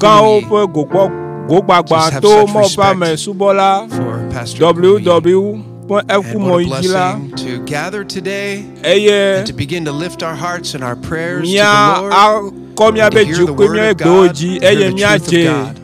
gãwo Kumuyi. ƒe gogbɔ gogbagba Just have to such Mawu ƒe ame respect subɔla for Pastor Kumuyi. www And what a fkumoyi dzi la blessing to gather today eye and to begin to lift our hearts and our prayers to mía the Lord akɔ and míaƒe to hear dzi the kple word míaƒe of gbewo God, dzi to hear eye the truth of míadze God.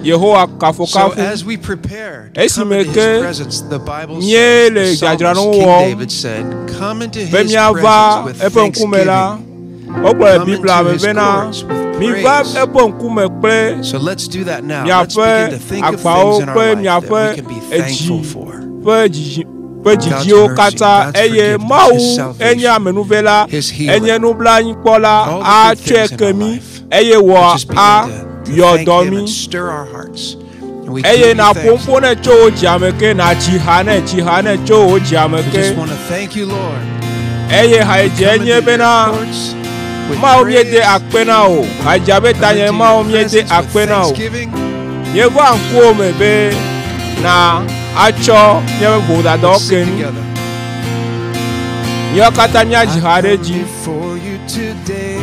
Yehowa So kafukafu. as we prepare to come Esime into ke his presence, the Bible míele says, the psalmist, dzadzraɖo King wɔm David said, come into be his míava presence with eƒe ŋkume la, thanksgiving. wogblɔ le Come Biblia into me his bena courts with miva praise. eƒe ŋkume kple So let's do that now. Let's miaƒe begin to think of agbawo things in our kple life that we miaƒe can be edzi thankful for. ƒe dzidzi ƒe God's dzidziwo mercy, katã God's eye forgiveness, His Mawu enye salvation, amenuvela, His enye healing, nublanuikpɔla, all the good atsɔe things in ke our mí life. eye Let's wɔ just begin to ayɔ thank dɔ Him mí. and stir our hearts. And we Eye give you nàƒo thanks, ƒo Lord. nɛ tso wò dziame ke, nàdzi ha nɛ, dzi ha nɛ tso wò dziame We ke. just want to thank you, Lord. Eye We hadzidzi come enye into your bena courts with Mawu míede praise. akpe na wò. Hadzidzi be Come tanye into Mawu your míede presence with akpe na wò. thanksgiving. Míeva ŋkuwò me be na atsɔ míaƒe vodadawo Let's ke sing mí. together. Míawo katã míadzi I ha ɖe come dzi. before you today,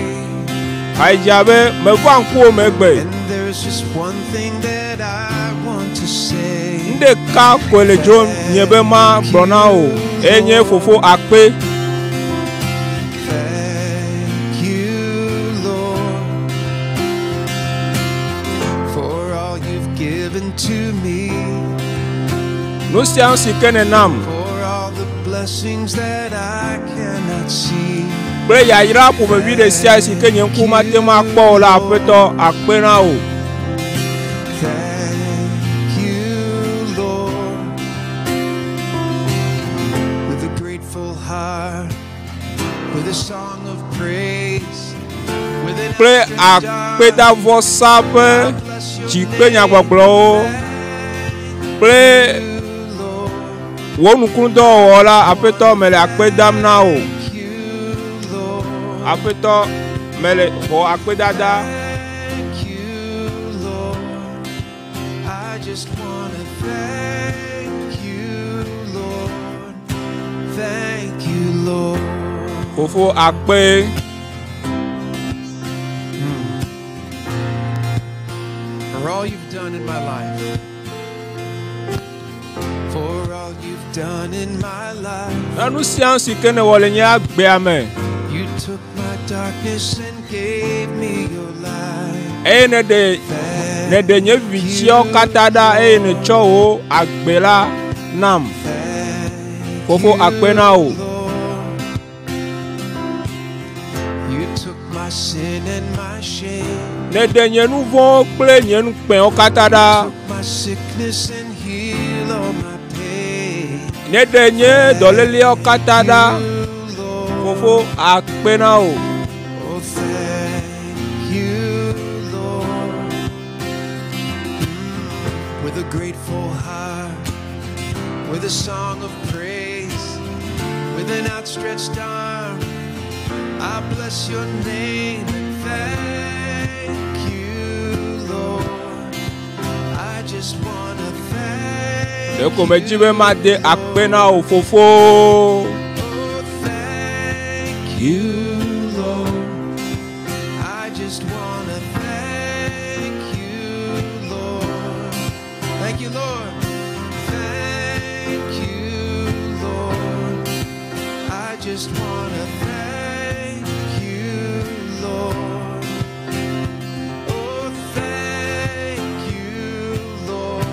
Hadzidzia be meva ŋkuwò me gbe. and there's just one thing that I want to say. Nu ɖeka koe le dzrom nye be Thank magblɔ na wò you, eye nye fofo Lord. akpe. Thank you, Lord, for all you've given to me, Nu sia nu si ke nènam for all the blessings that I cannot see. kple yayra ƒomevi ɖe sia si ke nye Thank ŋku mate ŋu akpɔ you, o la Aƒetɔ Lord. akpe na wò. Thank you, Lord. With a grateful heart, with a song of praise, with an Kple outstretched arm, akpedavɔsa ƒe I bless your dzi kple name. nyagbɔgblɔwo Thank kple you, Lord. wò nukunudɔwɔwɔ la Aƒetɔ mele akpe dam na wò. Thank you, Lord. Aƒetɔ mele xɔ akpedada. Thank you, Lord. I just want to thank you, Lord. Thank you, Lord. Fofo akpe. For all you've done in my life. For all you've done in my life. Na nu sia nu si ke nèwɔ le nye agbea me You took my darkness and gave me your light. eye nèɖe nèɖe nye Thank vitsiawo you, katã ɖa eye Lord. nètsɔ wò agbe la nam. Thank Fofo akpe na you, wò. Lord. You took my sin and my shame. Nèɖe nye nu vɔ̃wo kple nye nukpɛwo katã You ɖa. took my sickness and healed all my pain. Nèɖe nye dɔléleawo katã Thank ɖa. you, Lord. Fofo akpe na wò. Oh, thank you, Lord. With a grateful heart, with a song of praise, with an outstretched arm, I bless your name and thank you, Lord. I just want to thank Ɖeko medzi be you, made akpe na Lord. wò fofo. Oh, thank you, Lord. I just want to thank you, Lord. Thank you, Lord. Thank you, Lord. I just want to thank you, Lord. Oh, thank you, Lord.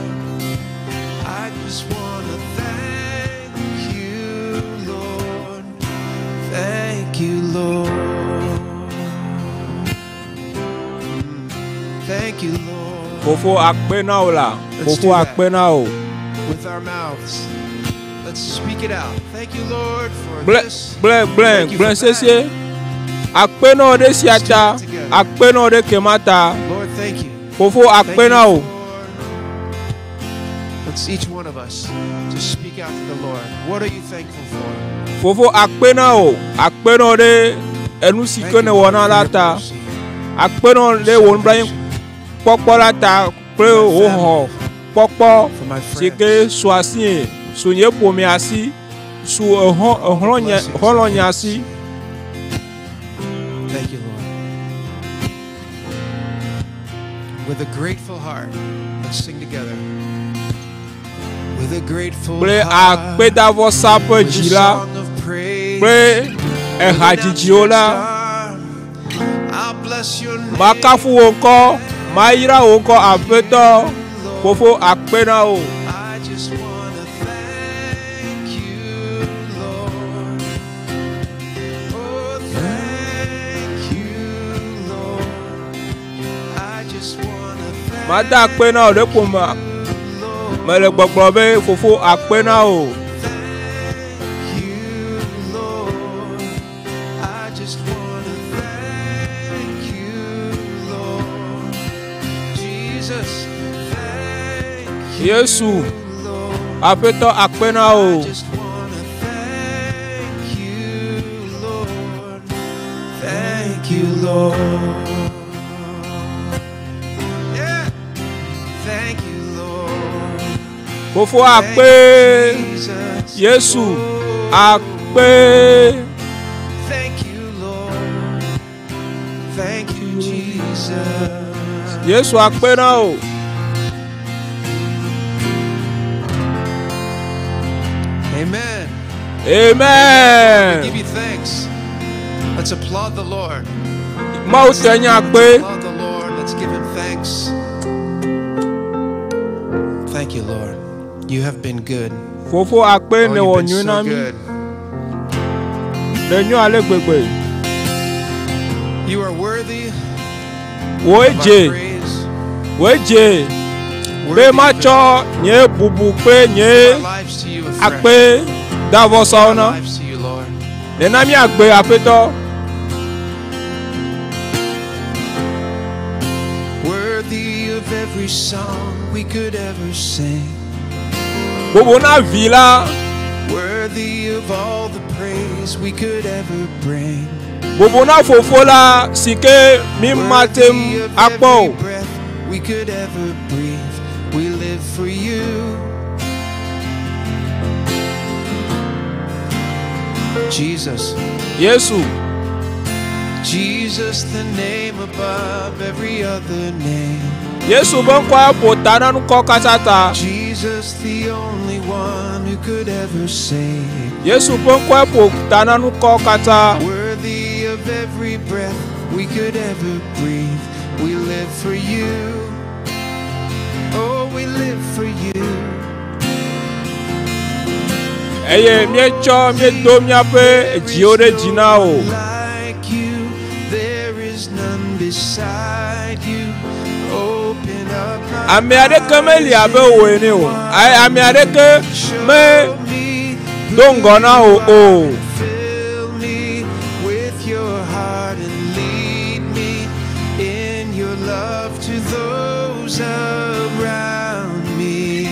I just want to thank you, Lord. Thank you, Lord. Thank you, Lord. Fofo akpe na wò la. Let's Fofo do that akpe na wò. with our mouths. Let's speak it out. Thank you, Lord, for Gblẽ this. gblẽ gblẽ Thank you gblẽ for that. sesie. Akpe na wò ɖe sia Let's do ta. that together. Akpe na wò ɖe kema ta. Lord, thank you. Fofo Thank akpe you na wò. for. Let's each one of us just speak out to the Lord. What are you thankful for? Fofo akpe na wò. Akpe na wò ɖe enu si Thank ke you, nèwɔ Lord, na for la your ta. mercy, Akpe na wò your ɖe wò nublanui salvation, kpɔkpɔ la ta kple for my wò xɔ family, kpɔkpɔ for my si ke friends, su asie, su nye ƒomea si, su exɔ for all the exlɔ̃nye blessings I xɔlɔ̃nye cannot si. see. Thank you, Lord. With a grateful heart. Let's sing together. With a grateful Kple heart. akpedavɔsa ƒe With a dzi la song of praise. kple With an ehadzidziwo la, outstretched arm, I'll bless your name. makafu wò ŋkɔ, mayra wò ŋkɔ Aƒetɔ. Fofo akpe na wò. I just wanna thank you, Lord. Oh, thank you, Lord. I just wanna thank Mada akpe na wò ɖe ƒome you, Lord. mele gbɔgblɔ be fofo akpe na wò. Thank you, Lord. I just wanna thank you, Lord. Jesus, thank you, Yesu, Lord. Aƒetɔ akpe na wò. I just wanna thank you, Lord. Thank you, Lord. Yeah. Thank you, Lord. Fofo Thank akpe. you, Jesus. Yesu, Oh, akpe. Thank you, Lord. Thank you, Jesus. Yesu akpe na wò. Amen. We give Amen. you thanks. Let's applaud the Lord. Mawu te nye Let's akpe. applaud the Lord. Let's give him thanks. Thank you, Lord. You have been good. Fofo akpe Oh, ne you've wɔ been nyui na so mí. good. Le nyui ale gbegbe. You are worthy Wòe of our dze, praise. wòe dze be Worthy of matsɔ nye bubu kple nye our lives to you afresh. akpe davɔsawo Our na. lives to you, Lord. Nena míagbe Aƒetɔ. Worthy of every song we could ever sing. Bubu na vi la, Worthy of all the praise we could ever bring. bubu na fofo la si ke mi mate Worthy ŋu of akpɔ o. every breath we could ever breathe. We live for you. Jesus, Yesu, Jesus, the name above every other name. Yesu be ŋkɔa ƒo ta na nukɔ katã ta. Jesus, the only one who could ever save. Yesu ƒe ŋkɔe ƒo ta na nukɔ katã. Worthy of every breath we could ever breathe. We live for you. Oh, we live for you. Eye míetsɔ míedo míaƒe dziwo ɖe dzi na wò. Like you, there is none beside you. Open up my Ame aɖeke meli abe wò ene o. Ayi, ame aɖeke me Show me do ŋgɔ na wò o. Fill me with your heart and lead me in your love to those around me.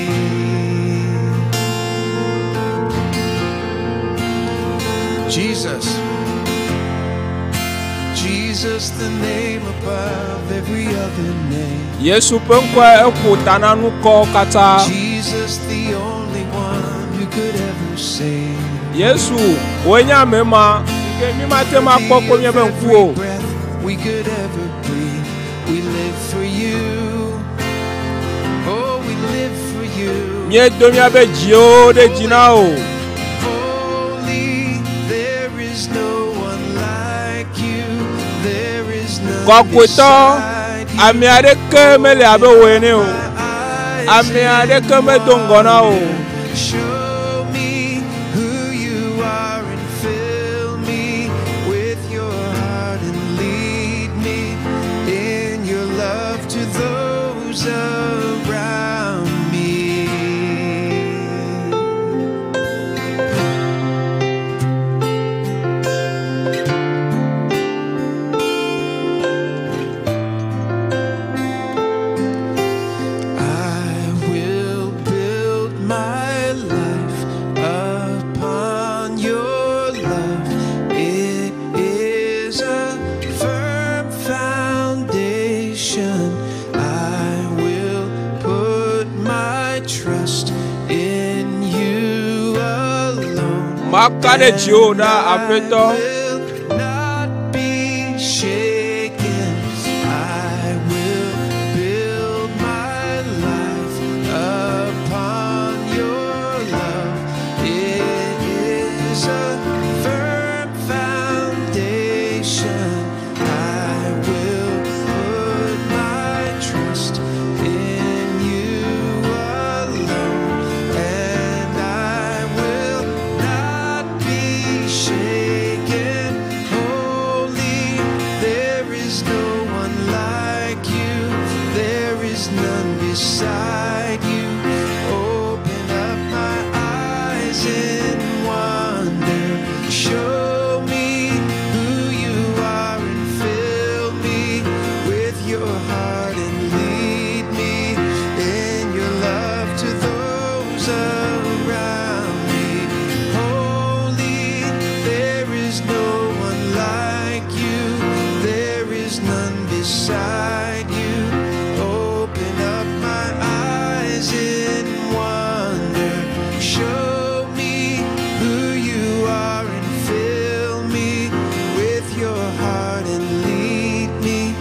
Jesus. Jesus, the name above every other name. Yesu ƒe ŋkɔe eƒo ta na nukɔ katã. Jesus, the only one who could ever save. Yesu, wòe nye ame ma si ke mi mate ŋu akpɔ kple míaƒe ŋku o. Every breath we could ever breathe, we live for you. Oh, we live for you. Míedo míaƒe dziwo ɖe dzi na wò. Holy, there is no one like you. There is none Kɔkɔetɔ, beside you. ame aɖeke mele abe wò ene o. My eyes Ame aɖeke medo ŋgɔ na wò. Show me who you are and fill me with your heart and lead me in your love to those around me. I will build my life upon your love. It is a firm foundation. I will put my trust in you alone. Maka ɖe dziwò ɖa, Aƒetɔ. I will not be shaken. I will build is none beside you. Open up my eyes in wonder. Show me who you are and fill me with your heart and lead me in your love to those around me. Holy, there is no one like you. There is none beside you. Open up my eyes in wonder. Show me who you are and fill me with your heart and lead me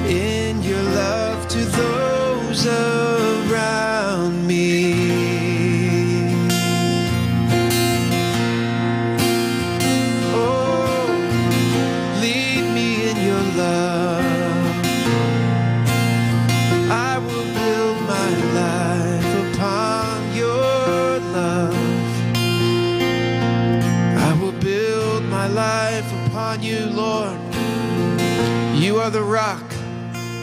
in your love to those around me. Oh, lead me in your love. I will build my life upon your love. I will build my life upon you, Lord. You are the rock.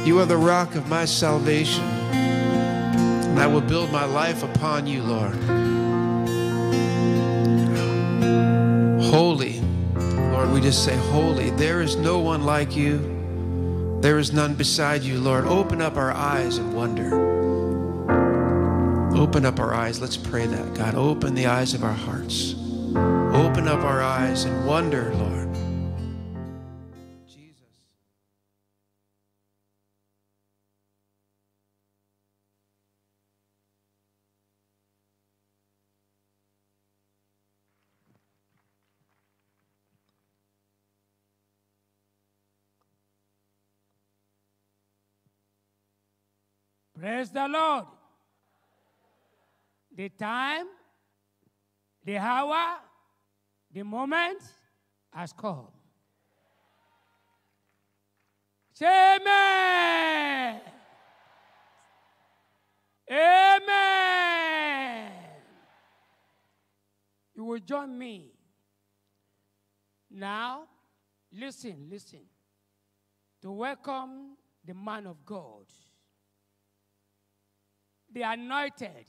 You are the rock of my salvation. And I will build my life upon you, Lord. Holy, Lord, we just say, holy. There is no one like you. There is none beside you, Lord. Open up our eyes in wonder. Open up our eyes. Let's pray that, God. Open the eyes of our hearts. Open up our eyes in wonder, Lord. Jesus. Praise the Lord. The time, the hour, the moment has come. Say amen. Amen. You will join me. Now, listen, listen. To welcome the man of God, the anointed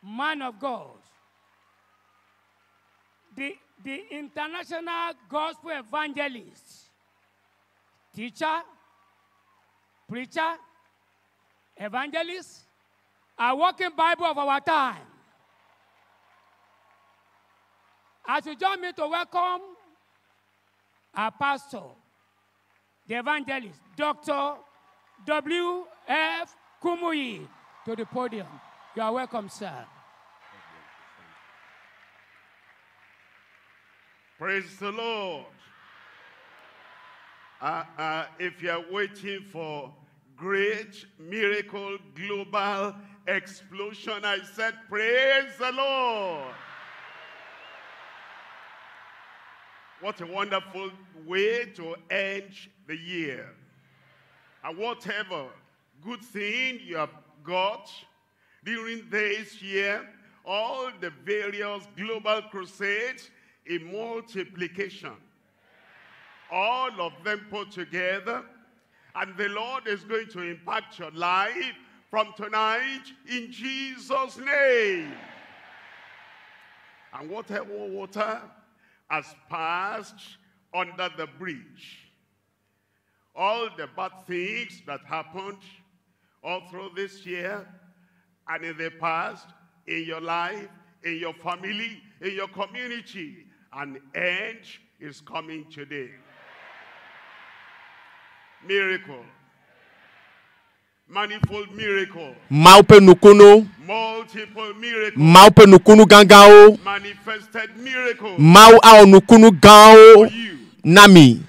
man of God, the international gospel evangelist, teacher, preacher, evangelist, a walking Bible of our time. As you join me to welcome our pastor, the evangelist, Dr. W.F. Kumuyi, to the podium. You are welcome, sir. Praise the Lord. If you are waiting for great miracle global explosion, I said, praise the Lord. What a wonderful way to end the year. And whatever good thing you have got during this year, all the various global crusades in multiplication, all of them put together, and the Lord is going to impact your life from tonight in Jesus' name. And whatever water has passed under the bridge, all the bad things that happened all through this year and in the past, in your life, in your family, in your community, an end is coming today. Miracle. Manifold miracle. Mawu ƒe nukunu. Multiple miracles. Mawu ƒe nukunu gãgãwo. Manifested miracles. Mawu awɔ nukunu gãwo For you. na mi.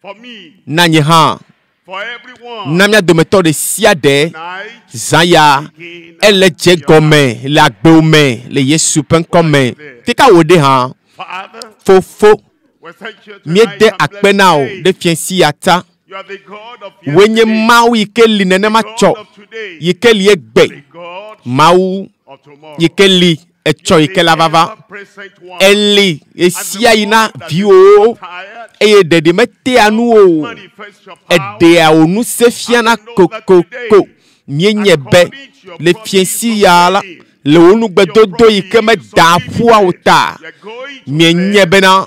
For me. Na nye hã. For everyone. Na mía dometɔ ɖe sia ɖe. Tonight, Zã ya. begin Ele dze your gɔme le agbewo me le Yesu ƒe ŋkɔ me. Fika wò ɖe hã. Father, Fofo, we thank you tonight míede and bless akpe na wò your name. ɖe fiẽ si ya ta. You are the God of Wòe nye yesterday, Mawu yi ke li nenema the tsɔ, God of today, yi ke li egbe. the God Mawu of tomorrow. yi ke li etsɔ yi ke la vava. Ever-present one. Eli And the ɣesia yi na one that is viwòwo not tired, eye ɖeɖi metea nu o. manifest your power. Eɖea wò ŋusẽ fiana kokoko. Míenye be le fiẽsi ya la, le wò nugbedodo yi ke medaa ƒua o ta, mienye bena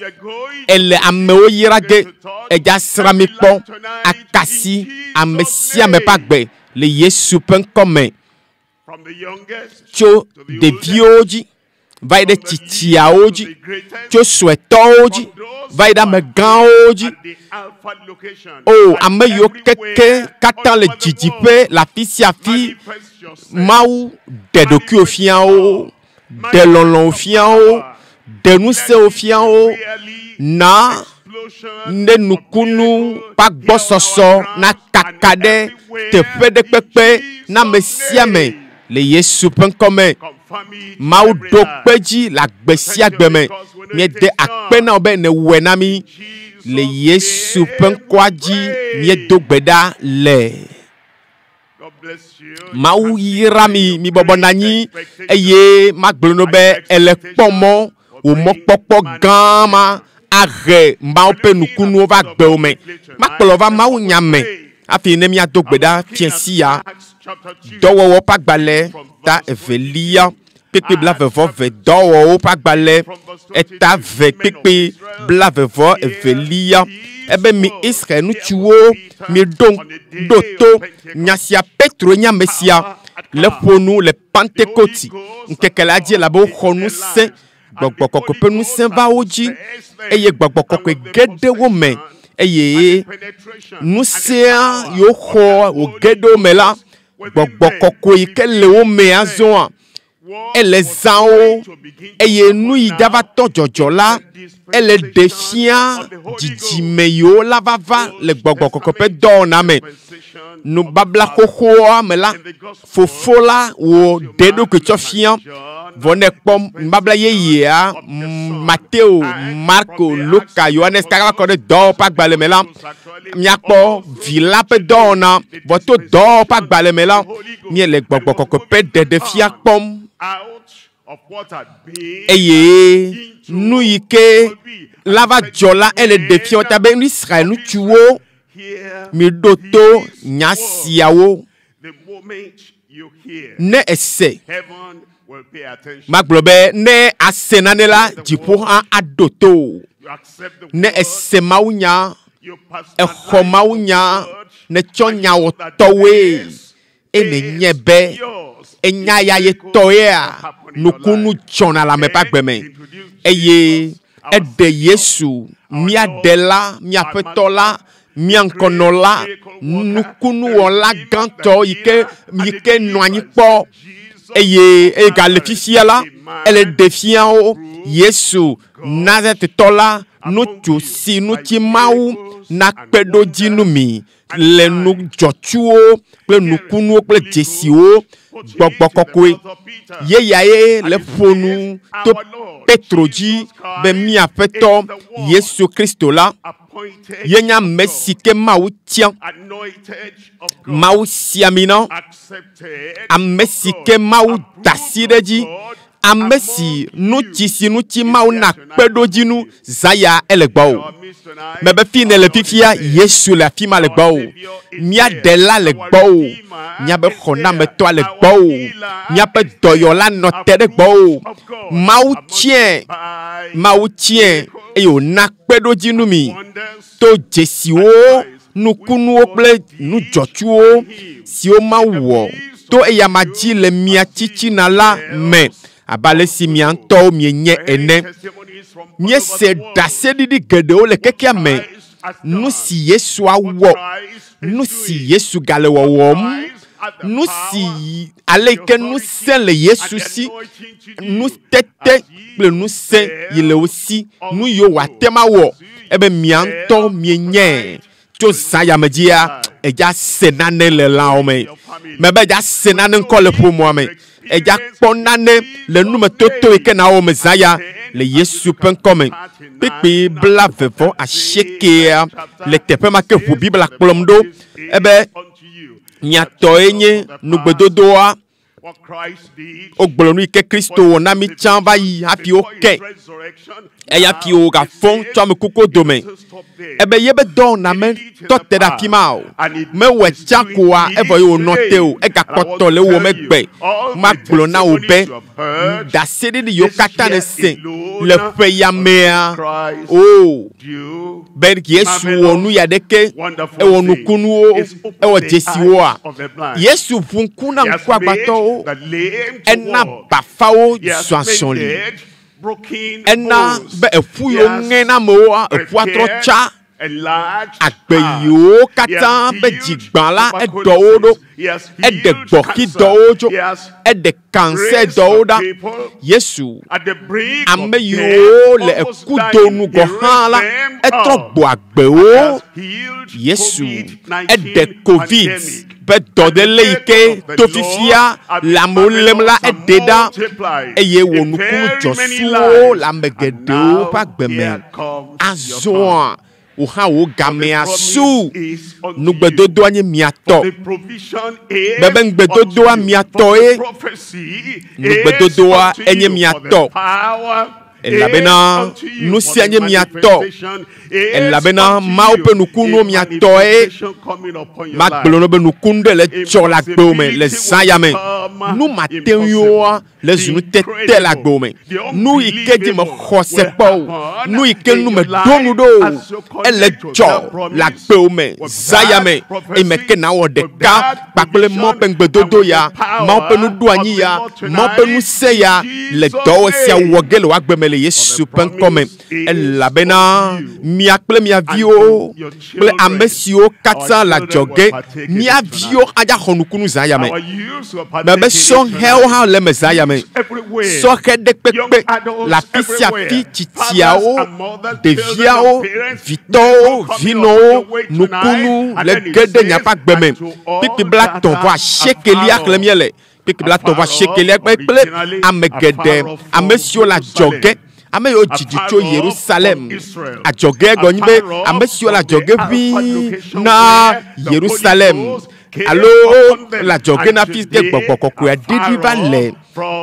ele amewo yra ge, edza srã mi kpɔ, akasi ame sia ame ƒe agbe le Yesu ƒe ŋkɔme From the youngest tso to the oldest, ɖeviwo dzi va yi ɖe from the least tsitsiawo to dzi, the greatest, tso suetɔwo dzi from those va yi ɖe who are amegãwo dzi. at the Alpha location O and ame yiwo keke everywhere katã all le over the didiƒe world. le afi sia afi, Manifest yourself. Mawu ɖe ɖokuiwò fia wo, ɖe lɔlɔ̃wò fia wo, ɖe ŋusẽwò fia wo, na ne nukunu ƒe agbɔsɔsɔ nakaka ɖe teƒe ɖe kpekpe na ame sia ame le Yesu ƒe ŋkɔme. Mawu ɖo kpe dzi le agbe sia gbe me. Míede akpe na wò be nèwɔe na mí. Le Yesu ƒe ŋkɔa dzi míedo gbe ɖa le. Mawu yra mi, mibɔbɔ nɔ anyi eye magblɔ no be ele kpɔ mɔ wò mɔkpɔkpɔ gã ma ahe Mawu ƒe nukunuwo va agbewo me. Makplɔ va Mawu nya me hafi ne míado gbe ɖa fiẽ sia. Dɔwɔwɔ ƒe agbalẽ ta evelia kpekpe blaeve-vɔ-eve dɔwɔwɔwo ƒe agbalẽ eta ve kpekpe blaeve-vɔ evelia ebe mi Israel ŋutsuwo miɖo ɖo to nya sia Petro nye ame sia le ƒo nu le Pentekoti ŋkeke la dzi elabe woxɔ ŋusẽ gbɔgbɔ kɔkɔe ƒe ŋusẽ va wo dzi eye gbɔgbɔ kɔkɔe ge ɖe wo me eye ŋusẽa yiwo xɔ wòge ɖe wo me la gbɔgbɔ kɔkɔe yi ke le wo me azɔa ele zã wo eye nu yi dava tɔ dzɔdzɔ la ele ɖe fia dzidzime yiwo la va va le gbɔgbɔ kɔkɔe ƒe dɔwɔna me. Nubabla xoxoa me la, fofo la wò ɖe eɖokui tsɔ fia vɔ ne kpɔ nubabla yeyea Mateo, Marko, Luka, Yohanes kaka va kɔ ɖe dɔwɔwɔ ƒe agbalẽ me la, míakpɔ vi la ƒe dɔwɔna vɔ to dɔwɔwɔ ƒe agbalẽ me la, míele gbɔgbɔ kɔkɔe ƒe ɖeɖefia kpɔm eye nu yi ke la va dzɔ la ele ɖe fia ta be Israel ŋutsuwo miɖo to nya siawo ne ese magblɔ be ne ase nane la dziƒo hã aɖo to ne ese mawunya exɔ mawunya netsɔ nya wɔtɔwoe eye nenye be enya ya ye tɔea nukunu dzɔna le ame ƒe agbe me eye eɖe Yesu mía ɖela mía ƒetɔ la mía ŋkɔnɔla nukunuwɔla gãtɔ yi ke yi ke nɔ anyi kpɔ eye eye gale fifia la ele ɖe fia wo Yesu Nazaretɔ la ŋutsu si ŋuti Mawu nakpe ɖo dzi nu mi le nu dzɔtsuwo kple nukunuwo kple dzesiwo gbɔgbɔ kɔkɔe yeyae le ƒo nu to Petro dzi be mía Aƒetɔ Yesu Kristo la ye nye ame si ke Mawu tia Mawu si ami na ame si ke Mawu da asi ɖe edzi ame si ŋuti si ŋuti Mawu na kpeɖodzinu zã ya ele gbɔwò. Mebe fi ne le fifia Yesu le afi ma le gbɔwò. Mía ɖela le gbɔwò. Míaƒe xɔnametɔa le gbɔwò. Míaƒe dɔyɔla nɔ te ɖe gbɔwò. Mawu tiae, Mawu tiae eye wòna kpeɖodzinu mi to dzesiwo, nukunuwo kple nudzɔtsuwo siwo Mawu wɔ to eyama dzi le mia tsitsina la me abe ale si mia ŋutɔwo mienye ene. Míese ɖaseɖiɖi geɖewo le kekea me. Nu si Yesu awɔ, nu si Yesu gale wɔwɔm, nu si ale yi ke ŋusẽ le Yesu si, nutete kple ŋusẽ yi le wo si, nu yiwo wòate ŋu awɔ ebe mia ŋutɔ mienyae. Tso zã ya me dzia, edza se nane le lãwo me. Mebe edza se nane ŋkɔ le ƒomea me. Edza kpɔ nane le numetoto yi ke na wɔ me zã ya le Yesu ƒe ŋkɔ me. Kpekpe 88 le teƒe ma ke ʋu Biblia kplɔm ɖo ebe nyatɔe nye nugbedodoa. What Christ did Wogblɔ nu yi ke Kristo wɔ na mi tsã va yi hafi before woke. his resurrection. Eya Now fi wògafɔ he tso ame kukuwo dome. says, "Don't stop there." Ebe yebe dɔwɔna me tɔ te ɖe afi ma o. Mewɔe tsã koa evɔ ye wònɔ te o. Egakpɔtɔ le ewɔm egbe. Magblɔ na wò be ɖaseɖiɖi yiwo katã ne se le ƒe ya mea Christ o do be Yesu wɔ nu ya ɖeke ewɔ nukunuwo ewɔ dzesiwoa. Yesu ʋu ŋku na He has ŋku agbatɔwo. made the lame to Ena walk. bafawo He has zɔ azɔli. mended broken Ena bones. be eƒu He yiwo has ŋe na amewoa eƒua trɔ repaired tsa. enlarged Agbe heart. yiwo He has katã be healed dzigbã la eɖɔ wo ɖo. tuberculosis. He has Eɖe healed gbɔxidɔwo cancer. tso. He has Eɖe kansɛ raised dɔwo the ɖa. people Yesu at the brink of ame death, yiwo le almost ekudo dying. nu He gɔ̃ hã la raised them etrɔ up. gbɔ agbewo. Has healed Yesu COVID-19 eɖe COVID pandemic. ƒe dɔléle yi ke to fifia le amewo lém la eɖe ɖa eye wò nukunu dzɔsuwo le ame geɖewo ƒe agbe me. Azɔa wò hã wò gamea su. Nugbedodoa nye mia tɔ. Bebe ŋugbedodoa mia tɔe. Nugbedodoa enye mia tɔ. Elabena nu sia nye mia tɔ. Elabena Mawu ƒe nukunuwo mia tɔe. Magblɔ na wo be nukunu ɖe le dzɔ le agbewo me le zã ya me. Nu mate ŋuiwoa le zu nutete le agbewo me. Nu yi ke dzi mexɔ se kpɔ o. Nu yi ke nu meɖo nu ɖo o. Ele dzɔ le agbewo me zã ya me. Eye me ke nawɔ ɖeka kpakple Mawu ƒe ŋugbedodo ya, Mawu ƒe nuɖoanyi ya, Mawu ƒe ŋusẽ ya le dɔwɔ sia wɔ ge le wò agbe me le Yesu ƒe ŋkɔ me. Elabena mia kple mia viwo kple ame siwo katã le adzɔge, mia viwo adza xɔ nukunu zã ya me. Mebe sɔhɛwo hã le eme zã ya me. Sɔhɛ ɖe kpekpe le afi sia afi, tsitsiawo, ɖeviawo, vitɔwo, vinɔwo, nukunu le ge ɖe miaƒe agbe me. Kpikpi 38 xlẽm míele. Kpikpi 38 kple ame geɖe, ame siwo le adzɔge, ame yiwo dzidzi tso Yerusalem. Adzɔge gɔme nye be ame siwo le adzɔge ʋĩi na Yerusalem alo le adzɔge na fi ke gbɔgbɔ kɔkɔea ɖiɖi va le.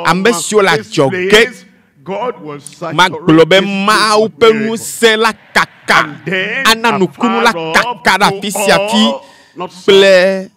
Ame siwo le adzɔge magblɔ be Mawu ƒe ŋusẽ la kaka ana nukunu la kaka ɖe afi sia afi kple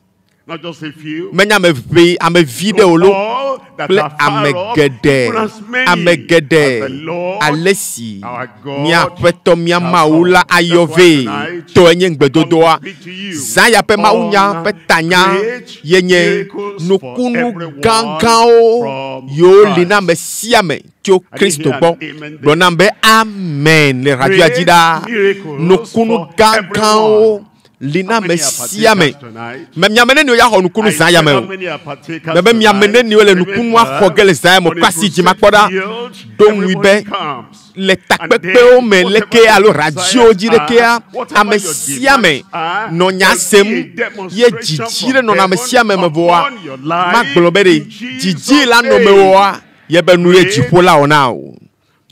Not just a few. menye ame ʋee ame vi ɖe o lo All that kple are far ame off, geɖe even as many ame as geɖe the Lord ale si our God mía aƒetɔ mía shall Mawu call. la ayɔ That's why vɛ tonight, tɔe nye ŋugbedodoa. come to speak to you Zã ya ƒe mawunya on ƒe tanya great ye nye miracles for nukunu everyone gãgãwo from yiwo li na Christ. ame sia ame tso I didn't Kristo hear an gbɔ. amen there. Gblɔ nam be amen le radioa dzi Great ɖaa. miracles Nukunu for gãgãwo everyone. li na How ame many are sia ame. partakers tonight? Me miame neniwo ya xɔ nukunu I zã ya said me how o. many are partakers Mebe miame tonight? neniwo le nukunua xɔ ge le zã ya me On a kɔ asi dzi crusade makpɔ ɖa. field, Ɖo ŋui be everybody comes. le And takpekpewo then me whatever leke your alo desires radio dzi ɖekea, are, whatever ame your sia ame demands are, nɔ nya there'll be sem a ye demonstration dzidzi from ɖe nɔna ame heaven sia ame me vɔa, upon your life magblɔ be ɖe in Jesus' dzidzi la nɔ name. mewòa ye be nu ye Great dziƒo la wɔ na o.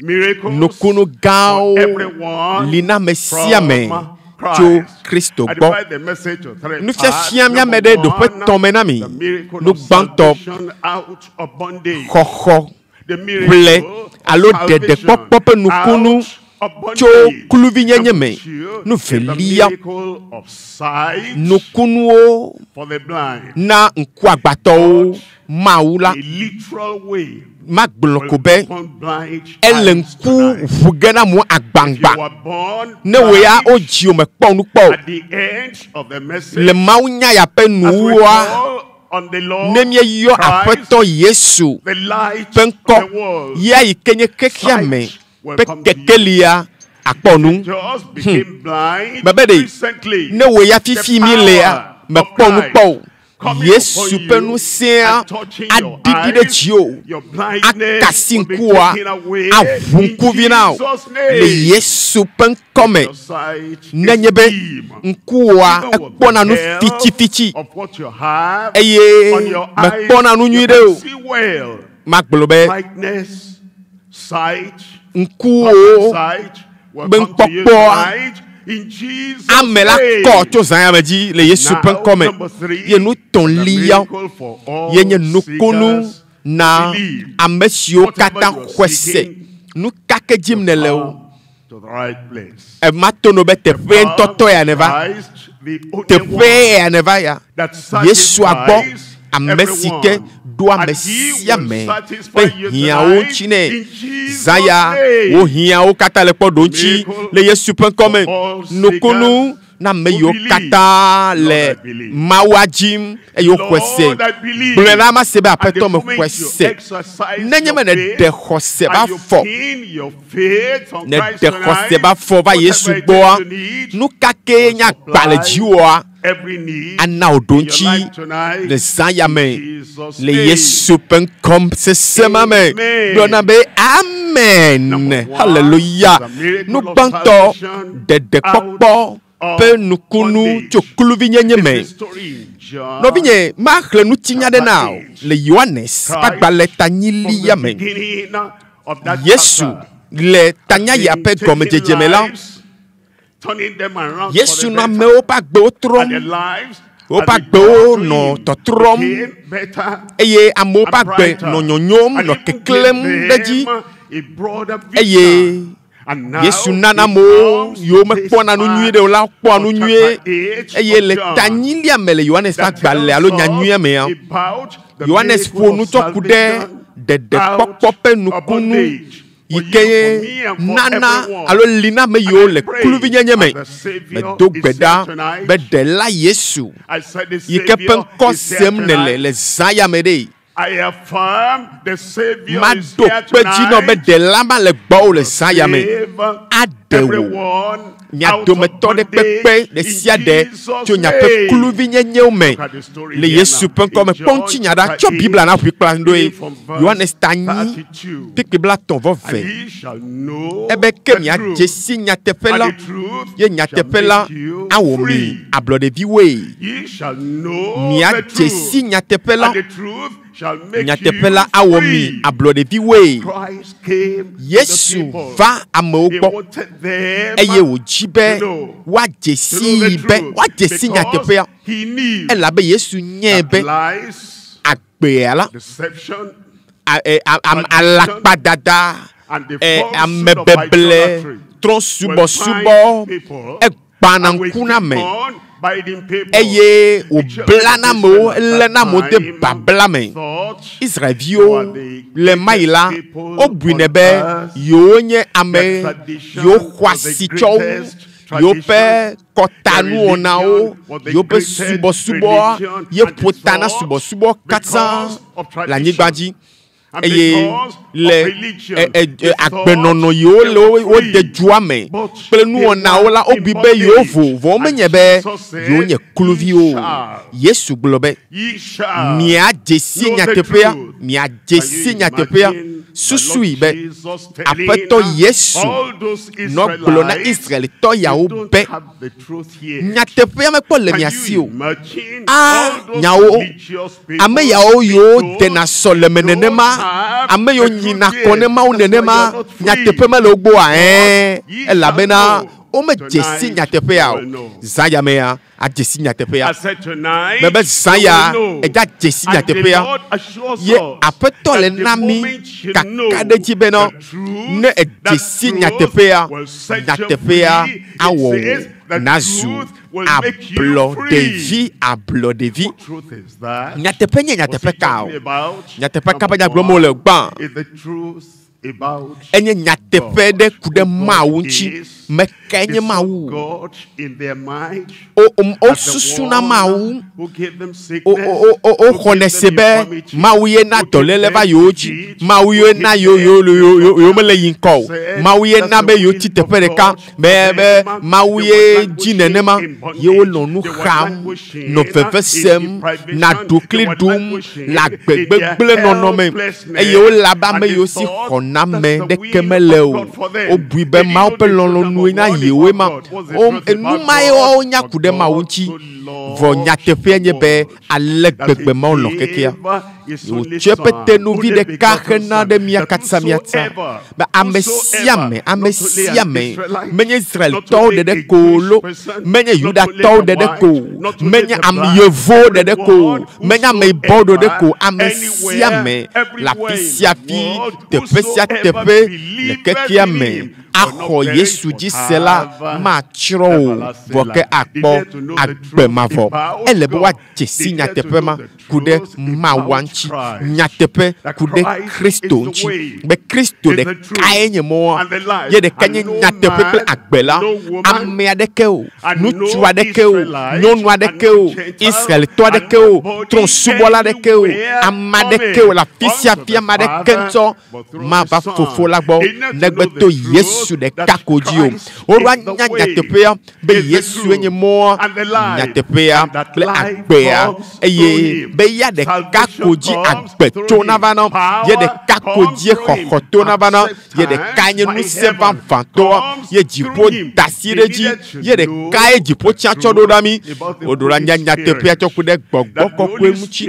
Miracles Nukunu gãwo for everyone li na ame sia ame from tso Christ. Kristo I gbɔ. divide the message to three Nufiafia parts. mía me Number ɖe ɖoƒe one, tɔ̃ me na mi. the miracle Nu of gbãtɔ, salvation out of bondage. xɔxɔ The ƒle miracle of alo salvation ɖeɖekpɔkpɔ ƒe nukunu out of bondage. tso kluvinyenye Number me. two Nu is the velia, miracle of sight nukunuwo for the blind. na ŋkuagbatɔwo Mawu la A literal way magblɔ will ko be open blind ele eyes ŋku tonight. ʋu ge na mo If you agbaŋgba. were born Ne wò ya blind wodzi wò mekpɔ nu kpɔ o. at the end of the message, Le Mawu nya ya ƒe as we nuwua, call on the Lord ne míeyɔ Christ, Aƒetɔ Yesu the light ƒe of ŋkɔ the world, ya yi ke nye xexea me Sight will ƒe come to you. kekelia akpɔ nu. Just became blind Mebe ɖe recently. ne wò ya The fifi mi lea power of mekpɔ nu kpɔ o. Christ coming Yesu upon ƒe you ŋusẽa and touching your aɖiɖi ɖe eyes, dziwò, your blindness akasi will be ŋkua, taken away aʋu in ŋkuvi na wò Jesus' le name. Yesu ƒe ŋkɔ me. Your sight Nenye is be dim. ŋkuwòa Even with ekpɔna the nu help fitifiti of what you have eye on your eyes, mekpɔna nu you nyui can ɖe o. see well. Magblɔ be Brightness, sight, ŋkuwo sight will be come to you ŋkpɔkpɔa tonight in Jesus' Ame la name. kɔ tso zã ya me dzi le Yesu ƒe Now, ŋkɔ me. number three, Ye nu the tɔ̃lia miracle for all ye nye nukunu seekers na believe. ame siwo Whatever katã you are xɔe se. seeking, Nu ka ke dzim nèle o. Come to the right place. Ema to no be teƒe ŋutɔtɔ ya neva. Christ, the only Teƒe one ya neva ya. that Yesua gbɔ satisfies ame si ke everyone. ɖo ame And he sia will ame satisfy ƒe you hiãwo tonight ŋuti nɛ. in Jesus' Zã ya name. wo hiãwo katã le kpɔ ɖo ŋuti Miracle le Yesu ƒe ŋkɔ me. for all Nukunu seekers na ame who yiwo believe. katã Lord, le I believe. Mawua dzim eye woxɔe se. Lord, I believe. Gblɔe na ame se be At the aƒetɔ me moment xɔe you se. exercise Nenye your be nèɖe faith xɔse va and you fɔ pin your faith on ne Christ ɖe xɔse tonight, va fɔ va Yesu whatever it gbɔa, is you need, nu ka kee nye agba le dziwòa every need ana wò ɖo in your ŋuti life tonight, le zã ya me in Jesus' le name. Yesu ƒe ŋkɔ sesẽ ma me. Amen. Gblɔna be amen. Number one, Hallelujah. the miracle Nu of gbãtɔ salvation ɖeɖekpɔkpɔ out of ƒe nukunu bondage. tso kluvinyenye It's me. a story in John Nɔvinye, maxlẽ ŋutinya ɖe na wò chapter le Yohanes ƒe agbalẽ from tanyilia the me. beginning of that Yesu chapter. le tanya ya ƒe Been taking gɔmedzedze me la, lives, turning them around for Yesu the nɔ better. amewo ƒe agbewo And trɔm their lives Woƒe as they agbewo got to nɔ him tɔtrɔm became better eye amewo ƒe and agbe brighter. nɔ nyonyom And nɔ even keklẽm gave ɖe dzi. them a broader Eye vision. And now Yesu nana he amewo comes yiwo to mekpɔna nu this nyuie ɖe o la kpɔa part nu of nyuie chapter 8 eye of le John tanyilia me le Yohanes ƒe that agbalẽ tells alo us nyanyuia mea, about the Yohanes miracle ƒo of nu tsɔ ku ɖe salvation ɖeɖekpɔkpɔ out ƒe of nukunu bondage. yi For you, ke for me, and for nana everyone. alo li na ame yiwo And I le pray kluvinyenye me. as the Savior Medo is gbe here ɖa tonight. be ɖela Yesu I said the yi ke ƒe Savior ŋkɔ is here sem nèle tonight. le zã ya me ɖe. I affirm the Savior is Maɖo here kpe dzi nɔ be tonight. ɖela ma le gbɔwò le zã ya me. Save Aɖe wò. everyone Mia out of dometɔ ɖe kpekpe bondage ɖe in sia ɖe Jesus' tso miaƒe name. kluvinyenyewo me Look at the story le here Yesu now. ƒe ŋkɔ me. In Kpɔ John ŋutinya ɖa chapter tsɔ Biblia na ƒoe kpla ɖoe. reading from verse Yohanes ta nyi 32. kpikpi blatɔ̃ vɔ And ve. ye shall know Ebe ke the miadze truth, si nyateƒe and la the truth ye shall nyateƒe la make you awɔ mi free. ablɔɖeviwoe. Ye shall know the Miadze si truth, nyateƒe la and the truth shall make nyateƒe you la awɔ mi free. ablɔɖeviwoe. Christ came to the Yesu people. va amewo He gbɔ wanted them eye wòdzi be to know, woadze to know the sii be truth, woadze si because nyateƒea he knew elabe Yesu nyae that be lies, agbea la deception, alakpadada and the ɛ, falsehood of amebeble idolatry trɔ̃subɔsubɔ will bind people egbãna and will ŋku na keep ame on binding people. eye The wòblana children of amewo Israel at léna that amewo de time babla me. thought Israelviwo they were the le ma yi la greatest people wobuinɛ on be earth. yewo nye ame Their tradition yewo xɔ was the asi tsɔ wu greatest yewoƒe tradition. kɔtanuwɔnawo Their religion was the yewoƒe greatest subɔsubɔ religion, ye and they ƒo ta na thought subɔsubɔ katã because of le anyigba dzi tradition and eye because of le religion, ɛ they agbenɔnɔ thought yiwo they le were wo wode free. dua me But kple they nuwɔnawo were la in wobui be yewo bondage. vo vɔ And womenye be Jesus said, yewo nye "Ye kluviwo o. shall, Yesu gblɔ be ye shall miadze si know the nyateƒea truth." miadze Can si you nyateƒea imagine the susui Lord be Jesus telling Aƒetɔ Yesu all those nɔ gblɔ na Israelites, Israelitɔ you yawo don't be have the truth yet. nyateƒea mekpɔ le Can mia you si o. imagine Ah, all those nyawo religious people, ame yawo they yiwo don't- dena sɔleme they don't nenema have ame yiwo the truth nyina yet. kɔ ne Mawu That's why nenema you are not free. nyateƒe mele wo gbɔa ɛɛ Ye shall elabena know. womedze si Tonight nyateƒea you o. will know. Zã ya mea adze si nyateƒea. I said tonight, Mebe zã you ya will know. edza dze si And the nyateƒea. Lord assures Ye us Aƒetɔ le that the na mi moment you know kakaɖedzi bena the truth, ne edze that si truth nyateƒea will set you nyateƒea free. It awɔ wò says the nazu truth will make you ablɔɖevi free. ablɔɖevi. What truth is that? Nyateƒe nye What's nyateƒe he ka o. talking about? Nyateƒe ka Number ƒe nya gblɔm wole one gbã? is the truth about Enye nyateƒe ɖe ku ɖe God. Mawu ŋuti. Is Me kae They nye saw Mawu? God in their mind Wo as the wosusuna one Mawu. who gave them Wo sickness, wo wo who woxɔnɛ gave se them be infirmity, Mawu ye na who gave dɔléle va them yewo dzi. defeat, Mawu who ye gave na yewo them yewo yewo yewo yewo mele yi ŋkɔ o. said Mawu ye that's na the be yewo will tsi of teƒe ɖeka. God for Be be them. Mawu They ye were dzi languishing nenema. in Ye wonɔ nu bondage. They were xam, languishing nɔ veve in sem, deprivation. na ɖokli They were ɖum languishing le agbe in their gbegblẽ nɔnɔ me helplessness. eye wole abe And ame they yiwo si thought xɔname Na ame ɖeke mele o. Wobui be Mawu ƒe lɔlɔ̃nue na yewoe ma. Wo, enu ma ye woawo nya ku ɖe Mawu ŋuti. Vɔ nyateƒea nye be ale gbegbe Mawu lɔ̃ xexea. Wòtsɔ eƒe tenuvi ɖeka hena ɖe mía katã mía ta. Be ame sia ame, ame sia ame, menye Israeltɔwo ɖeɖe ko o lo, menye Yudatɔwo ɖeɖe ko o, menye ame yevuwo ɖeɖe ko o, menye ameyibɔwo ɖeɖe ko o, ame sia ame le afi sia afi, teƒe sia teƒe le xexea me axɔ Yesu dzi se la, matsrɔ̃ o, vɔ ke akpɔ agbe mavɔ. Ele be woadze si nyateƒe ma ku ɖe Mawua ŋuti, nyateƒe ku ɖe Kristo ŋuti, be Kristo ɖekae nye mɔa, ye ɖeka nye nyateƒe kple agbe la. Ame aɖeke o, ŋutsu aɖeke o, nyɔnu aɖeke o, Israeltɔ aɖeke o, trɔ̃subɔla aɖeke o, ame aɖeke o le afi sia afi, ame aɖeke ŋutɔ mava Fofo la gbɔ negbe to Yesu ɖeka ko dzi o. Woɖo anya nyateƒea be Yesue nye mɔa, nyateƒea kple agbea, eye be ya ɖeka ko dzi agbe tsona vana, ye ɖeka ko dzie xɔxɔ tona vana, ye ɖeka nye ŋusẽ vavãtɔ, ye dziƒo da asi ɖe edzi, ye ɖekae dziƒo tsã tsɔ ɖo ɖa mí. Woɖo la nya nyateƒea tsɔ ku ɖe gbɔgbɔ kɔkɔe ŋuti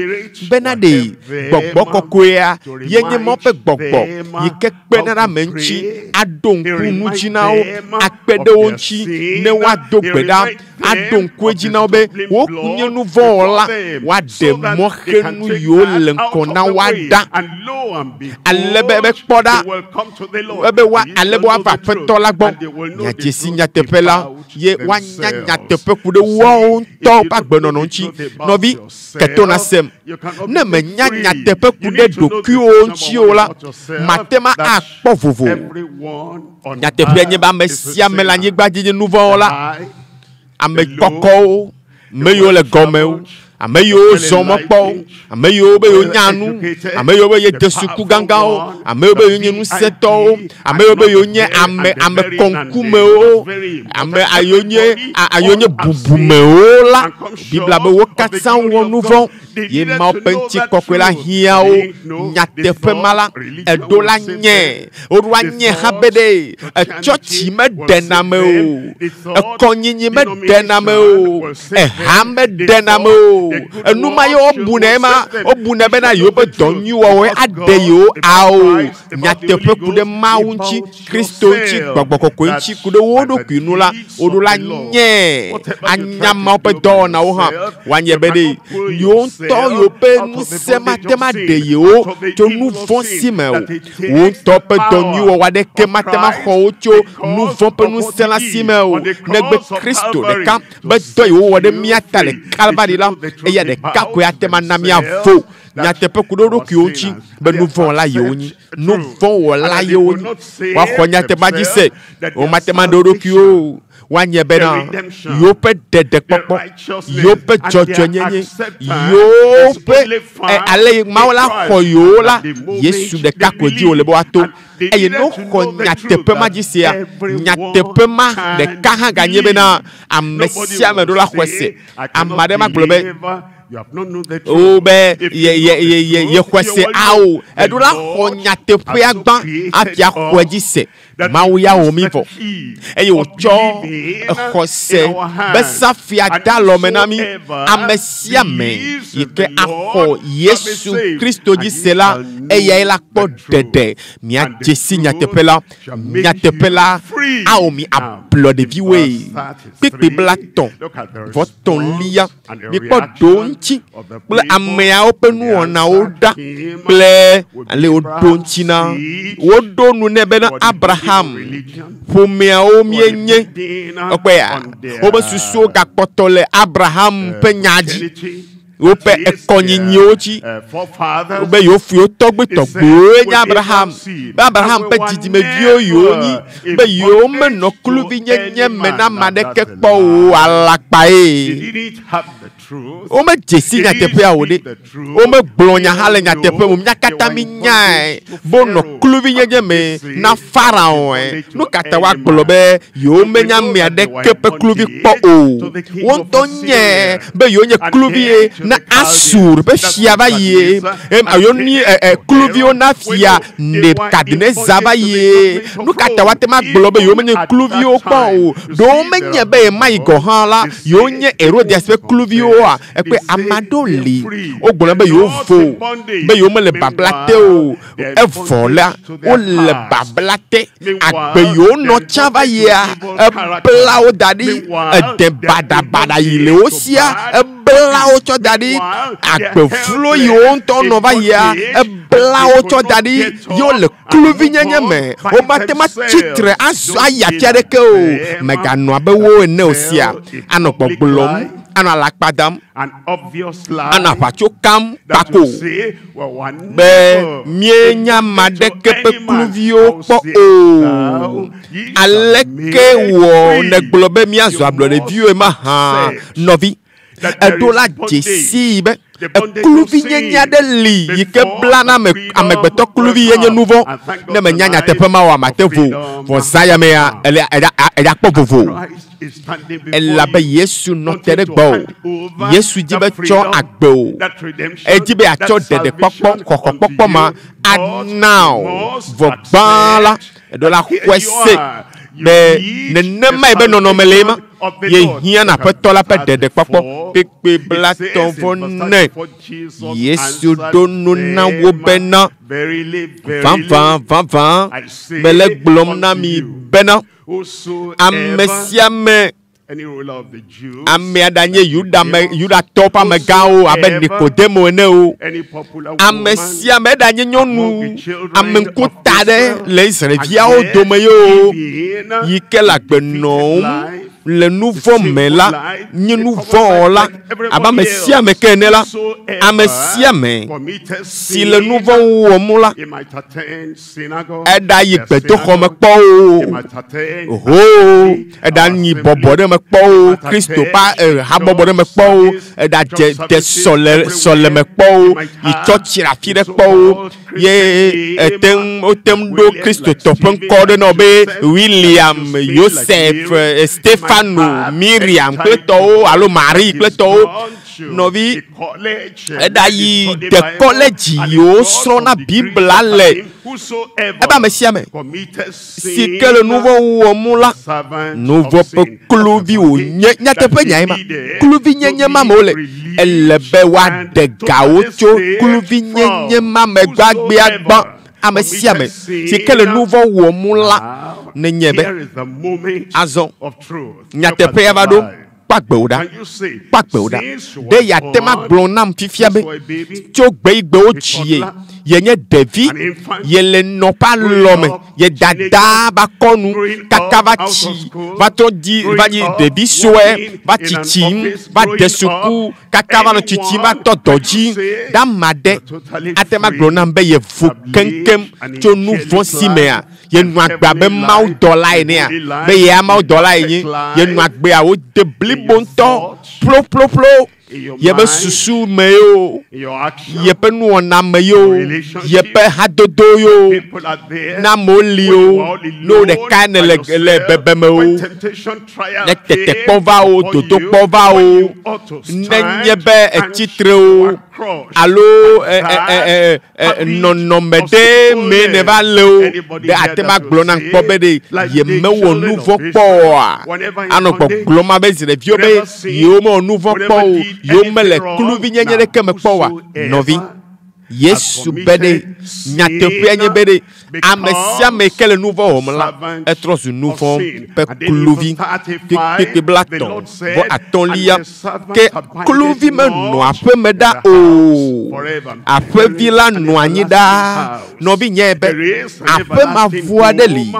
bena ɖe gbɔgbɔ kɔkɔea ye nye Mawu ƒe gbɔgbɔ yi ke kpena ɖe ame ŋuti, aɖo ŋku nu dzi na wo, akpe ɖe wo ŋuti ne woado gbe ɖa, aɖo ŋku edzi na wo be woku nye nu vɔ̃ wɔla, woaɖe mɔxenu yiwo le ŋkɔ na woa ɖa, ale be be kpɔ ɖa, ebe woa, ale be woava Aƒetɔ la gbɔ. Miadze si nyateƒe la, ye woanya nyateƒe ku ɖe woawo ŋutɔ ƒe agbenɔnɔ ŋuti. Nɔvi, ke to na sem. Ne menya nyateƒe ku ɖe ɖokuiwò ŋuti o la, mate ma akpɔ vovo. Nyateƒea nye be ame sia ame le anyigba dzi nye nu vɔ̃ wɔla. Ame kɔkɔwo, ame yiwo le gɔmewo, ame yiwo zɔ mɔ kpɔ, ame yiwo be yewo nya nu, ame yiwo be yede suku gãgãwo, ame yiwo be yewo nye ŋusẽtɔwo, ame yiwo be yewo nye ame ame kɔŋkumewo, ame yiwo nye yiwo nye bubumewo la, Biblia be wo katã wɔ nu vɔ̃ ye Mawu ƒe ŋutikɔkɔe la hiã wo. Nyateƒe ma la, eɖo la nye, woɖo anye hã be ɖe etsɔtsi meɖena ame o, ekɔnyinyi meɖena ame o, eha meɖena ame o. Enu ma ye wobunɛ ma, wobunɛ bena yewoƒe dɔ nyui wɔwɔe aɖe yewo ao. Nyateƒe ku ɖe Mawu ŋuti, Kristo ŋuti, gbɔgbɔ kɔkɔe ŋuti, ku ɖe wo ɖokui nu la, woɖo la nye anya Mawu ƒe dɔwɔnawo hã. Woanye be ɖe yewo ŋutɔ yewoƒe ŋusẽ mate ma ɖe yewo tso nu vɔ̃ si me o. Wo ŋutɔ ƒe dɔ nyui wɔwɔ aɖeke mate ma xɔ wo tso nu vɔ̃ ƒe ŋusẽ la si me o. Negbe Kristo ɖeka be dɔ yi wowɔ ɖe mía ta le Kalvari la, eya ɖeka koe ate ma na míavo. Nyateƒe ku ɖe wo ɖokuiwo ŋuti be nu vɔ̃ wɔla yewo nyi. Nu vɔ̃ wɔla yewo nyi. Woaxɔ nyateƒea dzi se. Womate ma ɖe wo ɖokuiwo o. Woanye bena yewoƒe ɖeɖekpɔkpɔ, yewoƒe dzɔdzɔenyenye, yewoƒe ale yi Mawu la xɔ yewo la, Yesu ɖeka koe dzi wòle be woato. Eye ne woxɔ nyateƒe ma dzi sea, nyateƒe ma ɖeka hã ganye bena ame sia ame ɖo la xɔe se. Ame aɖe magblɔ be o be ye ye ye ye yexɔe se ao. Eɖo la xɔ nyateƒea gbã hafi axɔe dzi se. Mawu ya wɔ mí vɔ eye wòtsɔ xɔse be safia de alɔme na mí. Ame sia ame yi ke axɔ Yesu Kristo dzi se la, eyae la kpɔ ɖeɖe. Miadze si nyateƒe la, nyateƒe la awɔ mi ablɔɖeviwoe. Kpikpi 33 vɔ tɔ̃lia, mikpɔ ɖo ŋuti kple ameawo ƒe nuwɔnawo ɖa kple ale woɖo ŋuti na woɖo nu nɛ bena Abraham ƒomeawo míenye. Ekpɔea, woƒe susuwo gakpɔtɔ le Abraham ƒe nya dzi, woƒe ekɔnyinyiwo dzi, be yewo yewo tɔgbe tɔgbewoe nye Abraham, be Abraham ƒe dzidzimeviwo yewo nyi, be yewo menɔ kluvinyenye me na ame aɖeke kpɔ o, alakpae. Womedze si nyateƒea o ɖe. Womegblɔ nya hã le nyateƒe me. Mía katã míenyae be wonɔ kluvinyenye me na Farao. Nu ka ta woagblɔ be yewomenye ame aɖeke ƒe kluvi kpɔ o? Wo ŋutɔ nyae be yewonye kluvi. Na Asur ƒe fia va yie, alo ni kluviwo na fia Nebukadnezar va yie. Nu ka ta woate ŋu agblɔ be yewomenye kluviwo kpɔ o? Ɖewo menye be ɣemaɣi gɔ̃ hã la, yewonye Herodias ƒe kluviwoa? Ekpɔe, ame aɖewo li wogblɔna be yewovo, be yewomele babla te o. Evɔ la, wole babla te. Agbe yi wonɔ tsã va yia, ebla wo da ɖi. Ede baɖabaɖa yi le wo sia, ebla wo tsɔ da ɖi. Agbe vlo yi wo ŋutɔ nɔ va yia, ebla wo tsɔ da ɖi. Ye wole kluvinyenye me. Womate ŋu atsi tre azɔ ayi afi aɖeke o. Mèganɔ abe wo ene o sia. Anɔ gbɔgblɔm, anɔ alakpa dam, anɔ aʋatso kam kpako be míenye ame aɖeke ƒe kluviwo kpɔ o. Aleke wɔ nègblɔ be míazu ablɔɖeviwoe mahã? Nɔvi, èɖo la dze sii be ekluvinyenye aɖe li yi ke blana ame amegbetɔ kluvi ye nye nu vɔ̃. Ne mènya nyateƒe ma oa, màte ŋu o. Vɔ zã ya mea, ele eɖa kpɔ vovo. Elabe Yesu nɔ te ɖe gbɔwò. Yesu di be tsɔ agbe wò. Edi be yeatsɔ ɖeɖekpɔkpɔ, xɔxɔkpɔkpɔ ma ana wò. Vɔ gbã la, èɖo la xɔe se be nenemae be nɔnɔme le ema. Yehiã na Aƒetɔ la ƒe ɖeɖekpɔkpɔ. Kpekpe blatɔ̃ vɔ nɛ. Yesu ɖo nu na wo bena, Vavã, vavã, mele egblɔm na mi bena, Ame sia ame, ame aɖanye Yuda me, Yudatɔwo ƒe amegãwo abe Nikodemo ene o, ame sia ame eɖanye nyɔnu ame ŋkuta aɖe le Israelviawo dome ye o, yi ke le agbe nɔm le nu vɔ̃ me la, nye nu vɔ̃ wɔla abe ame sia ame ke ene la, ame sia ame si le nu vɔ̃ wɔm la, Eɖayi gbedoxɔ me kpɔ o, hoo, eɖanyi bɔbɔ ɖe me kpɔ o, Kristo ƒe eh, habɔbɔ ɖe me kpɔ o, eɖadze de sɔle sɔleme kpɔ o, yi tsɔtsi le afi ɖe kpɔ o, ye ete ŋu wote ŋu ɖo Kristotɔ ƒe ŋkɔ ɖe na wò be William, Yosef, eh, Stefano, Miriam kple tɔwo alo Marie kple tɔwo. Nɔvi, eɖayi de kɔledzi yi wosrɔ̃na Biblia le. Ebe ame sia ame si ke le nu vɔ̃ wɔm la, nu vɔ̃ ƒe kluvi wònye. Nyateƒe nyae ma. Kluvinyenye ma me wole. Ele be woaɖe ga wo tso kluvinyenye ma me gbãgbiagbã. Ame sia ame si ke le nu vɔ̃ wɔm la, nenye be azɔ nyateƒea va ɖo. Kpɔ agbe wò ɖa. Kpɔ agbe wò ɖa. Ɖe yeate ŋu agblɔ nam fifia be, tso gbe yi gbe wodzi ye, yenye ɖevi, yele nɔ ƒe alɔ me, ye dada va kɔ nu kaka va tsi, va trɔ dzi, va nyi ɖevi sue, va tsitsim, va de suku, kaka va nɔ tsitsim, va tɔ dɔ dzi. Ɖe ame aɖe ate ŋu agblɔ nam be yevo keŋkeŋ tso nu vɔ̃ si mea? Yenɔ agbe abe mawudɔla enea? Be yea mawudɔla yenye? Yenɔ agbea wòde blibo ŋutɔ ƒloƒloƒlo? Yeƒe susu me yo, yeƒe nuwɔna me yo, yeƒe hadodo yo, ne amewo li o, ne wò ɖeka nèle le bebeme o, ne tetekpɔ va o, dodokpɔ va o, nenye be ètsi tre o, alo nɔnɔme ɖe mee nèva le o, ɖe àte ŋu agblɔ nam kpɔ be ɖe yemewɔ nu vɔ̃ kpɔ oa? Anɔ gbɔgblɔm abe Israelviwo be yewomewɔ nu vɔ̃ kpɔ o, yewomele kluvinyenye ɖeke me kpɔ oa? Nɔvi, Yesu be ɖe nyateƒea nye be ɖe ame sia ame ke le nu vɔ̃ wɔm la, etrɔ zu nu vɔ̃ ƒe kluvi. Kpukpui blaetɔ̃ vɔ atɔ̃lia. Ke kluvi menɔa aƒe me ɖa o. Aƒevi la nɔa anyi ɖaa. Nɔvinye be, aƒe mavɔ aɖe li.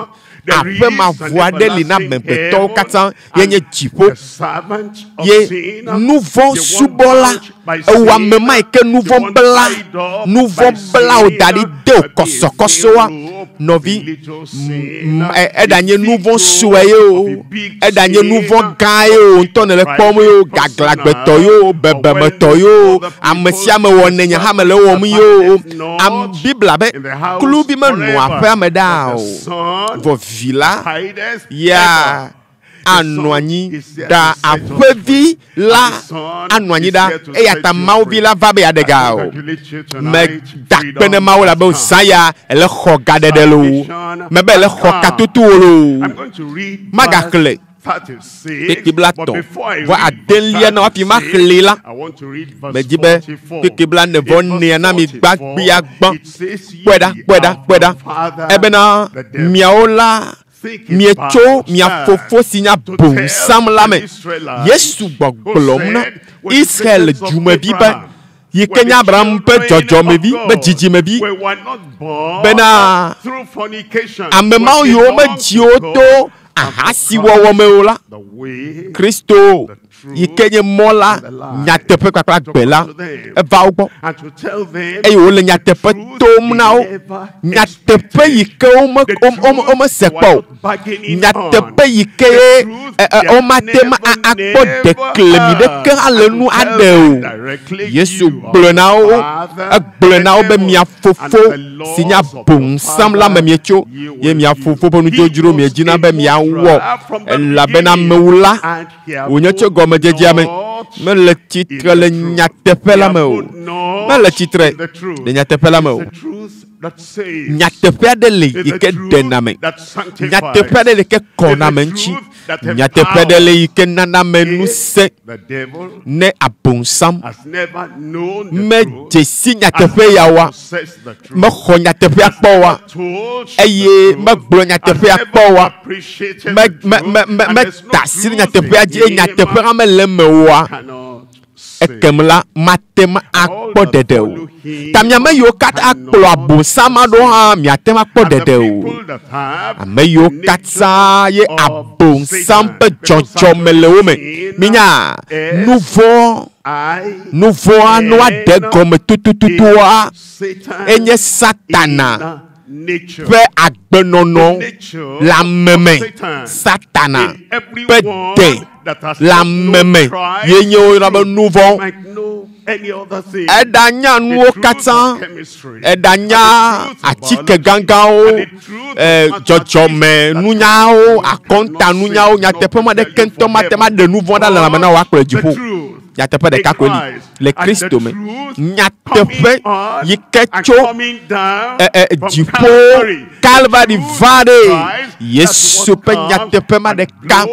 Aƒe mavɔ aɖe li na amegbetɔwo katã, ye nye dziƒo. Ye nu vɔ̃ subɔla, ewɔ ame ma yi ke nu vɔ̃ bla, nu vɔ̃ bla wò da ɖi de wò kɔsɔkɔsɔa. Nɔvi, eɖanye nu vɔ̃ sue ye o, eɖanye nu vɔ̃ gã ye o, ŋutɔ nèle kpɔm ye o, gaglagbetɔ ye o, bebemetɔ ye o, ame sia ame wɔnɛ nye hã mele ewɔm ye o. Am, Biblia be, kluvi menɔa aƒea me ɖaa o, vɔ vi la ya. anɔ anyi ɖa. Aƒevi la anɔ anyi ɖa. Eya ta Mawuvi la va be yeaɖe ga o. Meda akpe ne Mawu labe zã ya ele xɔ gaɖeɖe loo. Mebe ele xɔ katotowo loo. Magaxlẽ kpekpe blatɔ̃ vɔ adelia na hafi maxlẽe la, medi be kpekpe blane vɔ enea na mi gbagbea gbã. Kpɔe ɖa, kpɔe ɖa, kpɔe ɖa. Ebena miawo la mietso mia fofo si nye Abosam la me. Yesu gbɔgblɔm na Israel dumevi be yi ke nye Abraham ƒe dzɔdzɔmevi, ƒe dzidzimevi, bena ame mawo yiwo medzi wo to ahasiwɔwɔ me o la, Kristo yi ke nye mɔ la, nyateƒe kpakple agbe la, eva wo gbɔ eye wòle nyateƒe tom na wo, nyateƒe yi ke womese kpɔ o. Nyateƒe yi ke ye womate ŋu akpɔ ɖeklemi ɖeke hã le nu aɖe o. Yesu gblɔe na wo, egblɔe na wo be mia fofo si nye Abosam la me mietso, ye mia fofo ƒe nudzodzro miedina be miawɔ, elabena amewula wònye tso gɔmedzedzea me. Mele tsitre le nyateƒe la me o. Mele tsitre le nyateƒe la me o. Nyateƒe aɖe li yi ke ɖena ame. Nyateƒe aɖe li ke kɔna ame ŋuti. Nyateƒe aɖe li yi ke nana ame ŋusẽ. Ne Abosam medze si nyateƒe ya oa, mexɔ nyateƒea kpɔ oa, eye megblɔ nyateƒea kpɔ oa, me, me, me, meda asi ɖe nyateƒea dzi eye nyateƒe hã mele eme oa, ekem la, mate ŋu akpɔ ɖeɖe o. Ta mi ame yiwo katã kplɔ Abosam aɖo hã, miate ŋu akpɔ ɖeɖe o. Ame yiwo katã ye Abosam ƒe dzɔdzɔme le wo me. Minya, nu vɔ̃, nu vɔ̃a ne woaɖe egɔme tutututua, enye Satana ƒe agbenɔnɔ le ame me. Satana ƒe de le ame me ye nye woyɔna be nu vɔ̃. Eɖanya nuwo katã, eɖanya atike gãgãwo, dzɔdzɔme nunyawo, akɔnta nunyawo, nyateƒe ma ɖeke ŋutɔ mate ŋu aɖe nu vɔ̃ ɖa le lãme na wò akplɔe dziƒo. Nyateƒe ɖeka koe li le Kristo me. Nyateƒe yi ke tso dziƒo Kalvari va ɖe Yesu ƒe nyateƒe ma ɖeka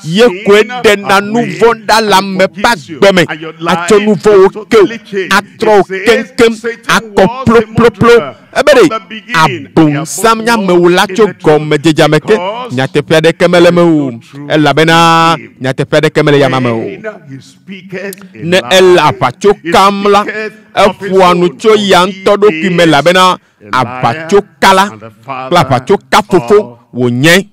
ye koe ɖena nu vɔ̃ ɖa le ame ƒe agbe me, atsɔ nu vɔ̃wo ke wò, atrɔ wò keŋkeŋ, akɔ ploplopllo. Ebe ɖe Abosam nye amewula tso gɔmedzedzea me ke, nyateƒe aɖeke mele eme o, elabena nyateƒe aɖeke mele eyama me o. Ne ele aʋatso kam la, eƒoa nu tso eya ŋutɔ ɖokui me elabena aʋatsokala kple aʋatsokafofo wònye.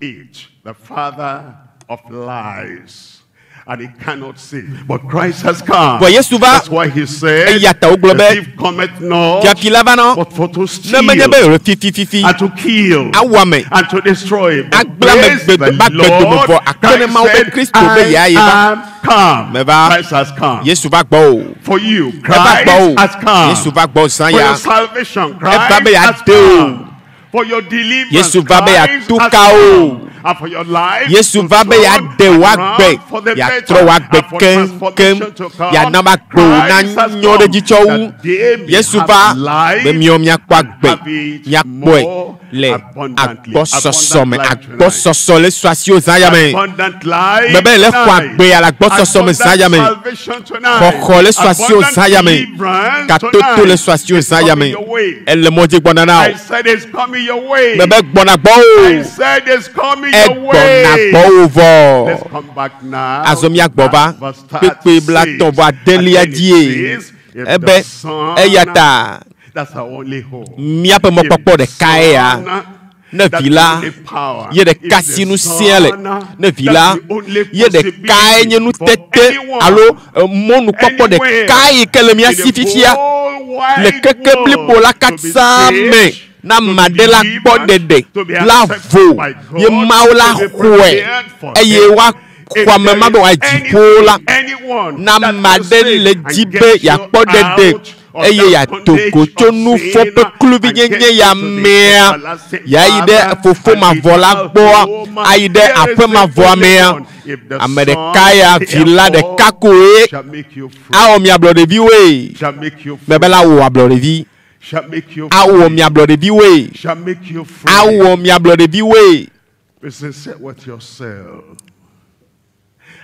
And he cannot save. But Christ has come. Vɔ Yesu va, That's why he said, eya ta wògblɔ The be, thief cometh not, Fiafi la va na but for to ne steal menye be wòle fifififi and to kill awu ame, and to destroy. But agblẽ ame praise gbe- the ba gbedome Lord, vɔ akpe ne Christ Mawu be said, Kristo be I yeayi va. am come. Meva. Christ has come. Yesu va gbɔwò. For you, Eva Christ gbɔwò. has come. Yesu va gbɔwò zã For ya. your salvation, Eva be Christ has yeaɖe wò. come. For your deliverance, Yesu va be Christ yeatu has ka wò. come. And for your life, Yesu to va be turn yeaɖe and wò run agbe, for the yeatrɔ better, wò agbe and for keŋkeŋ, transformation to come. yeana be agbe Christ has nanyɔ ɖe edzi come tsɔ wu. that they may Yesu have va life be miawo miakpɔ and agbe, have it miakpɔe more le abundantly. agbɔsɔsɔ me. Abundant life tonight. Agbɔsɔsɔ le su asiwò zã ya me. Abundant life Mebe le xɔ tonight. agbe ya le agbɔsɔsɔ me zã ya me. Abundant salvation tonight. Xɔxɔ le su asiwò zã ya me. Abundant deliverance Katoto tonight. le su asiwò It's zã ya coming me. your way. Ele mɔ dzi gbɔna na I wò. said it's coming your way. Mebe gbɔna I gbɔwò. said it's coming your Egbɔna way. gbɔwò vɔ. Let's come back now. Azɔ míagbɔ va At verse kpekpe 36. blatɔ̃ vɔ adelia And then it dzie. says, if Ebe the Son, eya ta that's our only hope. míaƒe mɔkpɔkpɔ ɖekae ya. Ne vi la ye ɖeka si ŋusẽ le, ne vi la ye ɖekae nye nutete alo mɔnukpɔkpɔ ɖeka yi ke le mía si fifia le keke blibo la katã me na ame aɖe la kpɔ ɖeɖe la vo ye Mawu la xɔe eye woaxɔ ame ma be wòayi dziƒo la. Na ame aɖe le dzi be yeakpɔ ɖeɖe of eye that yeado bondage go tso of nu sin vɔ̃ ƒe and kluvinyenye get ya into the mea everlasting yeayi ɖe Father fofo and mavɔ la eternal gbɔa home. ayi ɖe There is aƒe the mavɔa only mea one. If the ame Son ɖeka ya vi la therefore ɖeka koe shall make you free, awɔ mi ablɔɖeviwoe shall make you free, mebe la wò ablɔɖevi shall make you awɔ free, mi ablɔɖeviwoe shall make you free. awɔ mi ablɔɖeviwoe Be sincere with yourself.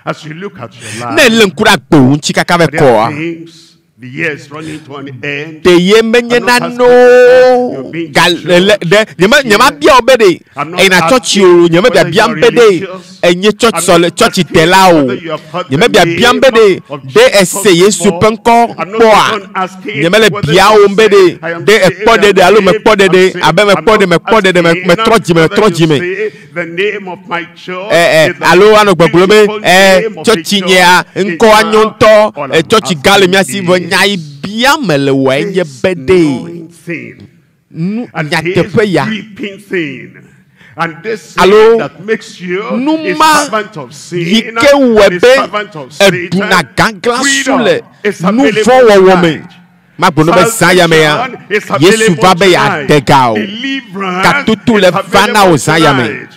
As you look at your ne life, lé ŋku ɖe agbo ŋuti kaka vɛ there kɔa are things, the year is running to an end. ɖe ye menye I'm not nanewo asking you ga le le ɖe nyeme nyemabia wo be ɖe I'm not eyina tsɔtsi o asking nyeme whether biabiam you are be ɖe religious. enye tsɔtsi I'm sɔle not tsɔtsi asking tela o whether you have heard the nyeme biabiam be ɖe name of ɖe Jesus ese Yesu before. ƒe ŋkɔ I'm not kpɔa even asking nyeme le whether bia you wo be ɖe say, I am ɖe saved, ekpɔ I am ɖeɖe alo saved, mekpɔ I'm ɖeɖe saved. abe I'm mekpɔ ɖe not mekpɔ ɖeɖe me- asking metrɔ dzime whether metrɔ you dzime say the name of my church ɛ ɛ is the alo anɔ gbɔgblɔ be beautiful ɛ name of the tsɔtsi church nyea in ŋkɔ anyo town. ŋutɔ All ɛ I'm tsɔtsi gã le mía si asking vɔ nya yi is bia me le wɔ enye this be ɖe knowing thing nu and this nyateƒe ya creeping thing and this sin Alo, that makes you nu a ma servant of yi sin ke wɔe and a be servant of Satan. eɖuna gagla su Freedom le is nu available vɔ̃ wɔwɔ me tonight. magblɔ be zã ya mea Salvation is Yesu available va be yeaɖe tonight. ga o Deliverance Katutu is le va na wò available zã ya me. tonight.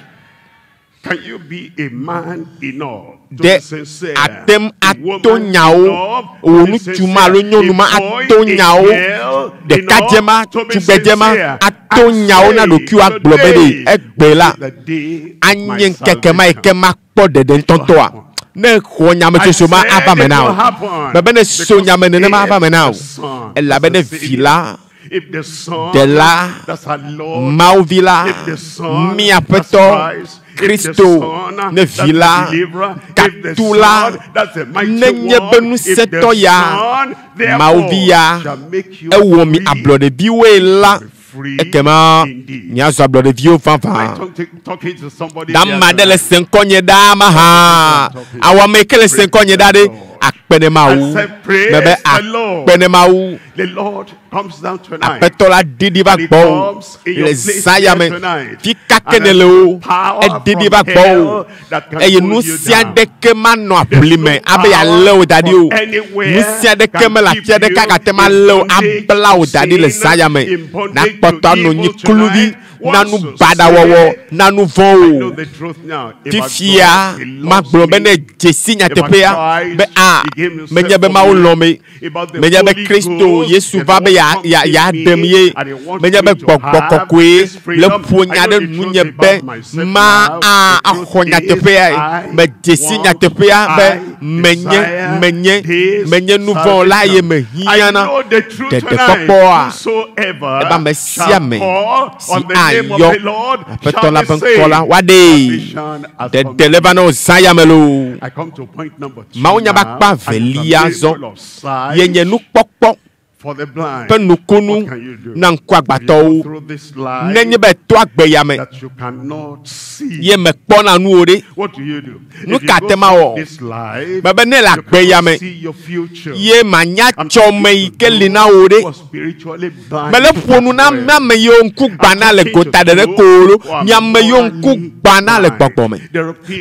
Can you be a man enough to ɖe be sincere? ate ŋu A ato woman nyawo enough wò to be ŋutsu ma alo sincere? nyɔnu ma A boy, ato a nyawo girl ɖekadze ma enough to be tugbedze ma sincere? ato And nyawo na say, ɖokuiwo agblɔ be ɖe "Today egbe la is the day of my anye ŋkeke ma yi ke salvation." makpɔ ɖeɖe ŋutɔŋutɔa ne xɔ nyametsotso ma I said ava me it na will o happen mebe ne so because nyame nenema if ava me na o the Son, elabe ne that's the vi la If the Son, Ɖela, that's our Lord, Mawu vi la if the Son, mía that's Aƒetɔ Christ, if the Kristo Son, ne that's vi the la deliverer, if the katu la Son, that's the mighty nenye be one, if the ŋusẽtɔ ya Son, Mawu vi ya therefore, shall make you ewɔ mi free, ablɔɖeviwoe la be free ekema indeed. miazɔ ablɔɖeviwo Am I vavã talking to somebody ɖe here ame aɖe le tonight? se ŋkɔnye ɖaa mahã awɔ ame yi ke le se ŋkɔnye ɖa ɖe akpe ne Mawu I said, praise mebe the Lord. akpe ne Mawu The Lord comes down tonight. Aƒetɔ la ɖiɖi va And he gbɔwò comes in your le place zã ya me here tonight. fi ka ke And ne le o there's power eɖiɖi from va gbɔwò hell that can eye pull nu you sia down. ɖeke manɔ aʋli me There's no abe yealé wò da ɖi o power from anywhere nu sia ɖeke can mele keep afi aɖeke you agate ma in lé wò bondage abla wò to da ɖi le sin, zã ya me in bondage nakpɔtɔ to anɔ nyi evil kluvi tonight. na nu Once you baɖa wɔwɔ say, na nu I know vɔ̃wo the truth now about fifia God. He loves magblɔ be me. ne dzesi nyateƒea Christ, be a he gave himself menye be for Mawu me. lɔ̃ me About the menye be Holy Kristo Ghost, Yesu he va be ya wants ya to ya me, ɖem ye and he wants menye me be to gbɔgbɔ have kɔkɔe this le freedom. ƒo I nya know ɖe the truth nunye about be myself ma now. a The truth axɔ is, nyateƒea I medzesi want, nyateƒea be I menye desire menye this menye nu vɔ̃ la ye salvation. mehiã I na know the truth tonight. ɖeɖekpɔkpɔa Whosoever ebe ame sia shall ame call si on the name of ayɔ the Lord Aƒetɔ shall la be ƒe ŋkɔ la saved. woaɖee Salvation has ɖeɖe come le va na wo zã ya me loo I come to point number two Mawu nya be now, akpa and it's a velia zɔ miracle of sight ye nye nukpɔkpɔ for the blind. ƒe nukunu What can you do? na If you go ŋkuagbãtɔwo through this life nenye be to agbe ya me that you cannot see, ye mekpɔna nu o ɖe what do you do? Nu If you ka go te ma through wɔ? this life, Mebe ne le you agbe ya cannot me see your future. ye manya I'm tsɔ talking me yi to ke li those na wo ɖe who are spiritually blind mele ƒo nu na as well. miame yiwo ŋku gbana le gota ɖeɖe ko lo miame yiwo ŋku gbana le gbɔgbɔ me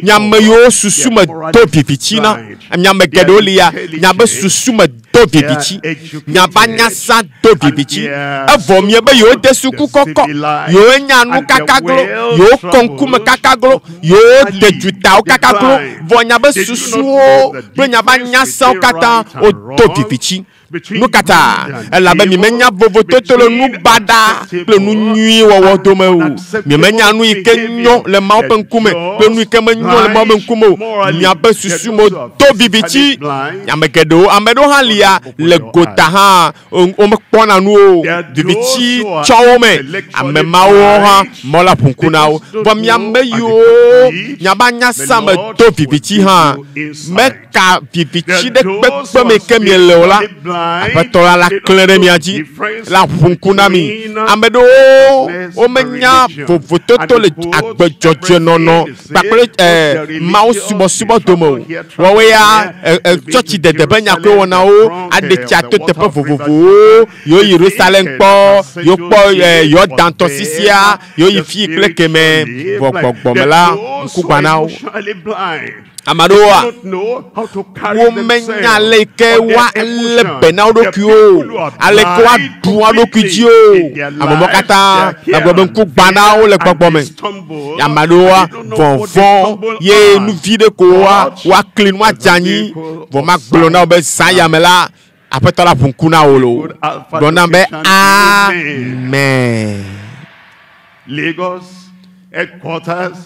miame yiwo susu me do vivitsi na miame geɖewo li ya miabe susu me do vivitsi miaba nyasa do vivitsi evɔ miebe yewo de suku kɔkɔ yewo nya nu kaka glo yewo kɔ ŋkume kaka glo yewo de dutawo kaka glo vɔ miabe susuwo kple miaba nyasawo katã wodo vivitsi nu katã elabe mi menya vovototo le nu baɖa kple nu nyui wɔwɔ dome o mi menya nu yi ke nyɔ le Mawu ƒe ŋkume kple nu yi ke menyɔ le Mawu ƒe ŋkume o miabe susu me do vivitsi ame geɖewo ame ɖewo hã lia le gota hã womekpɔna nu o vivitsi tsɔ wo me ame mawo hã mɔ la ƒo ŋku na wo vɔ miame yiwo miaba nyasa me do vivitsi hã meka vivitsi ɖe kpekpe me ke miele o la Aƒetɔ la la klẽ ɖe mia dzi la ʋu ŋku na mi ame ɖewo womenya vovototo le agbedzɔdzɔenɔnɔ kpakple Mawu subɔsubɔ dome o woawoe ya tsɔtsi dede ƒe nyakoe wɔnawo aɖe tsia to teƒe vovovowo yewo yi Yerusalem kpɔ yewo kpɔ Yɔdan tɔsisia yewo yi fi kple keme vɔ gbɔgbɔme la ŋku gbã na wo. Emotionally blind. Ame aɖewoa, womenya ale yi ke woalé be na wo ɖokuiwo o, ale yi ke woaɖu wo ɖokui dzi o. Ame mawo katã magblɔ be ŋku gbã na wo le gbɔgbɔ me. Ame aɖewoa, vɔvɔ̃ ye nu vi ɖe ko woa, woakli nu adze anyi. Vɔ magblɔ na wo be zã ya me la, Aƒetɔ la ʋu ŋku na wò loo. Gblɔ nam be amen. Lagos headquarters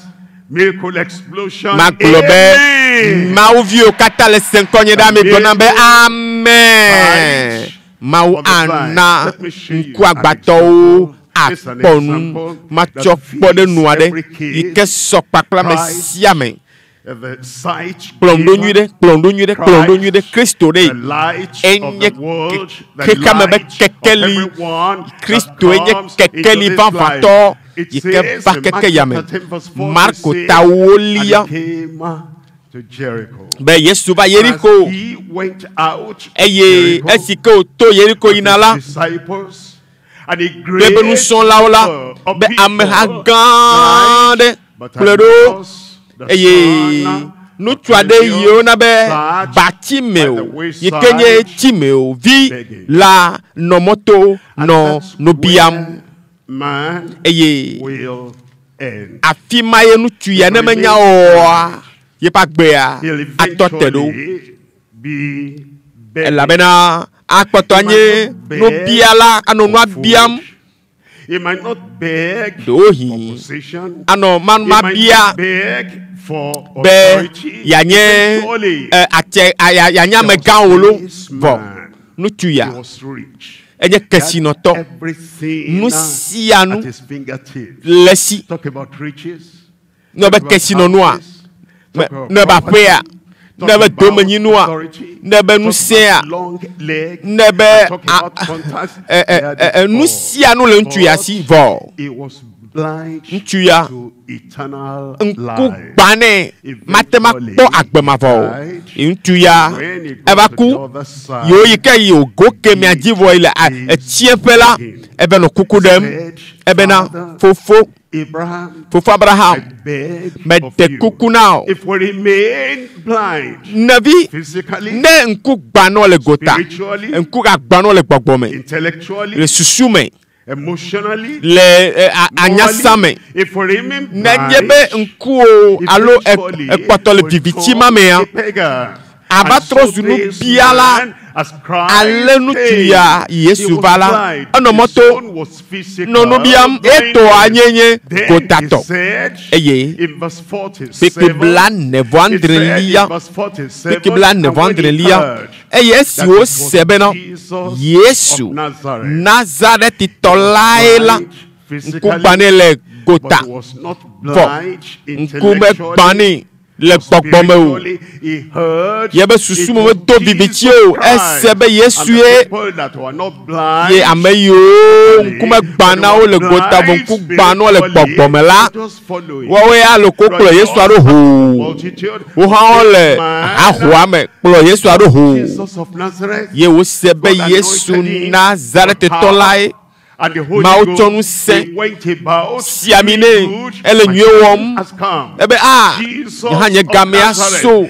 miracle explosion. Magblɔ be Mawu viwo katã le se ŋkɔnye ɖa mi gblɔ nam be amen. Mawu ana ŋkuagbãtɔwo akpɔ nu. Matsɔ kpɔɖeŋu aɖe yi ke sɔ kpakple ame sia ame. Kplɔm ɖo nyuiɖe, kplɔm ɖo nyuiɖe, kplɔm ɖo nyuiɖe. Kristo ɖe enye xexeame be kekeli. Kristoe nye kekeli vavãtɔ yi ke va keke yame. Marko ta wolia be Yesu va Yeriko eye esi ke wòto Yeriko yina la, kple eƒe nusrɔ̃lawo la be ameha gã aɖe kplɔe ɖo eye ŋutsu aɖe yi wona be Bartimeo yi ke nye Timeo vi la nɔ mɔto nɔ nu biam eye afi ma ye ŋutsu ya ne menya oa yeƒe agbea atɔ te ɖo elabena akpɔtɔ anye nubiala anɔ nua biam ɖewohĩ anɔ mabia be yeanye atse yeanye amegã o lo vɔ ŋutsu ya enye kesinɔtɔ nu sia nu le esi ne be kesinɔnua, ne be aƒea, ne be domenyinua, ne be ŋusẽa, ne be nu sia nu le ŋutsu ya si vɔ. Ŋutsu ya ŋku gbã nɛ mate ŋu akpɔ agbe mavɔ o. Ŋutsu ya eva ku yewo yi ke yi wògo kemɛa dzi vɔ yi le etsiẽƒe la, eva nɔ kuku ɖem ebena, Fofo, Fofo Abraham, meɖe kuku na wò, nɔvi, ne ŋku gbã nɔ le gota, ŋku gagbã nɔ le gbɔgbɔ me, le susu me, le anyasa me, nenye be ŋkuwò alo ekpɔtɔ le viviti ma mea, Ava trɔ zu nubiala ale ŋutsu ya Yesu va la, enɔ mɔ to nɔ nu biam etɔa nye nye gotatɔ. Eye kpekpe blaene vɔ adrelia, kpekpe blaene vɔ adrelia, eye esi wose bena Yesu Nazaretitɔ lae la, ŋku gbã nɛ le gota, vɔ ŋku megbã nɛ le gbɔgbɔ me o. Yeƒe susu me medo viviti o. Ese be Yesu ye ye ame yiwo ŋkume gbã na wo le gota vɔ ŋku gbã na wo le gbɔgbɔ me la, woawoe ya le ko kplɔ Yesu aɖo hoo. Wo hã wole hahoa me kplɔ Yesu aɖo hoo. Ye wose be Yesu Nazaretetɔ lae. Mawu tsɔ ŋusẽ si ami nɛ, ele nyuie wɔm. Ebe a, nye hã nye gamea so.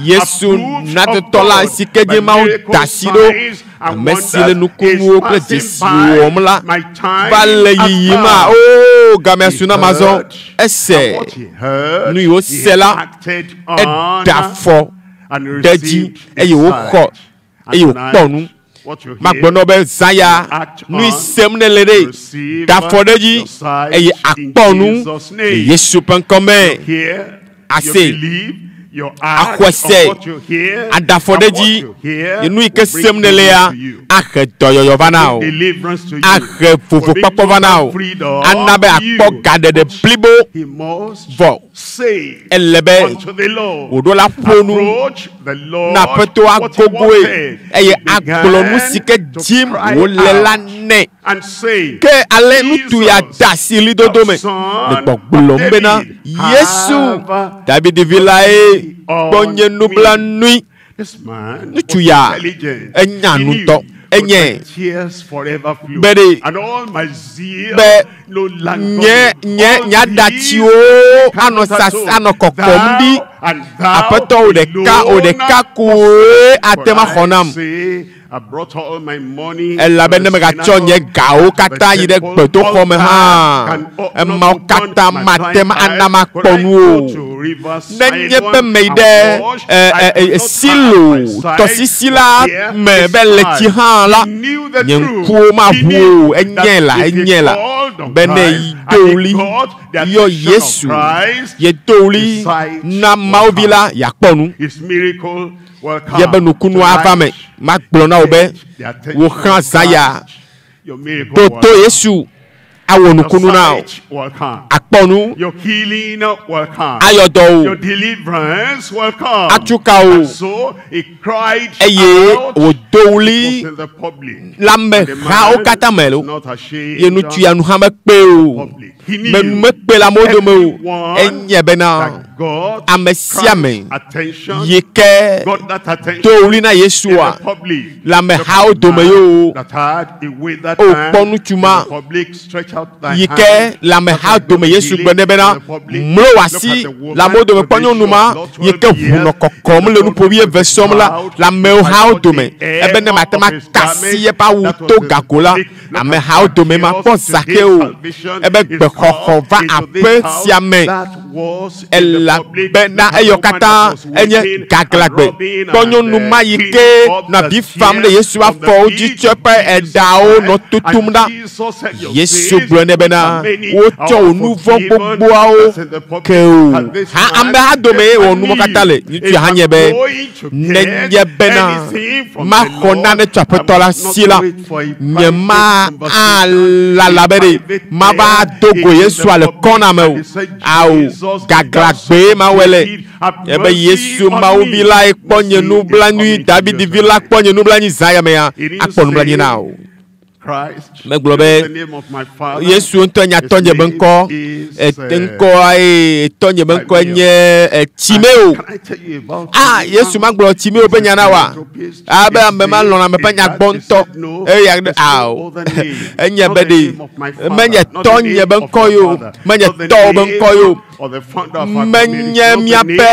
Yesu Nazaretɔ la si ke dzi Mawu da asi ɖo, ame si le nukunuwo kple dzesiwo wɔm la, va le yiyim a, oo, gamea su nam azɔ. Ese nu yi wose la, eɖe afɔ ɖe edzi eye wòxɔ eye wòkpɔ nu. Magblɔ na wò be zã ya, nu yi sem nèle ɖe, da afɔ ɖe edzi eye àkpɔ nu le Yesu ƒe ŋkɔ me. Àsee, àxɔe se, àda afɔ ɖe edzi ye nu yi ke sem nèle ya ahe dɔyɔyɔ va na wò, ahe vovokpɔkpɔ va na wò, ana be àkpɔ gaɖeɖe blibo vɔ. Ele be wòɖo la ƒo nu na Aƒetɔ agogoe eye agblɔ nu si ke dim wòle la nɛ. Ke ale ŋutsu ya de asi ɣlidodo me le gbɔgblɔm bena, Yesu, David vi lae, kpɔ nye nublanui. Ŋutsu ya enya nu ŋutɔ. Enye be ɖe be nye nye nye aɖatsiwo anɔ sas anɔ kɔkɔm ɖi. Aƒetɔ wò ɖeka wò ɖeka koe ate ŋu axɔ nam. Elabe ne megatsɔ nye gawo katã yi ɖe gbedoxɔ me hã, emawo katã mate ŋu ana makpɔ nu o. Nenye be meyi ɖe Silo tɔsisi la me be le tsi hã la, nye ŋkuwo maʋu o. Enyae la, enyae la be ne yi do ɣli yɔ Yesu, yedo ɣli na Mawu Vi la, yeakpɔ nu. Ye be nukunu ava me. Magblɔ na wò be wò xlã zã ya ɖo to Yesu awɔ nukunu na wò. Akpɔ nu, ayɔ dɔ wò, atu ka wò. Eye wòdo ɣli le amehawo katã me lo. Ye ŋutsu ya nu hã mekpe o. Me nu mekpe le amewo dome o. Enye bena ame sia ame yi ke do ɣli na Yesua le amehawo dome yewo o kpɔ ŋutsu ma yi ke le amehawo dome Yesu gblɔ nɛ bena mlo wò asi le amewo dome kpɔ nyɔnu ma yi ke ʋu nɔ kɔkɔm le nuƒo wuieve sɔm la le amewo hawo dome ebe ne mate ŋu aka asi eƒe awu to gago la amehawo dome ma kpɔ Zakeo ebe gbexɔxɔ va aƒe sia me elabena eyɔ katã enye gaglãgbe. Kpɔ nyɔnu ma yi ke nɔ avi fam ɖe Yesu ƒe afɔwo dzi tsɔ eƒe eɖawo nɔ tutum ɖa. Yesu gblɔ nɛ bena, wotsɔ wò nu vɔ̃ gbogboawo ke wò. Ha ameha dome ye wɔ nu ma katã le. Ŋutsua hã nye be, nenye bena maxɔ nane tso Aƒetɔ la si la, nye ma alala be ɖe mava do go Yesua le kɔna me o. Ao, gaglãgbee mawɔe le. Ebe Yesu Mawu vi lae kpɔ nye nublanui, David vi la kpɔ nye nublanui zã ya mea, akpɔ nublanui na wò. Megblɔ be Yesu ŋutɔ nya tɔnye be ŋkɔ, ŋkɔa ye tɔnye be ŋkɔe nye Timeo. Ah, Yesu magblɔ Timeo ƒe nya na wa. Abe ame ma lɔ̃na ame ƒe nya gbɔ ŋutɔ. Eya ao, enye be ɖe menye tɔnye be ŋkɔ yo, menye tɔwò be ŋkɔ yo. Menye míaƒe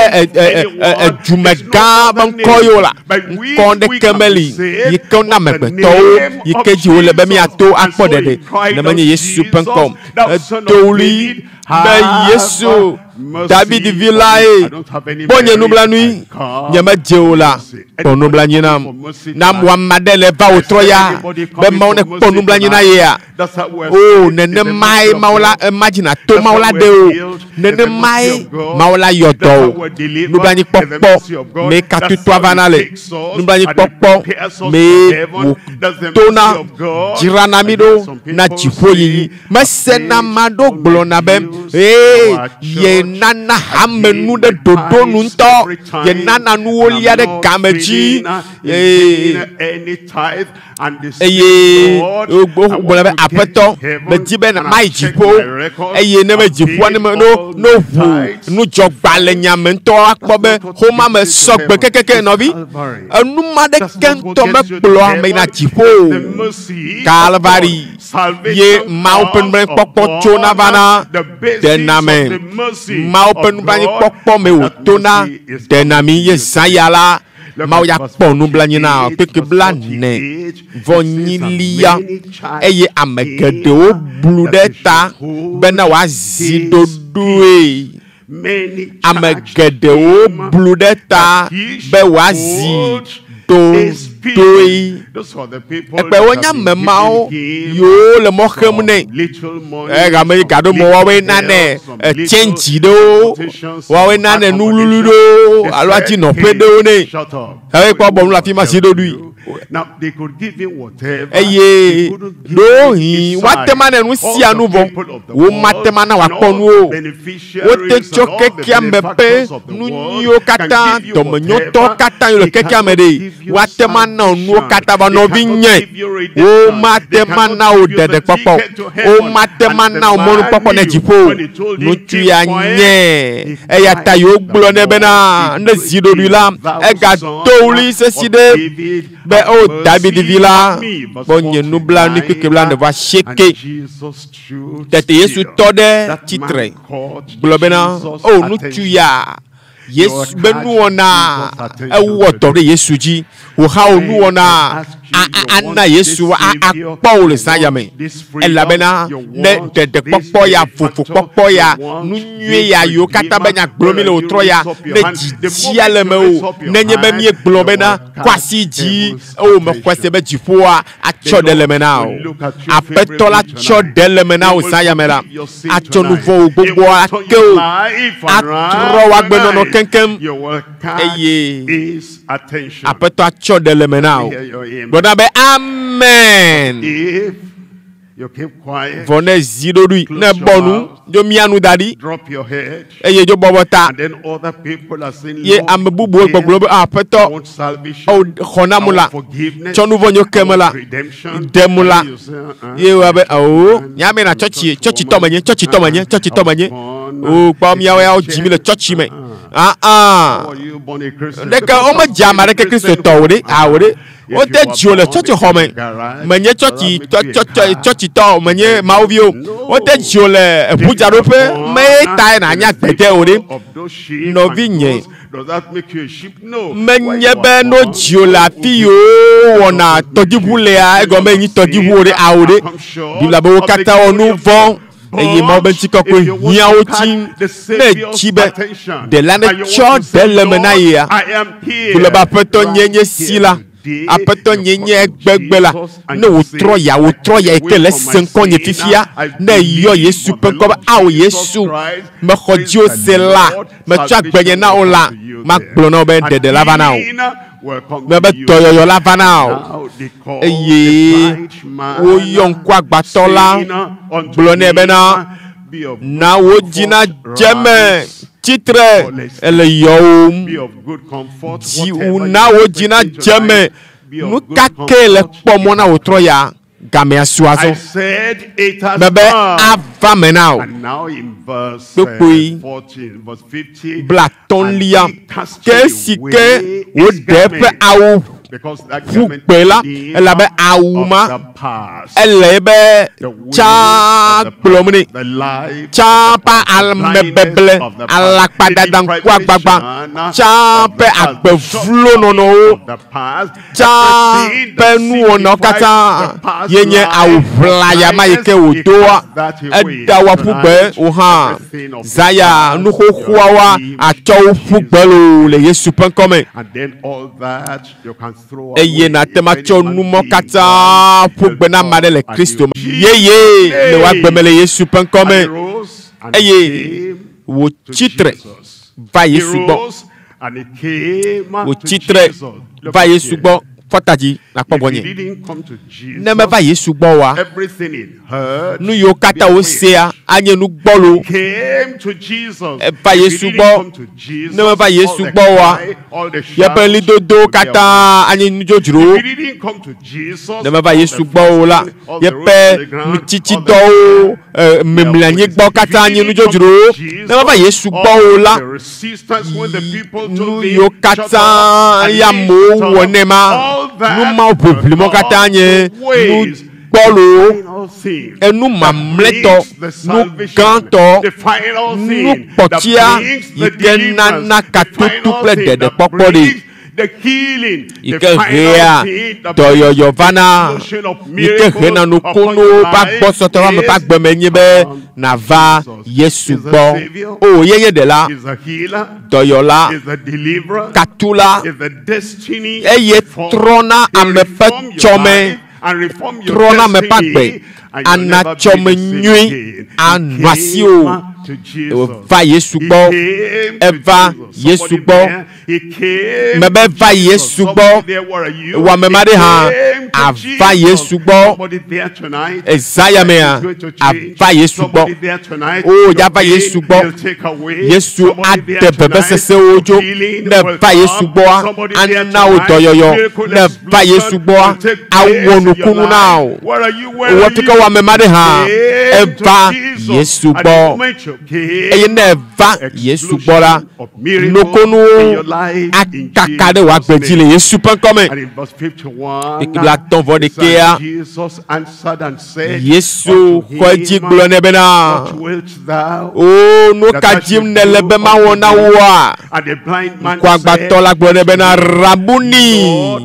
edumegã ƒe ŋkɔ ye o la, ŋkɔ ɖeke meli yi ke wona amegbetɔwo yi ke dzi wòle be míato akpɔ ɖeɖe ne menye Yesu ƒe ŋkɔ o. Edo ɣli be Yesu, David vi lae, kpɔ nye nublanui, nyemedze o la, kpɔ nublanui nam. Ne ame aɖe le va wòtrɔ ya be Mawu nekpɔ nublanui na yea? O, nenemae Mawu la, ema dzi nàto Mawu la ɖe o. Nenemae Mawu la yɔ dɔ o. Nublanuikpɔkpɔ mee katutua vana le. Nublanuikpɔkpɔ mee wòtona dzrana mí ɖo na dziƒoyiyi. Mesena ame aɖewo gblɔna be, Ee, yenana hame nu ɖe ɖoɖo nu ŋutɔ. Yenana nuwo lia ɖe game dzi. Ee, eye wogblɔ be aƒetɔ medi be mayi dziƒo eye ne me dziƒoa ne me no no ʋu nudzɔgba le nya me ŋutɔ akpɔ be xoma me sɔgbe kekeke nɔvi enu ma ɖeke ŋutɔ mekplɔ ame yina dziƒo o Kalvari ye Mawu ƒe nublanuikpɔkpɔ tsona vana ɖena me Mawu ƒe nublanuikpɔkpɔ me wòtona ɖena mi ye zã ya la Mawu ya kpɔ nublanui na kpekpe blaene vɔ nyilia eye ame geɖewo blu ɖe ta bena wòazi ɖoɖoe. Ame geɖewo blu ɖe ta be wòazi ɖoɖoe. Ekpe wonye ame mawo yiwo le mɔ xem nɛ. Ame yi gaɖo mɔ woawoe nanɛ tsɛntsi ɖewo, woawoe nanɛ nululu ɖewo alo adi nɔƒe ɖewo nɛ. Eye kpɔ bɔ nu le afi ma zi ɖoɖoe. Eye ɖewohĩ woate ŋu anɛ nu sia nu vɔ womate ŋu ana wòakpɔ nu o. Wote tsɔ kekea me ƒe nu nyuiwo katã, dɔmenyotɔwo katã yiwo le kekea me ɖe, woate ŋu ana wò nuwo katã vɔ nɔvinye, womate ŋu ana wò ɖeɖekpɔkpɔ o. Womate ŋu ana wò mɔnukpɔkpɔ ne dziƒo o. Ŋutsu ya nye. Eya ta yewo gblɔ nɛ bena ne zi ɖoɖoe la, egado ɣli sesĩe ɖe be be have o David mercy vi la on me. Verse kpɔ nye nublanui 49, kpekpe blaene vɔ And asieke. Jesus stood Tete Yesu still. tɔ ɖe That tsitre man caught gblɔ bena Jesus' o ŋutsu attention. ya Yesu be catch nuwɔna Jesus' attention ewɔ dɔ ɖe Yesu dzi. Wò hã wò When nuwɔna I ask you, a- you a- ana want Yesu this a- Savior, akpɔ wò le you zã ya me. want this freedom, Elabena you ne want this ɖeɖekpɔkpɔ ya, benefactor, vovokpɔkpɔ ya, you want nu nyui this ya yiwo katã be Redeemer, nya gblɔm mi le whether wòtrɔ you ya, raise up your ne hand, the dzidzia le moment me you raise o, up your nenye be hand, míegblɔ you bena will kɔ catch asi dzi heaven's eye mexɔe se attention. be dziƒoa atsɔ The ɖe le Lord me na will wò. look at you Aƒetɔ la favorably tsɔ tonight. ɖe le me na He wò will zã ya me la. forgive your sin Atsɔ nu tonight. vɔ̃wo He gbogbo will turn ake your wò. life Atrɔ around wò agbenɔnɔ tonight. keŋkeŋ You will catch eye his attention. Aƒetɔ atsɔ ɖe le me na wò. Hear your amen. Gblɔ na be amen. If you keep quiet, Vɔ ne zi ɖoɖoe, ne bɔ nu, dzo mia nu da ɖi drop your head, eye dzo bɔbɔ ta and then other people are saying, ye Lord, ame bubuwo here, gbɔgblɔ be I aƒetɔ want salvation, o xɔ na I mu la want forgiveness, tsɔ nu vɔ̃ nyo ke I me la want redemption. ɖe mu la And you say, uh-uh, ye wòa be o I'm nya me na a tsɔtsi church tsɔtsitɔ woman. menye tsɔtsitɔ menye Uh-uh, tsɔtsitɔ I was menye born o kpɔ in míawo ya a wodzi mi le church. tsɔtsi me Uh-uh. ah ah How are you born a Christian? ɖeke Because womedze I'm ame aɖeke a Christian kristotɔ o ɖe awo ɖe If you wote were dziwò le born tsɔtsixɔ me in a garage, menye does that tsɔtsi make you a tsɔ- car? tsɔtsitɔ menye mawuviwo No. wote dziwò le eʋudzraɖoƒe me tae nànya gbede o ɖe Of those sheep Nɔvinye. and goats, does that make you a sheep? No. When you menye were be no born, dziwò le afi yiwo wɔna tɔdziʋu lea egɔme nyi tɔdziʋu o ɖe awo ɖe Biblia be wo katã wɔ nu vɔ̃ eye Mawu be ŋutikɔkɔe hiã wo tsi ne etsi be ɖela ne tsɔ ɖe le me na yea gblɔ be aƒetɔ nye nye si la aƒetɔ nye nye egbegbe la ne wòtrɔ ya wòtrɔ ya yi ke le se ŋkɔ nye fifia ne eyɔ Yesu ƒe ŋkɔ be ao Yesu mexɔ dziwò se la metsɔ agbenye na wò la magblɔ na wò be ɖeɖe la va na wò mebe dɔyɔyɔ la va na wò eye woyɔ ŋkuagbãtɔ la gblɔ nɛ bena na wò dzi nadze eme tsitre ele yɔwòm Be of good comfort. dzi whatever na you wò are dzi expecting nadze eme tonight, be of nu good ka ke le comfort. kpɔ mɔ na wò trɔ ya gamea su I azɔ said it has mebe come. ava me na wò And now in verse Kpukpui 14, verse 50, blatɔ̃lia and he casted ke esi away ke his wòɖe eƒe garment, awu because that ƒu garment gbe la came elabe awu of ma the past. ele be The way tsã of the kplɔm past, nɛ the life tsã of the ƒe past, the amebeble blindness of the past, alakpadada the ŋkuagbagba deprivation tsã of ƒe the past, the agbevlonɔnɔwo shortcomings of the past, tsã everything ƒe that nuwɔnawo signifies katã the past ye nye life awu of ʋlaya ma yi ke blindness, he wòdoa cast that away. eɖa wò aƒu gbe Tonight, wò hã everything of your zaya past, nuxoxoawoa your atsɔ wo ƒu gbe loo le Yesu ƒe ŋkɔme And then all that you can throw eye away. nàte ŋu If atsɔ any man numɔ be in katã Christ, ƒu gbe na ame aɖe le he'll Kristo me come yeye le wò agbe me le Yesu ƒe And ŋkɔme he rose and eye he came to wòtsi tre Jesus. va He Yesu gbɔ rose and he came to wòtsi tre Jesus. Look va at Yesu here. gbɔ fɔta dzi nakpɔ If gbɔnye he didn't come to Jesus, ne meva Yesu gbɔ oa everything he heard nu yiwo katã be wosea anye nu gbɔlo came to Jesus. Eva If he Yesu didn't gbɔ. come to Jesus, Ne meva Yesu all the gbɔ oa, cry, all the yeƒe shout ɣlidodowo will be katã anye nudzodzrowo If he didn't come to Jesus, ne meva all Yesu the gbɔ o la fasting, all the yeƒe roads on the ground, all the nutsitsidɔwo memleanyigbɔ katã anye nudzodzrowo ne meva Yesu gbɔ o la the resistance when the people nu told him, yiwo "Shut katã up," and ya he amewo shut wɔ up, nɛ ma all that nu mawo ʋiʋlimɔ katã nye will nu come to waste. gbɔlowo Final thing enu that mamlɛtɔ brings the nu salvation, gãtɔ the final nu thing that kpɔtia brings yi the ke deliverance, nana the katutu final kple thing that ɖeɖekpɔkpɔ ɖi brings the healing, yi the ke final hea thing that dɔyɔyɔ vana explosion of yi ke hena miracles upon nukunuwo your ƒe life agbɔsɔsɔ va ame ƒe is agbeme nye be come nàva Jesus. Yesu Is the gbɔ Savior. o ye nye ɖela is a healer, dɔyɔla is a deliverer, katula is the destiny eye reformer. trɔna He'll ame ƒe reform your tsɔme life and reform your trɔna ame ƒe agbe destiny, and you'll ana never be tsɔme the same nyui again. He anɔ asiwò came to Jesus. va Yesu He gbɔ came to eva Jesus. Yesu Somebody gbɔ there, he came Mebe to va Jesus. Yesu Somebody gbɔ. there, where are you? Wò ame ma He ɖe hã came to ava Jesus. Yesu gbɔ Somebody there tonight, Ezaya mea is going to change. ava Yesu gbɔ Somebody there tonight, O your yava pain Yesu gbɔ will take away. Yesu Somebody there aɖe tonight, vevesesewo your tso healing ne will va Yesu come. gbɔa Somebody there ana wò tonight, dɔyɔyɔ miracle ne va Yesu explosion gbɔa will take awɔ place in your nukunu na life. wò Where are you? Where wò are fi ke you? wò ame ma ɖe hã Came to eva Jesus. Yesu At the gbɔ moment you you came, Eye ne eva Yesu gbɔ la, explosion of miracle in nukunuwo your life in akaka ɖe wò Jesus' agbe dzi le name. Yesu ƒe ŋkɔme. And in verse 51, Kpukpui blaetɔ̃ vɔ it says, ɖekɛa, Jesus answered and said Yesu unto xɔ edzi him, gblɔ nɛ bena, What wilt thou O nu that ka I dzim should nèle do be mawɔ unto na thee? wòa? And the blind man Ŋkuagbãtɔ said la gblɔ nɛ bena, Rabuni, Lord,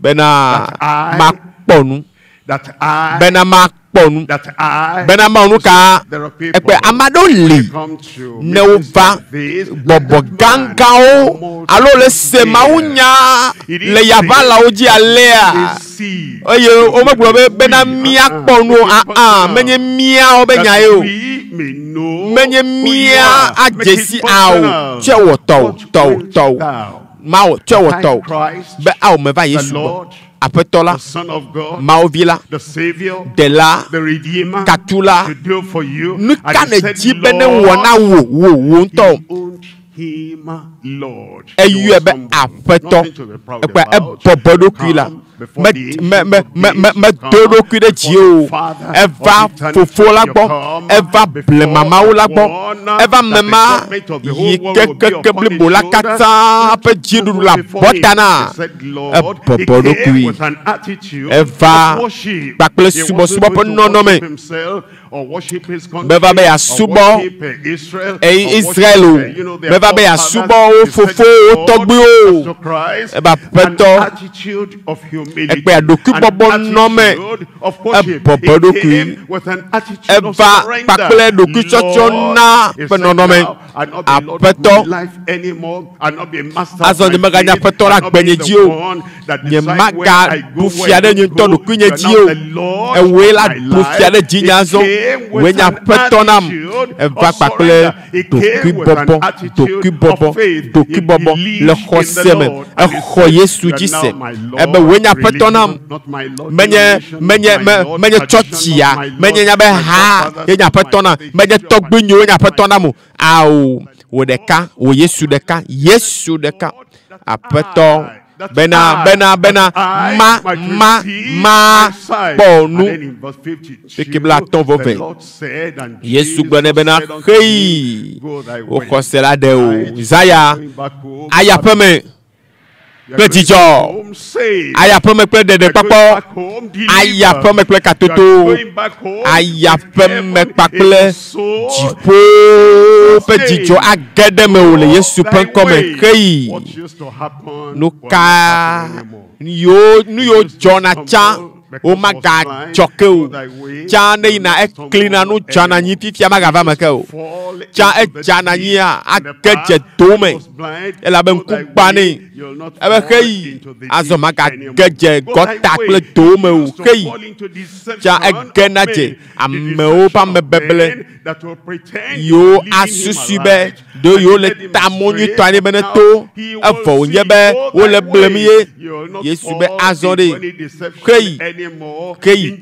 bena that I- makpɔ nu, that I, bena makpɔ nu, that I, bena mawɔ nu ka? there are people Ekpe ame aɖewo li come to ne meetings wova like this, like gbɔgbɔ that man, gãgãwo almost alo le se mawunya le yaʋalawo dzi alea they see eye womegblɔ be bena míakpɔ nu o aa menye míawo be nya ye o we may know menye who you mía are. Make adze it si ao personal. tsɛ wɔ tɔwò What tɔwò wilt tɔwò thou? mawɔ tsɛ wɔ I, tɔwò Christ, be ao meva the Yesu gbɔ Lord, Aƒetɔ la the Son of God, Mawu vi la the Savior, Ɖela the Redeemer, Katula to do for you. nu And ka he ne said, dzi be ne wɔ na Lord, wò wò wò ŋutɔ he owned him, Lord. He eyɔe was be humble. aƒetɔ Nothing to be proud ekpe about. ebɔbɔ ɖokui la Come before me the me ancient me of me me days, medo come ɖokui ɖe dzi before o the Father eva of eternity, fofo la you gbɔ come eva before blemamawo la the gbɔ one eva that the mema government of the whole yi world will be kekeke upon his blibo la shoulder. katã ƒe dziɖuɖu la Before bɔ him. ta na He said, Lord, he ebɔbɔ came ɖokui with an attitude Eva of worship. kpakple He wasn't subɔsubɔ ƒe going to nɔnɔme. worship himself or worship his country Meva be or yeasubɔ worship, Israel eyi or worship, Israel o you know, their meva be forefathers. yeasubɔ wo He said, fofowo wo Lord, tɔgbuiwo to Christ, Eba an aƒetɔ attitude of humility, ekpe ɖokuibɔbɔ an nɔme attitude of worship. ebɔbɔ He ɖokui came with an attitude of eva surrender. kpakple ɖokuitsɔtsɔ Lord, na he ƒe said, nɔnɔme now, I'll not be Lord of aƒetɔ my life anymore. I'll not be master of azɔ my nye meganye faith. aƒetɔ le I'll not be agbenye the dzi o one that nye decide where I magaɖu go, fia where I ɖe nye don't ŋutɔ go. ɖokuinye You are dzi now o the Lord ewòe of la my ɖu fia life. ɖe dzinye He azɔ came wòe with nye an aƒetɔ nam attitude eva of kpakple surrender. He came with an ɖokuibɔbɔ attitude ɖokuibɔbɔ of faith. He ɖokuibɔbɔ le believed in the xɔse me Lord. And he exɔ said, Yesu You are dzi now se my ebe Lord, wòe nye aƒetɔ nam religion, not my Lord, menye denomination, menye not me my Lord, menye tradition, tsɔtsia not my Lord, menye nya be my ha forefathers, ye nye not my aƒetɔ nam the menye history of my tɔgbuinyewo nye aƒetɔ my nam o ao wò ɖeka wò Yesu ɖeka Yesu ɖeka aƒetɔ bena bena bena ma ma ma kpɔ nu Kpukpui blaetɔ̃ vɔ eve. Yesu gblɔ nɛ bena xeyi wò xɔse la ɖe o Zaya ayi aƒeme kple dzidzɔ ayi aƒeme kple ɖeɖekpɔkpɔ ayi aƒeme kple katoto ayi aƒeme kpakple dziƒo ƒe dzidzɔ age ɖe mewò le Yesu ƒe ŋkɔme xeyi nu ka yiwo nu yiwo dzɔna tsã womagadzɔ ke o tsã ne yina eklina nu dzɔna anyi fifia magava eme ke o tsã edzana anyia age dze do me elabe ŋku gbã nɛ ebe xeyi azɔ magage dze gɔta kple do me o xeyi tsã egena dze amewo ƒe amebeble yiwo asusui be ɖewo yiwo le ta mɔ nyuitɔ anyi be ne to evɔ wònye be wole blem ye Yesu be azɔ ɖe xeyi xeyi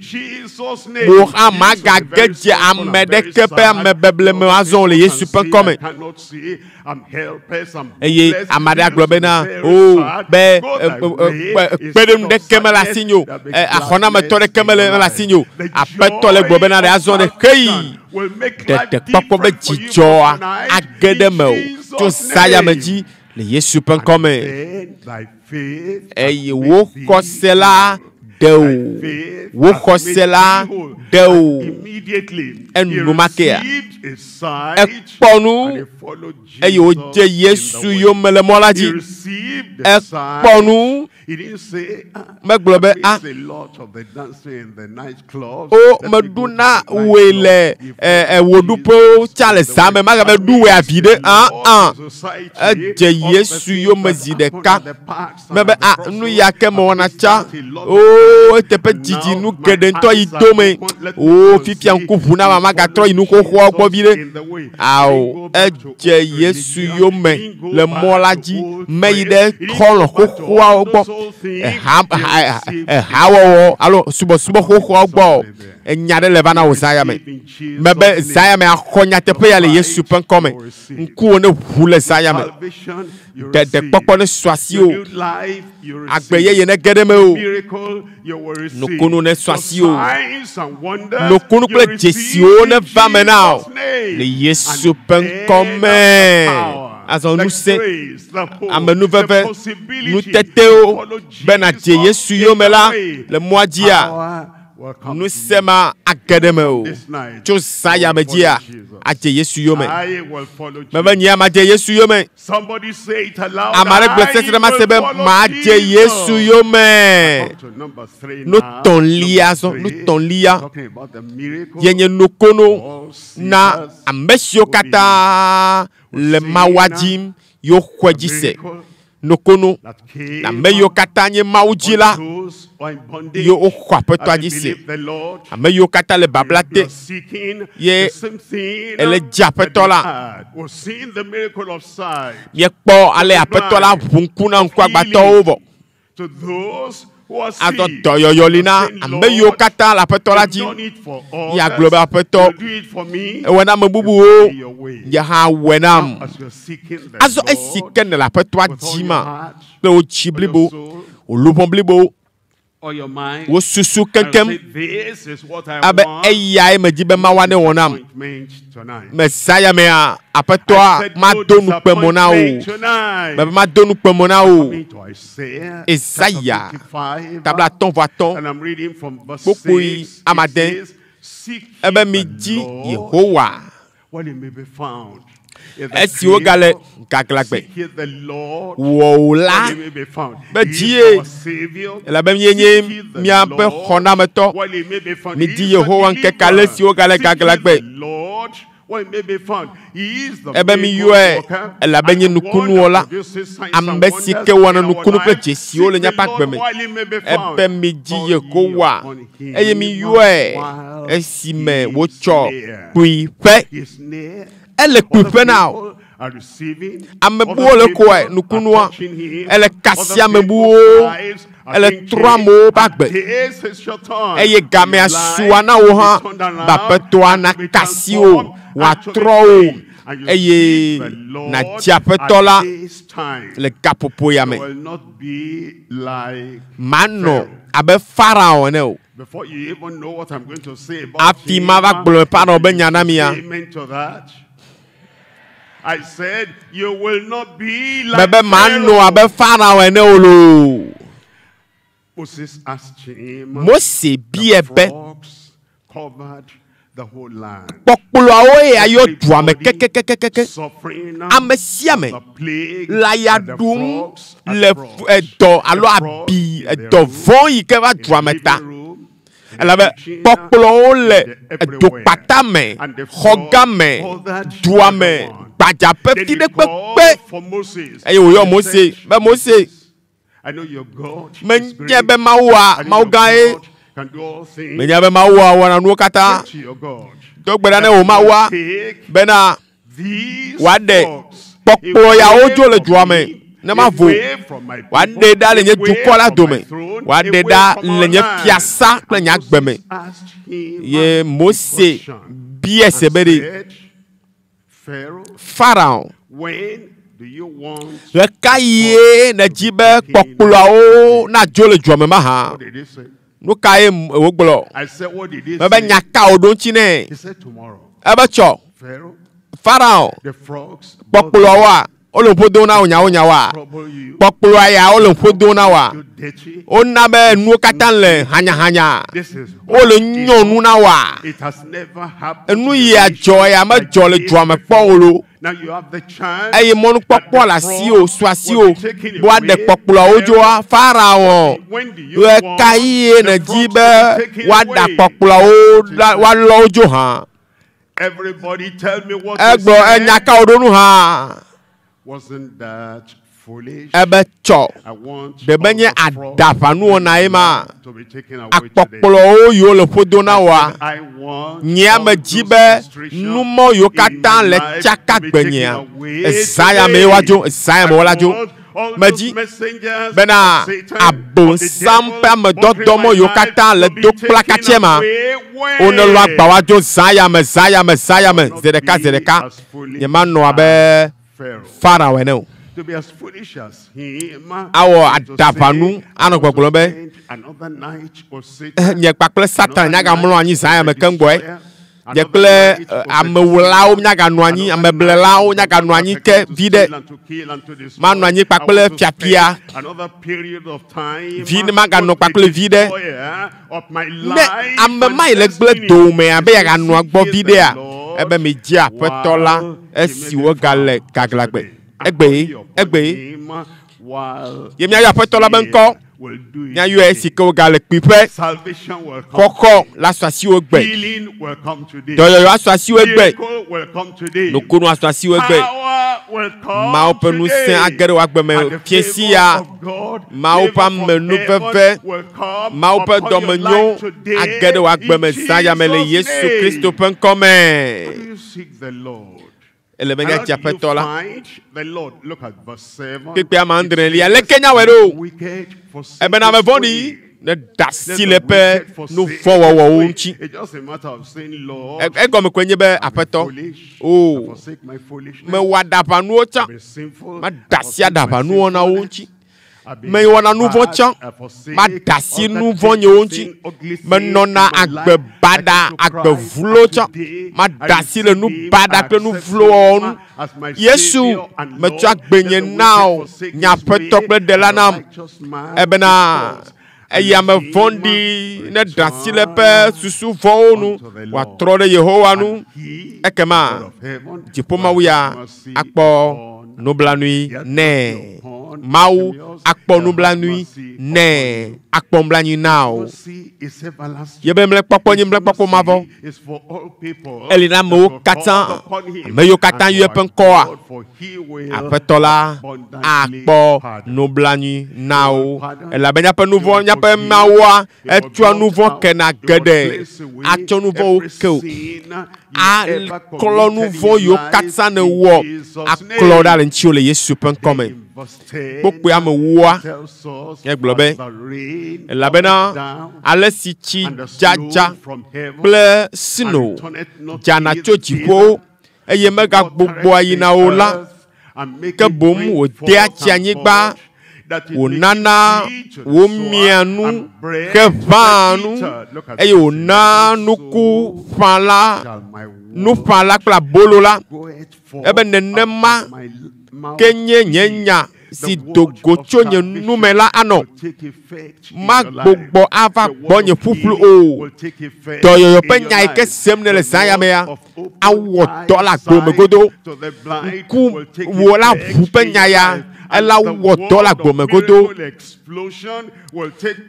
wò hã magage dze ame ɖeke ƒe amebeble me azɔ o le Yesu ƒe ŋkɔme eye ame aɖe agblɔ bena o be kpeɖeŋu ɖeke mele asinye o axɔnametɔ ɖeke mele mele asinye o aƒetɔ le gblɔ bena ɖe azɔ ɖe xeyi ɖeɖekpɔkpɔ be dzidzɔa age ɖe me o tso zaya me dzi le Yesu ƒe ŋkɔme eye wò xɔse la ɖe o wò xɔse la ɖe o enumakea ekpɔ nu eye wòdze Yesu yome le mɔ la dzi ekpɔ nu megblɔ be a o meɖuna woe le wɔɖuƒewo tsa le zã me magabe ɖu woe avi ɖe aa edze Yesu yome zi ɖeka mebe a nu ya ke mewɔna tsa o eteƒe dzidzi nu geɖe ŋutɔ yi dome o fifia ŋku ʋu na ma magatrɔ yi nu xoxoawo gbɔ vi ɖe ao edze Yesu yome le mɔ la dzi meyi ɖe xɔlɔ̃ xoxoawo gbɔ Ehawɔwɔ alo subɔsubɔ xoxoawo gbɔ o. Enya ɖe le va na wò zã ya me. Mebe zã ya me axɔ nyateƒe ya le Yesu ƒe ŋkɔ me. Ŋkuwò ne ʋu le zã ya me. Ɖeɖekpɔkpɔ ne su asiwò. Agbe yeye ne ge ɖe mewò. Nukunu ne su asiwò. Nukunu kple dzesiwo ne va me na wò le Yesu ƒe ŋkɔ me. Azɔ ŋusẽ, amenuveve, nutetewo be nàdze Yesu yome la le mɔa dzia, ŋusẽ ma age ɖe mewò. Tso zã ya me dzia, adze Yesu yome. Mebe nyea madze Yesu yome. Ame aɖe gblɔ sesẽ ɖe mase be madze Yesu yome. Nu tɔ̃lia zɔ, nu tɔ̃lia ye nye nukunu na ame siwo katã le Mawua dzim ye woxɔe dzi se. Nukunu na ame yiwo katã nye Mawu dzi la ye woxɔ Aƒetɔa dzi se. Ame yiwo katã le babla te ye ele dzi Aƒetɔ la. Míekpɔ ale Aƒetɔ la ʋu ŋku na ŋkuagbãtɔwo vɔ. Azɔ dɔyɔyɔ li na ame yiwo katã le Aƒetɔ la dzi. Ye agblɔ be Aƒetɔ, ewɔe na ame bubuwo, nye hã wɔe nam. Azɔ esi ke nèle Aƒetɔa dzi ma kple wò dzi blibo, wò luʋɔ blibo, wò susu keŋkeŋ, abe eyae medzi be Mawu newɔ nam. Mezã ya mea, Aƒetɔa mado nukpe mo na wò. Mebe mado nukpe mo na wò. Esaya, tabla atɔ̃ vɔ atɔ̃, kpukpui amade, ebe midzi Yehowa. Esi wogale gaglãgbe wɔ o la, be dzie, elabe míenye míaƒe xɔnametɔ. Midi Yehowa ŋkeke ale si wogale gaglãgbe. Ebe miyɔe, elabe nye nukunuwɔla, ame si ke wɔna nukunu kple dzesiwo le míaƒe agbe me. Ebe midzi Yehowa, eye miyɔe esime wotsɔ kpuiƒe. Ele kpuiƒe na wò. Ame bubuwo le kɔe nukunua. Ele kasi ame bubuwo. Ele trɔ amewo ƒe agbe. Eye gamea sua na wò hã be Aƒetɔa nakasi wò, wòatrɔ wò eye nàdze Aƒetɔ la le gaƒoƒo ya me. Manɔ abe Farao ene o. Hafi mava gblɔ Farao be nya na mia, mebe manɔ abe Farao ene o loo. Mose biae be, Kpɔkplɔawo ye ayɔ dua me kekekekeke. Ame sia ame le aya ɖum le edɔ alo abi edɔ vɔ̃ yi ke va dua me ta. Elabe kpɔkplɔwo le edokpata me, xɔgã me, dua me, gbadzaƒe fi ɖe kpekpe. Eye wòyɔ Mose be Mose, menye be Mawua, Mawu gã ye. Menya be Mawua wɔna nuwo katã. Do gbe ɖa ne wò Mawua bena wòaɖe kpɔkplɔ yawo dzo le dua me ne mavo. Wòaɖe ɖa le nye dukɔ la dome. Wòaɖe ɖa le nye fiasa kple nye agbe me. Ye Mose bia se be ɖe Farao, ɣekaɣie nèdi be kpɔkplɔawo nadzo le dua me mahã? Nu kae wògblɔ? Mebe nya ka wòɖo ŋuti nɛ? Ebe tsɔ Farao, kpɔkplɔawoa, wole ŋƒo dom na wò nyawo-nyawoa? Kpɔkplɔa ya wole ŋƒo dom na wòa? Wona be nuwo katã le hanyahanya. Wole nyɔ nu na wòa? Enu yia dzɔ ya medzɔ le dua me kpɔ o lo. Eye mɔnukpɔkpɔ le asiwò, su asiwò be woaɖe kpɔkplɔawo dzoa? Farao, ɣekaɣie nèdi be woaɖe akpɔkplɔawo, woalɔ wo dzo hã? Egblɔ enya ka wòɖo nu hã? Ebe tsɔ, ɖe menye aɖaʋanuwɔna ye ma? Akpɔkplɔwo yiwo le ƒodo na wòa? Nyea medzi be numɔ yiwo katã le tsaka gbenyea, ezã ya mee woadzo, ezã ya me wola dzo. Medzi bena abosam ƒe amedɔdɔmɔ yiwo katã le do kplakatse ma, wonelɔ agba woadzo zã ya me, zã ya me, zã ya me, zi ɖeka, zi ɖeka. Nyemanɔ abe Farao ene o. Awɔ aɖaʋanu anɔ gbɔgblɔm be, Nye kpakple Satan míagamlɔ anyi zã ya me keŋ gbɔe. Nye kple amewulawo míaganɔ anyi, ameblelawo míaganɔ anyi ke viɖe. Manɔ anyi kpakple fiafia. Vi maganɔ kpakple viɖe. Ne ame ma yi le gblẽ dowòmea be yeaganɔ gbɔ viɖea, ebe midzi Aƒetɔ la esi wogale gaglãgbe. Egbee, egbee. Ye míayɔ Aƒetɔ la be ŋkɔ. Míayɔe esi ke wogale kpuiƒe. Xɔxɔ la su asiwò egbe. Dɔyɔyɔ asu asiwò egbe. Nukunu asu asiwò egbe. Mawu ƒe ŋusẽ age ɖe wò agbe me fiẽsi ya. Mawu ƒe amenuveve, Mawu ƒe dɔmenyo age ɖe wò agbe me zã ya me le Yesu Kristo ƒe ŋkɔ me. Ele be míadze Aƒetɔ la. Kpekpea ma adrelia, leke míawɔe ɖo? Ebena ame vɔ̃ɖi neɖe asi le eƒe nu vɔ̃ wɔwɔwo ŋuti. Egɔme koe nye be, Aƒetɔ, o, mewɔ aɖaʋanuwo tsã, meɖe asi aɖaʋanuwɔnawo ŋuti. Mewɔna nu vɔ̃ tsã, maɖe asi nu vɔ̃ nyewo ŋuti. Menɔna agbe baɖa, agbe vlo tsã, maɖe asi le nu baɖa kple nu vlo wɔwɔ ŋu. Yesu, metsɔ agbenye na wò, nye Aƒetɔ kple Ɖela nam, ebena eye ame vɔ̃ɖi neɖe asi le eƒe susu vɔ̃wo nu, wòatrɔ ɖe Yehowa ŋu. Ekema dziƒo Mawu ya akpɔ nublanui nɛ. Mawu akpɔ nublanui nɛ, akpɔ nublanui na wò. Yebe mlekpɔkpɔ nyi mlekpɔkpɔ mavɔ. Eli na amewo katã, ame yiwo katã yɔ eƒe ŋkɔa. Aƒetɔ la akpɔ nublanui na wo, elabe míaƒe nu vɔ̃, míaƒe Mawua etsɔa nu vɔ̃ kena geɖe, atsɔ nu vɔ̃wo ke wò, aklɔ nu vɔ̃ yiwo katã nèwɔ, aklɔ ɖa le ŋutiwò le Yesu ƒe ŋkɔ me. Kpukpui ame ewoa egblɔ be, elabena ale si tsi dzadza kple sno dzana tso dziƒowo eye megagbugbɔa yina o la, ke boŋ wòdea tsi anyigba, wònana wòmiaa nu heʋãa nu, eye wònaa nuku ƒãla, nuƒãla kple abolo la. Ebe nenema ke nye nye nya si do go tso nye nu me la anɔ. Magbugbɔ ava gbɔnye ƒuƒlu o. Dɔyɔyɔ ƒe nya yi ke sem nèle zã ya mea, awɔ dɔ le agbo me godo. Ŋku wò la ʋu ƒe nya ya, ela wɔ dɔ le agbo me godo.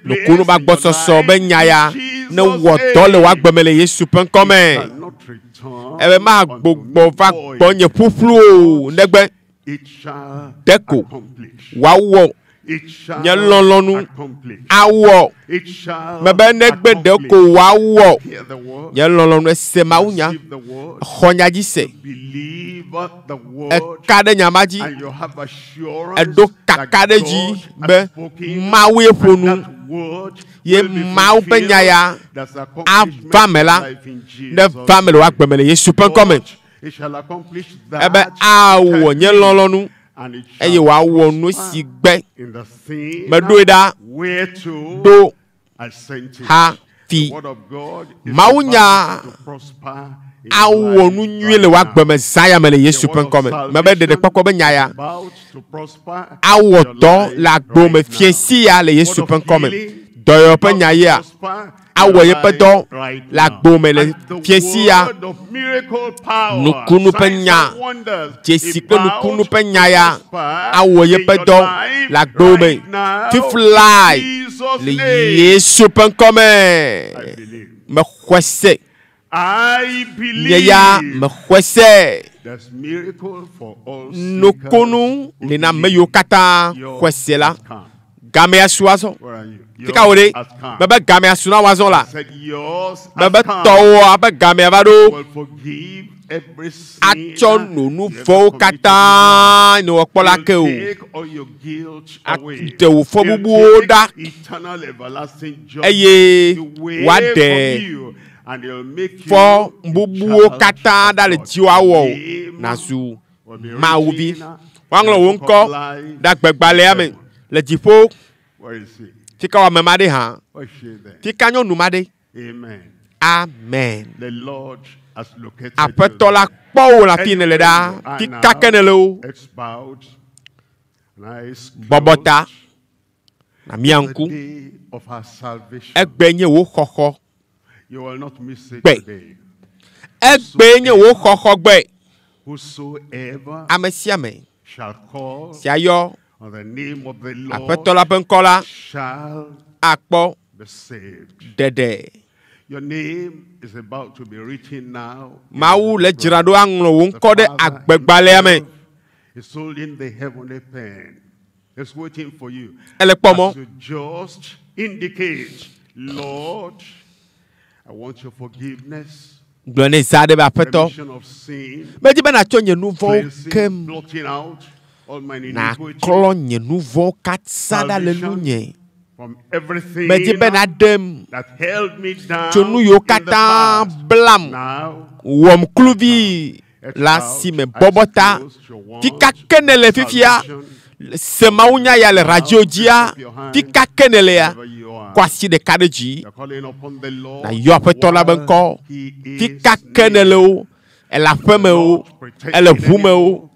Nukunu ƒe agbɔsɔsɔ be nya ya newɔ dɔ le wò agbe me le Yesu ƒe ŋkɔ me. Ebe magbugbɔ va gbɔnye ƒuƒlu o, negbe ɖeko wòawɔ nye lɔlɔ̃nu awɔ. Mebe negbe ɖeko wòawɔ nye lɔlɔ̃nu. Ese mawunya, xɔ nya dzi se, eka ɖe nya ma dzi, eɖo kaka ɖe edzi be Mawue ƒo nu ye Mawu ƒe nya ya ava me la, neva me le wò agbe me le Yesu ƒe ŋkɔ me. Ebe awɔ nye lɔlɔ̃nu eye wòawɔ nu si gbe meɖoe ɖa ɖo hafi. Mawunya awɔ nu nyui le wò agbe me zã ya me le Yesu ƒe ŋkɔ me. Mebe ɖeɖekpɔkpɔ be nya ya awɔ dɔ le agbo me fiẽsi ya le Yesu ƒe ŋkɔ me. Dɔyɔyɔ ƒe nya yea awɔ yeƒe dɔ le agbo me le fiẽsi ya. Nukunu ƒe nya, dzesi kple nukunu ƒe nya ya awɔ yeƒe dɔ le agbo me fiflae le Yesu ƒe ŋkɔ me. Mexɔe se. Nye ya mexɔe se. Nukunu li na ame yiwo katã xɔe se la. Gamea su azɔ. Fika wò ɖe? Mebe gamea su na wò azɔ la. Mebe tɔwò abe gamea va ɖo. every sin Atsɔ no you nu ever vɔ̃wo committed in katã your ne wɔ kpɔ la life. ke o. He'll take all your guilt away. Aɖe wò He'll fɔbubuwo take ɖa eternal everlasting eye judgment away wòaɖe from you, and he'll make you fɔ a bubuwo child katã of ɖa le God. dziwò awɔ o. Name Nazu will be Mawuvi. written Woaŋlɔ in wò the book ŋkɔ of life ɖe agbegbalẽa me in heaven. le dziƒo. Where is he? Fi ka wɔ ame ma ɖe hã? Where is she then? Fi ka nyɔnu ma ɖe? Amen. Amen. The Lord has located you Aƒetɔ la there. kpɔ wò le afi yi nèle ɖa. Anywhere you are Fi ka ke now, nèle o. heads bowed and eyes Bɔbɔ ta closed. nàmia The ŋku. day of our salvation. Egbe nye wò xɔxɔ You will not miss it gbe. today. Egbe nye wò xɔxɔ gbe. Whosoever Ame sia ame shall call si ayɔ on the name of the Lord Aƒetɔ la ƒe ŋkɔ la shall akpɔ be saved. ɖeɖe. Your name is about to be written now. in the Mawu book le of dzra life. ɖo aŋlɔ wò The ŋkɔ ɖe Father agbegbalẽa me. himself is holding the heavenly pen. He's waiting for you. Ele kpɔ mɔ. As you just indicate, Lord, I want your forgiveness, Gblɔ nɛ za ɖe be aƒetɔ. remission of sin, Medi be nàtsɔ nye nu vɔ̃wo cleansing, kem. blotting out all my iniquity Nàklɔ nye nu vɔ̃wo katã ɖa le nunye. from everything Medi be nàɖem that held me down tso nu yiwo in the katã past. blam Now, wɔm kluvi heads le bowed, asi me eyes bɔbɔ ta. closed, you want Fi ka ke nèle fifia? salvation, Se mawunya ya le radio dzia? Fi ka ke nèle ya? wherever you are. Kɔ asi ɖeka ɖe dzi. You're calling upon the Lord Nàyɔ aƒetɔ la be while ŋkɔ. he Fi is ka ke near. nèle o? Ele aƒeme o, Not pretending ele ʋu me o, anymore.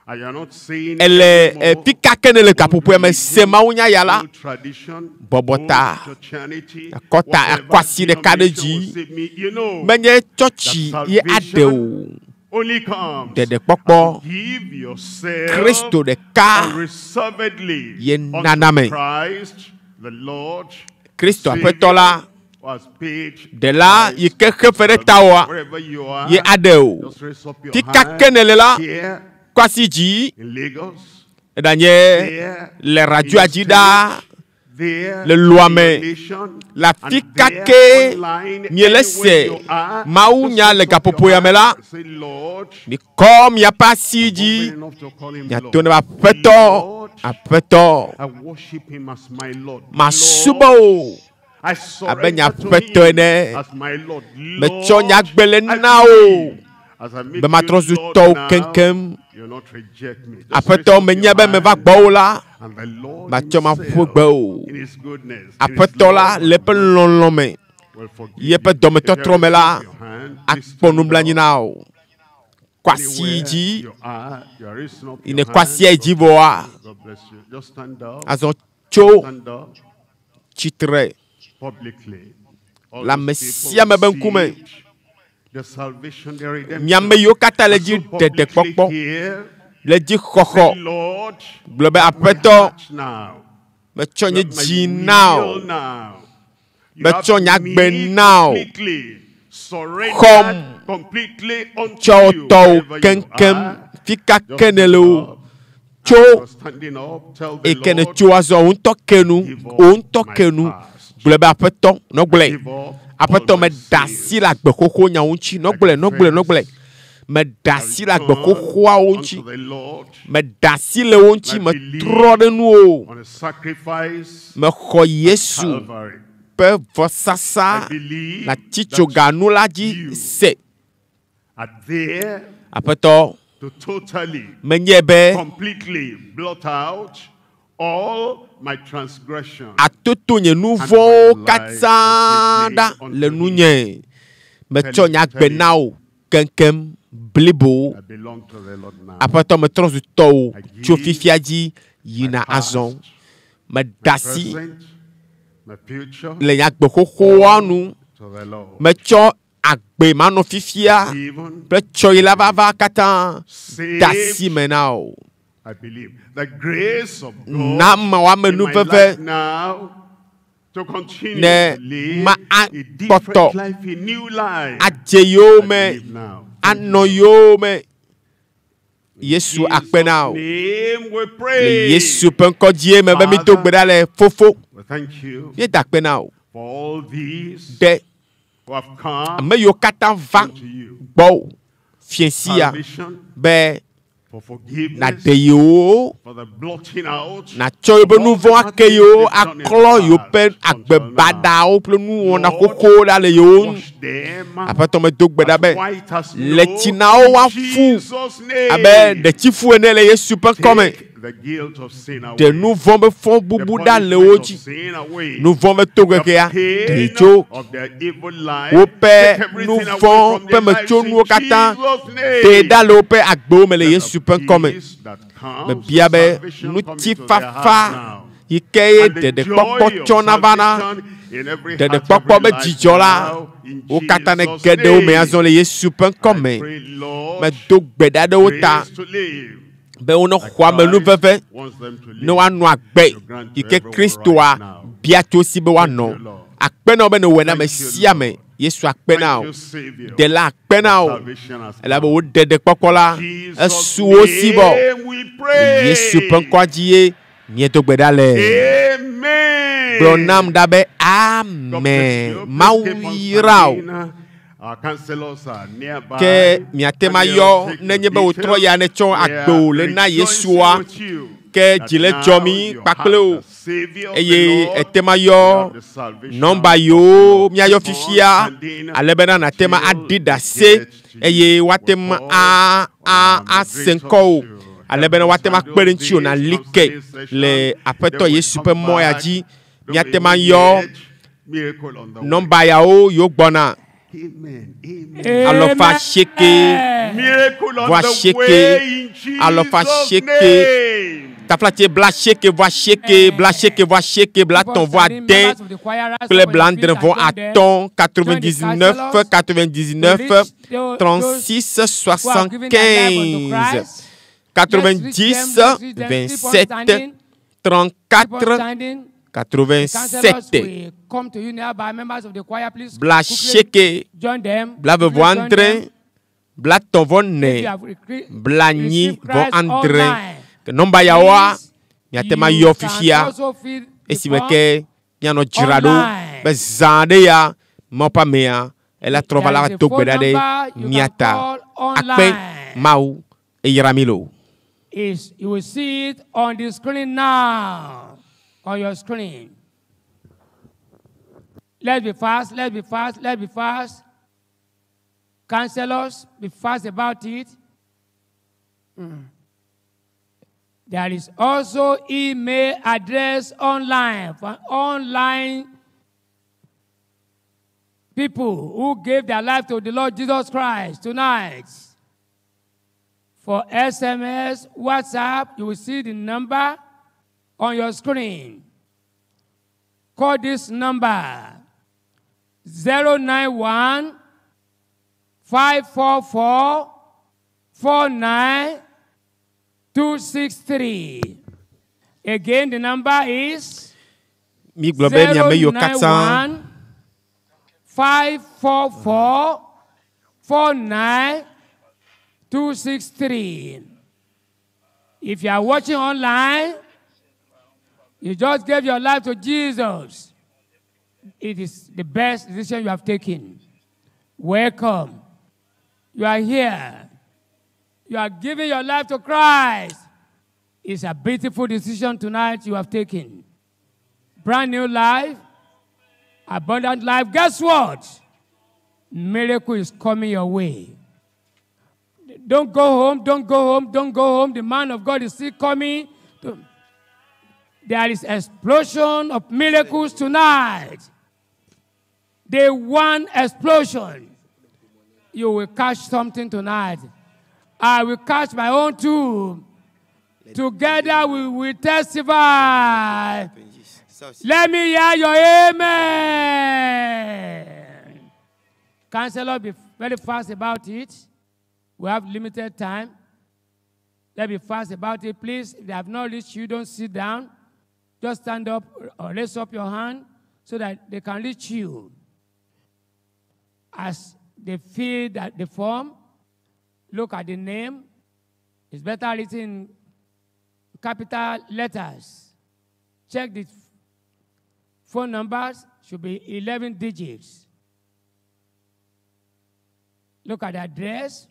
And you're not saying ele anymore eh, fi ka ke nèle old gaƒoƒoa me se religion, mawunya ya la, old tradition, Bɔbɔ old ta. churchianity, Akɔ ta, whatever akɔ asi ɖeka ɖe denomination dzi. will save me. You know Menye tsɔtsi that ye aɖe o. only comes Ɖeɖekpɔkpɔ as you give yourself Kristo ɖeka unreservedly ye unto nana me. Christ, the Lord, Kristo Savior, aƒetɔ la, who has paid ɖela the yi price. ke xe fe ɖe tawòa Wherever you are, ye aɖe o. just raise up your Fi ka hand ke nèle la, here kɔ asi dzi in Lagos, eɖanye there le in radioa your dzi state, ɖaa there le lua in me your nation, le and afi ka there ke online, miele anywhere se you are, mawunya just le raise up your gaƒoƒoa me hand la, and say, Lord, mikɔ miaƒe asi I'm dzi open enough to call him miato Lord. ne be aƒetɔ, Lord, aƒetɔ, I worship him as my Lord. masubɔ Lord, o I abe nye surrender to aƒetɔ him ene. as my Lord. Metsɔ Lord, nye agbe le I na wò believe as I make be matrɔ you zu Lord tɔwò now, keŋkeŋ. you'll not reject me. Just raise Aƒetɔ up menye your be meva hand, gbɔwò la, and the Lord matsɔ maƒo himself, gbe o. in his goodness, in his Aƒetɔ la love le eƒe and mercy, lɔlɔ̃ me, will forgive yeƒe you. If you dɔmetɔtrɔ me raise la, up your hand, please akpɔ stand nublanui up. na wò. Kɔ asi Anywhere dzi, you are, you are raising up yi your ne kɔ hand. asia yi dzi vɔa, God bless you. Just stand up. azɔ tso Stand up tsitre publicly. All le ame those people sia ame be who ŋkume. received The salvation, the redemption. Mi ame yiwo katã le And dzi so publicly ɖeɖekpɔkpɔ, here, le dzi xɔxɔ, say, Lord, gblɔ be my aƒetɔ, heart now, metsɔ you nye have my dzi na wò, will now. You Metsɔ have nye agbe me na wò. completely surrendered Xɔm. completely unto Tsɔ you, tɔwò wherever you keŋkeŋ, are. fi ka Just ke nèle stand o. up. Tso As you're standing up, tell the eyi ke Lord, nètso azɔ wò ŋutɔ ke nu, wò ŋutɔ ke nu. Gblɔ be aƒetɔ, nɔgblɔe. give up Aƒetɔ all my meɖe asi sins. le agbe xoxo nyawo ŋuti. Nɔgblɔe, nɔgblɔe, nɔgblɔe. Meɖe asi le agbe xoxoawo ŋuti. Unto the Lord Meɖe asi le wo ŋuti. Metrɔ ɖe nuwò. on a sacrifice Mexɔ Yesu Calvary. ƒe vɔsasa I believe le atitsoganu la dzi se. Are there Aƒetɔ, to totally, menye be completely blot out all my transgressions. atoto nye nu vɔ̃wo katã ɖa le nunye. Metsɔ nye agbe na wò keŋkeŋ blibo. I belong to the Lord now. Aƒetɔ metrɔ zu tɔwò tso fifia dzi yina My azɔ. past, Meɖe my asi present, my future le nye agbe xoxoa nu. to the Lord. Metsɔ agbe manɔ fifia Even kple tsɔyi la vava katã de asi saved, me na wò. I believe. The grace of God Na ma wòame in my nuveve life now to continue ne to live ma a akpɔtɔ different life, a new life. adze yewo I me, believe now. anɔ yewo me. Yesu akpe na wò. Name we Le pray. Yesu ƒe ŋkɔ dzie me be mi do gbe ɖa le fofo. We thank you Míeda akpe na wò for all these ɖe who have come ame yiwo katã va unto you. gbɔwò fiẽ sia Salvation, be for forgiveness, nàɖe yewo for the blotting out nàtsɔ yewoƒe of all nu the vɔ̃ bad ake things yewo they've done in the aklɔ yewoƒe past agbe until now. baɖawo kple nuwɔna Lord, xoxowo ɖa le yewo ŋu. Wash them Aƒetɔ medo gbe ɖa as be white as snow le tsi na wo in woafu Jesus' abe name. ɖetsifu ene le Yesu ƒe ŋkɔme. Take the guilt of sin Ɖe away. nu vɔ̃ be The fɔbubu ɖa le wo punishment of dzi. sin away. Nu vɔ̃ be toɣeɣea The ɖe pain tso of their evil life. woƒe Take nu everything away vɔ̃ from ƒe their lives in metsonuwo katã Jesus' ɖe name. ɖa le woƒe agbewo me le Let Yesu the ƒe ŋkɔme. peace that comes Mebia with be salvation come into their heart ŋutifafa now. yi ke ye And the ɖeɖekpɔkpɔ joy of tsɔna vana salvation in every heart, ɖeɖekpɔkpɔ every be life dzidzɔ la now, in wo katã ne Jesus' ge ɖe wo me name. azɔ le Yesu ƒe I ŋkɔme. pray, Lord, Medo gbe ɖa ɖe wo ta grace to live be wone like xɔ amenuveve Christ wants them to ne live. woanɔ agbe You grant yi to ke everyone Kristoa right now. bia tso si be Thank woanɔ. you, Lord. Akpe na wo be nèwɔe na ame Thank you, sia ame. Lord. Yesu akpe na Thank wo. you, Savior. Ɖela akpe na wo. Salvation has Elabe come. wo ɖeɖekpɔkpɔ la Jesus' esu wo si vɔ. name we pray. Yesu ƒe ŋkɔa dzi ye míedo gbe ɖa le. Amen. Gblɔ nam ɖa be God bless amen. you. Please Mawu keep on yra wo. standing. Our counselors are nearby. Ke miate ma and they'll yɔ take nenye your be wòtrɔ details. ya netsɔ They are agbewo le na rejoicing Yesua. with you Ke that dzi le now dzɔ mí you kpakple have wò. the Savior, the Eye Lord. ete ma You yɔ have the salvation nɔmba of the yiwo Lord. míayɔ Keep on fifia standing ale bena nàte ma till aɖi they ɖase give it to eye you. woate We ma call a on a our ase moderators ŋkɔ o to ale help bena us woate ma handle kpe ɖe ŋutiwò this nàli ke counseling session. le Aƒetɔ Then we Yesu ƒe come mɔ ya back. dzi. Don't Míate be ma home yɔ yet. Miracle on the way. nɔmba yawo yiwo gbɔna Amen. Amen. alɔfa asieke Miracle on vɔ the asieke way in alɔfa Jesus' asieke name. taflatse bla asieke vɔ asieke bla asieke vɔ asieke bla Keep on etɔ̃ vɔ standing, ade members of the choir, rise kple up on bla your adre feet vɔ and join them. atɔ̃ Join the 99 counselors 99 to reach those 36 who have given their life unto 75 Christ. Let's reach them, 90 let's reach them. Keep on 27 standing. Keep on 34 standing. The counselors 87 will come to you nearby. Members of the choir, please bla quickly asieke join them. bla Quickly vɔ join adre them. bla etɔ̃ vɔ If ene you have bla anyi received vɔ Christ adre online, Ke nɔmba yawoa please, miate ma you yɔ can fifia also fill the esime form ke mianɔ dzra ɖo online. be zã ɖe ya Mawu ƒe amea ela trɔ va la There va is a do gbe phone ɖa ɖe number you mía can ta. call Akpe online. Mawu eyra mi loo. Is you will see it on the screen now, on your screen. Let's be fast, let's be fast, let's be fast. Counselors, be fast about it. There is also email address online for online people who gave their life to the Lord Jesus Christ tonight. For SMS, WhatsApp, you will see the number on your screen. Call this number 091 544 49263. Again, the number is Mi gblɔ be miame yiwo katã 091 544 49263. If you are watching online, you just gave your life to Jesus. It is the best decision you have taken. Welcome. You are here. You are giving your life to Christ. It's a beautiful decision tonight you have taken. Brand new life, abundant life. Guess what? Miracle is coming your way. Don't go home, don't go home, don't go home. The man of God is still coming. There is explosion of miracles tonight. The one explosion. You will catch something tonight. I will catch my own too. Together we will testify. Let me hear your amen. Counselor, be very fast about it. We have limited time. Let me be fast about it, please. If they have not reached you, don't sit down. Just stand up or raise up your hand so that they can reach you. As they fill that the form, look at the name. It's better written in capital letters. Check the phone numbers, should be 11 digits. Look at the address.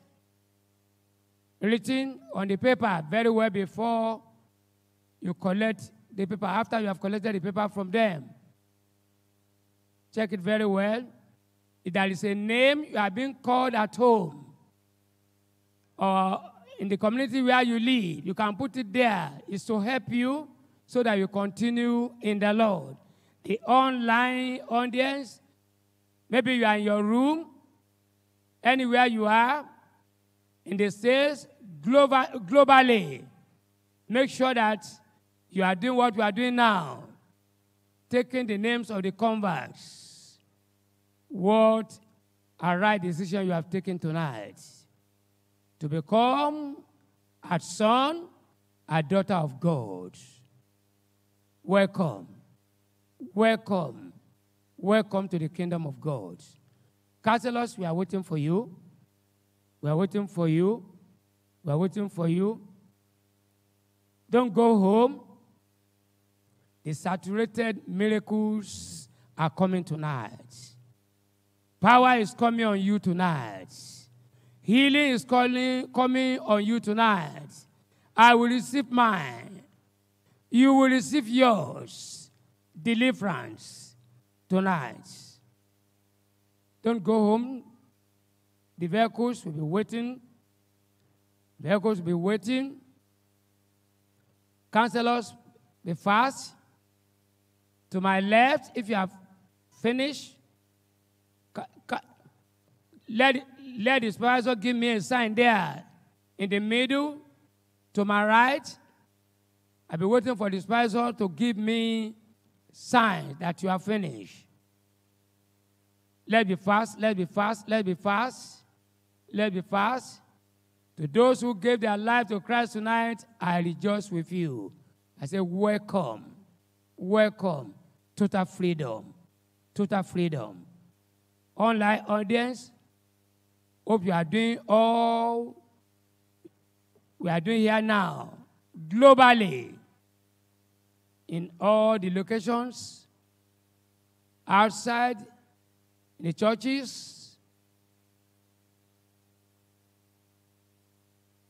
written on the paper very well before you collect the paper, after you have collected the paper from them. Check it very well. If there is a name you are being called at home or in the community where you live, you can put it there. It's to help you so that you continue in the Lord. The online audience, maybe you are in your room, anywhere you are, in the States, globally, make sure that you are doing what you are doing now, taking the names of the converts. What a right decision you have taken tonight to become a son, a daughter of God. Welcome, welcome, welcome to the kingdom of God. Counselors, we are waiting for you. We are waiting for you. We are waiting for you. Don't go home. The saturated miracles are coming tonight. Power is coming on you tonight. Healing is coming on you tonight. I will receive mine. You will receive yours. Deliverance tonight. Don't go home. The vehicles will be waiting. Vehicles will be waiting. Counselors, be fast. To my left, if you have finished, let the supervisor give me a sign there. In the middle, to my right, I'll be waiting for the supervisor to give me sign that you are finished. Let's be fast, let's be fast, let's be fast, let's be fast. To those who gave their life to Christ tonight, I rejoice with you. I say, welcome, welcome, total freedom, total freedom. Online audience, hope you are doing all we are doing here now, globally, in all the locations, outside, in the churches.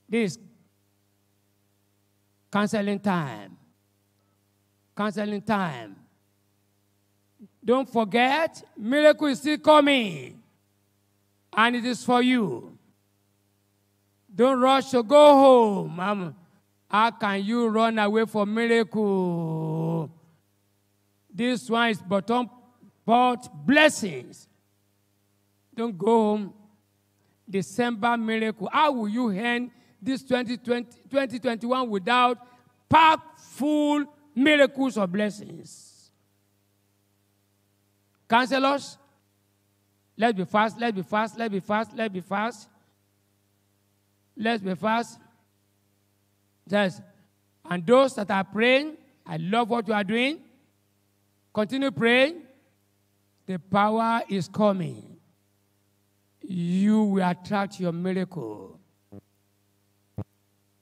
This counseling time. Counseling time. Don't forget, miracle is still coming. And it is for you. Don't rush to go home. How can you run away from miracle? This one is bottom pot blessings. Don't go home. December miracle. How will you end this 2021 without powerful miracles or blessings? Counselors, let's be fast, let's be fast, let's be fast, let's be fast. Let's be fast. Yes. And those that are praying, I love what you are doing. Continue praying. The power is coming. You will attract your miracle.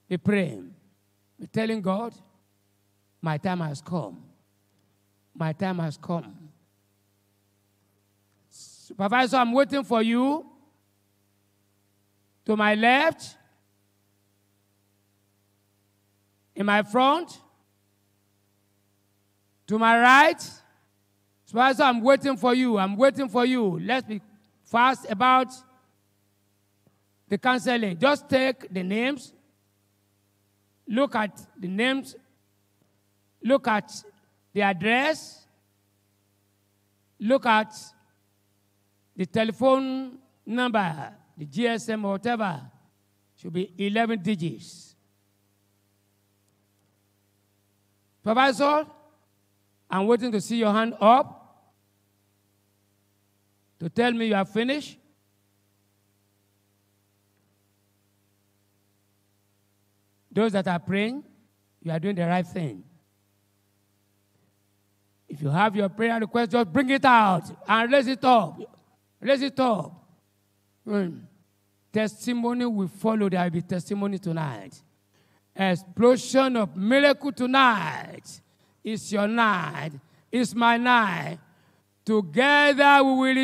Be praying. Be telling God, my time has come. My time has come. Supervisor, I'm waiting for you. To my left, in my front, to my right. Supervisor, I'm waiting for you. I'm waiting for you. Let's be fast about the counseling. Just take the names. Look at the names. Look at the address. Look at the telephone number, the GSM or whatever. Should be 11 digits. Supervisor, I'm waiting to see your hand up to tell me you are finished. Those that are praying, you are doing the right thing. If you have your prayer request, just bring it out and raise it up. Raise it up. Testimony will follow. There will be testimony tonight. Explosion of miracle tonight. It's your night. It's my night. Together we will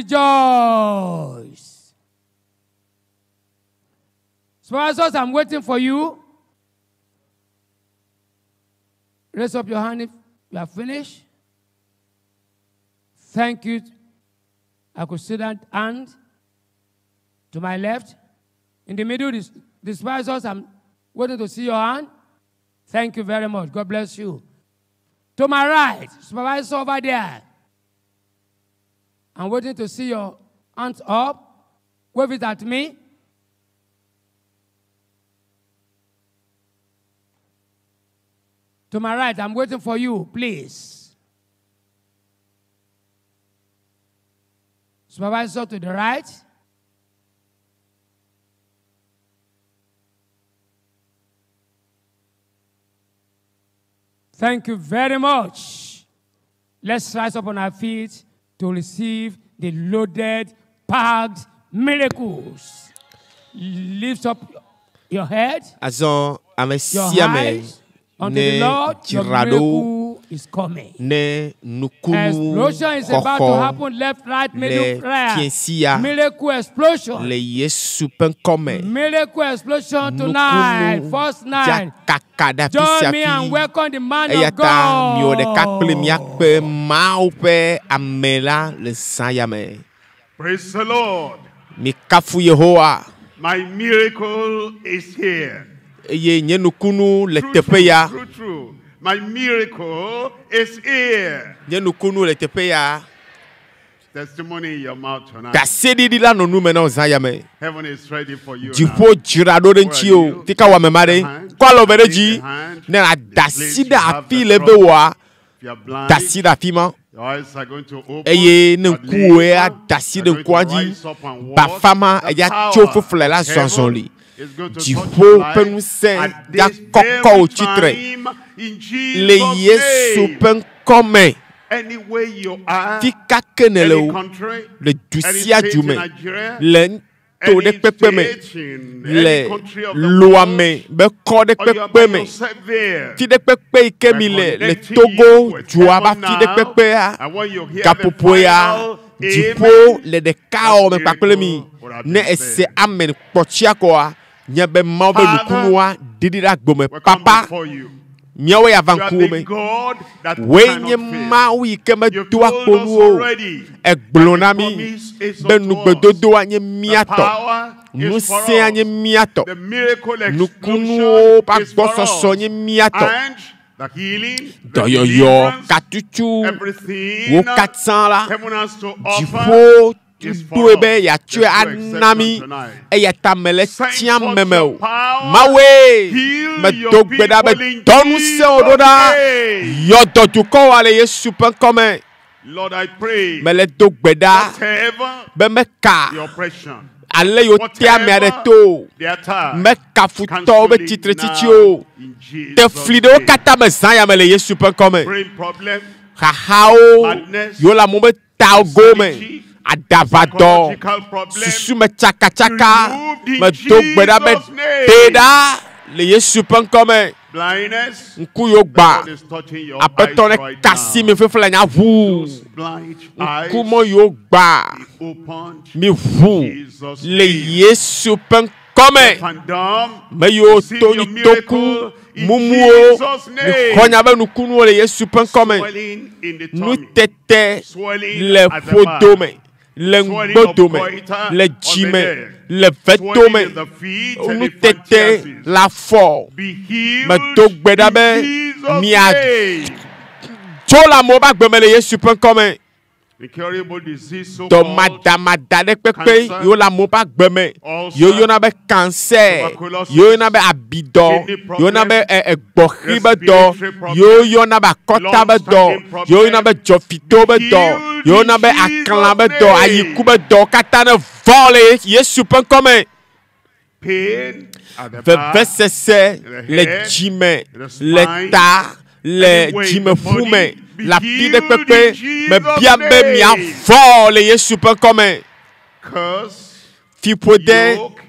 rejoice. Supervisors, I'm waiting for you. Raise up your hand if you are finished. Thank you. I could see that hand to my left. In the middle, the supervisors, I'm waiting to see your hand. Thank you very much. God bless you. To my right, supervisor over there. I'm waiting to see your hands up. Wave it at me. To my right, I'm waiting for you, please. Supervisor to the right. Thank you very much. Let's rise up on our feet to receive the loaded, packed miracles. Lift up your head, Azɔ ame your sia ame eyes unto the ne Lord. Your dzra ɖo miracle is coming. ne nukunu Explosion is about to xɔxɔ happen left, right, le middle, right. fiẽsi ya Miracle explosion. le Yesu ƒe ŋkɔme. Miracle explosion tonight. Nukunu First night. dzakaka ɖe afi Join sia me and fi. welcome the man Eya of ta miwɔ ɖeka kple God. míakpe Mawu ƒe ame la le zã ya me. Praise the Lord. Mikafu Yehowa My miracle is here. eye nye nukunu le True, teƒe true, ya. true, true. My miracle is here. Nye nukunu le teƒe ya. Testimony in your mouth tonight. Ɖaseɖiɖi la nɔ nu me na wò zã ya me. Heaven is ready for you. now. Dziƒo dzra ɖo ɖe ŋuti o. Fika wɔ ame ma ɖe. Kɔ alɔme ɖe dzi. Ne ada asi ɖe afi le be wɔa, If you are blind, da asi ɖe afi ma. your eyes are going to open. Eye ne You are ŋkuwòe lame, ada asi you ɖe are going to ŋkua dzi, rise up and walk. bafa ma The eya power tso fofle la of zɔ heaven azɔli. is going to touch Dziƒo your ƒe life ŋusẽ at ya this kɔkɔ very wò tsitre time in le Jesus' Yesu name. ƒe ŋkɔme. Anywhere you are, Fika ke nèle any o, country, le du any sia state du in me, Nigeria, le nuto any ɖe kpekpe me, state in any le country of the loa world, me, be kɔ ɖe or you are kpekpe by me. yourself there. Fi ɖe kpekpe yi ke We're mi le le connecting Togo you with dua ba heaven fi ɖe now. kpekpea, And when you hear the gaƒoƒo ya, final dziƒo amen, le ɖeka wɔme kpakple mi. Ne ese amen kpɔtsia kɔa, nye be Mawu be Father, nukunua ɖiɖi ɖe agbome. we come Papa, before you. míawoe ava You are ŋkuwò the me. God that Woe cannot nye fail. Mawu yi ke You medoa told kpo us nu o. already Egblɔ that na the mí promise is be unto us. nugbedodoa nye The mía tɔ. power is for Ŋusẽa nye us. mía tɔ. The miracle Nukunuwo explosion ƒe is for agbɔsɔsɔ us. nye mía tɔ. And the healing, the Dɔyɔyɔ, deliverance, katutu, everything wo katã la, heaven has to offer dziƒo is for ɖoe us. be yeatsɔe There's no ana exception mí tonight. eya ta mele Send tia forth meme your o. power. Mawoe, Heal medo your gbe ɖa be people in dɔ ŋusẽ wò ɖo ɖa. Jesus' name. Yɔ dɔ dukɔwoa le Yesu ƒe ŋkɔme. Lord, I pray. Mele do gbe ɖa Whatever be meka the oppression, ale yi wote ame aɖe to o. the attack, Meka futɔwo cancel be it tsitretsitsi now o. in Te Jesus' fli ɖe wo name. katã me zã ya me le Yesu ƒe ŋkɔme. Brain problem, Xaxawo Madness, yiwo le amewo be tago me, insanity, aɖaʋadɔ, psychological problem, susu me tsakatsaka, removed in medo gbe ɖa be Jesus' name. ɖe ɖa le Yesu ƒe ŋkɔme. blindness, Ŋku yiwo gbã, God is touching your Aƒetɔ eyes ne right kasi now. mi fefle nya ʋu. Those blind eyes Ŋkumɔ yiwo gbã, be opened. mi ʋu Jesus' le name. Yesu ƒe ŋkɔme. Deaf and dumb, Me yiwo receive to your nyi toku, miracle in mumuwo, Jesus' mi name. xɔ nya be nukunuwo le Yesu ƒe ŋkɔme. Swelling in the tummy, Nutete swelling le at the back, ƒodome, le swelling of ŋgbodome, goiter le on the dzime, neck, le swelling vedome, in the feet and nutete elephantiasis. le afɔ. Be healed Medo gbe ɖa be in Jesus' mia- name. Tso le amewo ƒe agbeme le Yesu ƒe ŋkɔme. Incurable disease so called Dɔmadamada ɖe kpekpe Cancer, yiwo le amewo ƒe agbeme. ulcer, Yiwo yɔna be cancer, tuberculosis, yiwo yɔna be abidɔ, kidney yiwo yɔna be problem, egbɔxi be dɔ, respiratory problem, yiwo yɔna be akɔta be dɔ, long-standing problem, yiwo yɔna be dzɔfito be dɔ, healed yiwo in yɔna be aklã be dɔ, Jesus' ayiku be dɔ katã ne vɔ le Yesu ƒe ŋkɔme. pain at the back, Vevesese the le head, dzime, the le spine, ta, le anyway in the dzimeƒu me, body, be le afi ɖe healed kpekpe, in Jesus' mebia be name. miavɔ le Yesu ƒe ŋkɔme. Curse, Fiƒode yoke,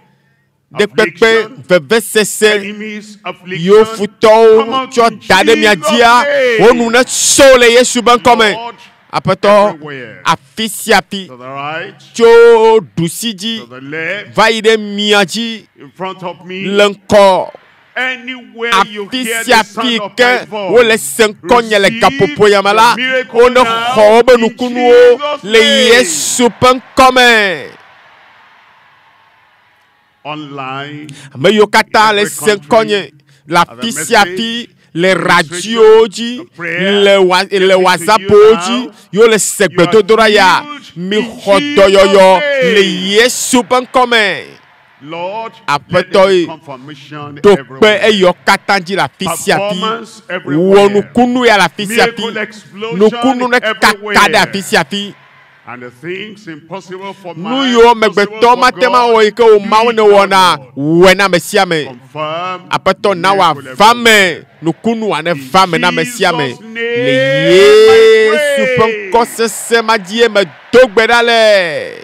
ɖe kpekpe, affliction, vevesese enemies, yiwo affliction, futɔwo come out tsɔ in da ɖe mia Jesus' dzia, name. wo nu ne so le Yesu ƒe ŋkɔme. Lord, Aƒetɔ, Everywhere. afi sia afi, To the right, tso ɖusi dzi to the left, va yi ɖe mia dzi in front of me, le ŋkɔ. anywhere you Afi hear sia the sound afi of ke my voice, wole se ŋkɔnye le receive gaƒoƒo ya me la, your miracle wone now xɔ wobe in nukunuwo Jesus' le name. Yesu ƒe ŋkɔme. Online, Ame yiwo katã le Every se ŋkɔnye le the afi sia message, afi le radiowo dzi, the prayer, le wa le getting to you WhatsAppwo now. dzi, yewo le se You are gbedodoɖa ya, healed mi in xɔ Jesus' dɔyɔyɔ le name. Yesu ƒe ŋkɔme. Lord, let Aƒetɔ there be ye, confirmation ɖo kpe everywhere. eyɔ katã dzi le afi sia afi. Performance Wɔ everywhere. nukunu ya le afi sia afi. Miracle explosion Nukunu ne kaka ɖe everywhere. afi sia afi. And the things impossible for Nu man, yiwo possible amegbetɔ for mate ŋu God, awɔ yi ke wo do Mawu it ne now, wɔna, Lord. wɔe na ame sia ame. Confirm Aƒetɔ na miracle wòava everywhere. me nukunu ne va me na ame sia ame. Jesus' Le name Yesu I ƒe pray. ŋkɔ sesẽ ma dzie medo gbe ɖa le.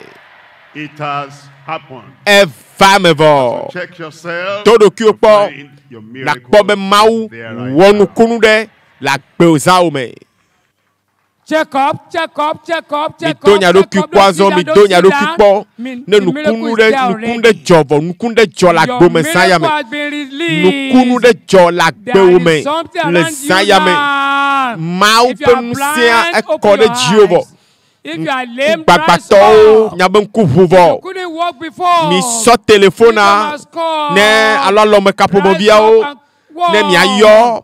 It has happened. Eva me vɔ. Check yourself. Do ɖokuiwò kpɔ. Find your miracle Nàkpɔ be Mawu is there right wɔ now. nukunu ɖe le agbewòzawo me. Check up, check up, check up, check Mido up. nya check ɖokui up. kpɔ Don't azɔ, sit down, mido don't nya sit ɖokui down. kpɔ. The Ne miracle nukunu is ɖe there nukunu ɖe already. dzɔ vɔ, nukunu ɖe dzɔ le Your agbome zã ya miracle me. has been Nukunu released. ɖe dzɔ le There agbewo is me something le around zã you ya me. now. Mawu If you ƒe are ŋusẽa blind, ekɔ open ɖe your dziwò vɔ. eyes. If you are lame, rise Gbagbãtɔwo up. nyabe ŋku ʋu vɔ. You couldn't walk before. Misɔ telefona Freedom has come. ne alo Rise alɔmekaƒomeviawo up and walk. ne miayɔ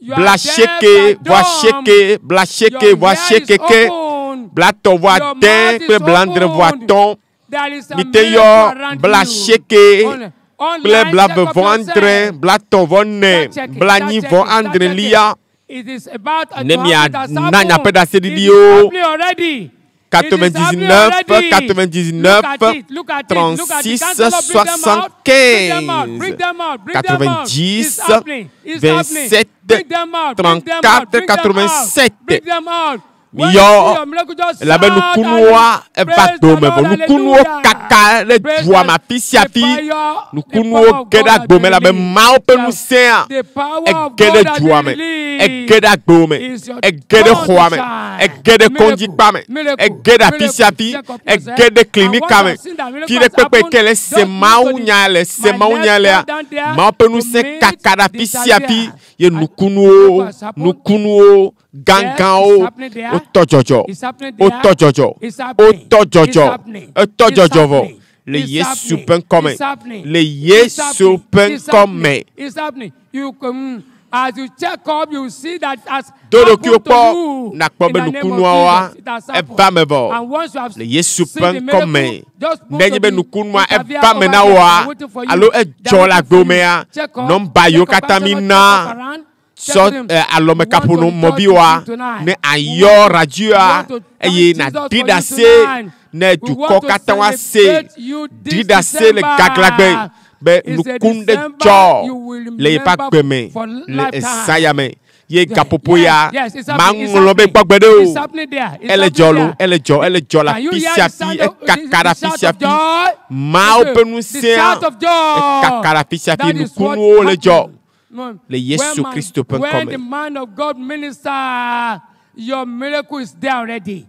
You are bla deaf asieke and vɔ dumb. asieke bla asieke Your vɔ ear is asieke ke open. bla tɔ vɔ Your ade mouth is kple bla andre vɔ opened. atɔ̃. There is a Mite miracle yɔ around bla you. asieke Online kple bla check ve up vɔ andre yourself. bla tɔ̃ vɔ ne Start checking, bla start nyi checking, vɔ start andre checking. lia. It is about Ne to mia happen. It has na nya ƒe happened. It is ɖaseɖiɖiwo. happening already. It is happening 99 already. 99 Look at it, look at it, look at it. 36 Counselor, bring them out. Bring them out, bring 75 them out, bring them out. 90 It's happening, it's happening. 27 Bring them out, bring them out, 34 bring them out, 87. bring them out. When you Miyɔ see your miracle, just elabe shout nukunua and eva praise the dome vɔ Lord, nukunuwo hallelujah. kaka ɖe Praise dua me the- afi sia the afi fire, the power nukunuwo of ge ɖe God has agbome been elabe released. Mawu ƒe The- ŋusẽa The power of ege ɖe God has dua been me released. ege ɖe agbewo me It's your ege ɖe turn to xɔa me shine. ege ɖe Miracle, kɔdzikpa me miracle, ege ɖe afi miracle. sia afi Check up ege yourself. ɖe And once klinika you me have seen that miracle fi ɖe has kpekpe happened, ke le se just move Mawu to the nya le se my Mawu left nya lea hand down there Mawu ƒe to ŋusẽ meet kaka ɖe the afi sia afi interviewer. ye And nukunuwo miracle has happened. nukunuwo Yes, gãgãwo it's happening there. wotɔ dzɔdzɔ It's happening there. wotɔ dzɔdzɔ It's happening. wotɔ It's dzɔdzɔ happening. etɔ It's dzɔdzɔ vɔ happening. le It's Yesu happening. ƒe ŋkɔme It's happening. le It's Yesu happening. ƒe It's happening. ŋkɔme. It's happening. You can, as you check up, you see that has Do ɖokuiwò happened to kpɔ you. nàkpɔ In be the name of nukunuawoa Jesus, it has happened. eva me vɔ And once you have le Yesu seen ƒe the ŋkɔme. miracle, just move Nenye to be the nukunua interviewer eva me over na there. They woa are waiting for you. alo They are edzɔ le waiting for agbewo you. mea Check up, nɔmba yiwo check up, katã mi counselor, check na up around. Check sɔ them. ɛ We want to alɔmekaƒono rejoice with mɔviwoa you tonight. ne We ayɔ want to, we radioa want to thank eye Jesus nàɖi for you ɖase tonight. ne We dukɔ want to katã woase celebrate you ɖi this ɖase le gaglãgbe December. be It's a nukunu ɖe December dzɔ you will le yeƒe remember agbe me for le lifetime. eza ya me ye Yeah, gaƒoƒo yes, ya yes, it's happening, it's maŋlɔ be happening. kpɔ gbe ɖe It's o happening there. It's ele happening dzɔ lo there. ele dzɔ ele dzɔ le Can you afi hear sia the afi sound of the, ekaka ɖe the afi shout sia of afi joy? Mawu Listen, ƒe the ŋusẽa shout of joy. ekaka ɖe afi sia afi That is what nukunuwo le dzɔ happened. le When, Yesu man, Kristo ƒe when ŋkɔme. the man of God minister, your miracle is there already.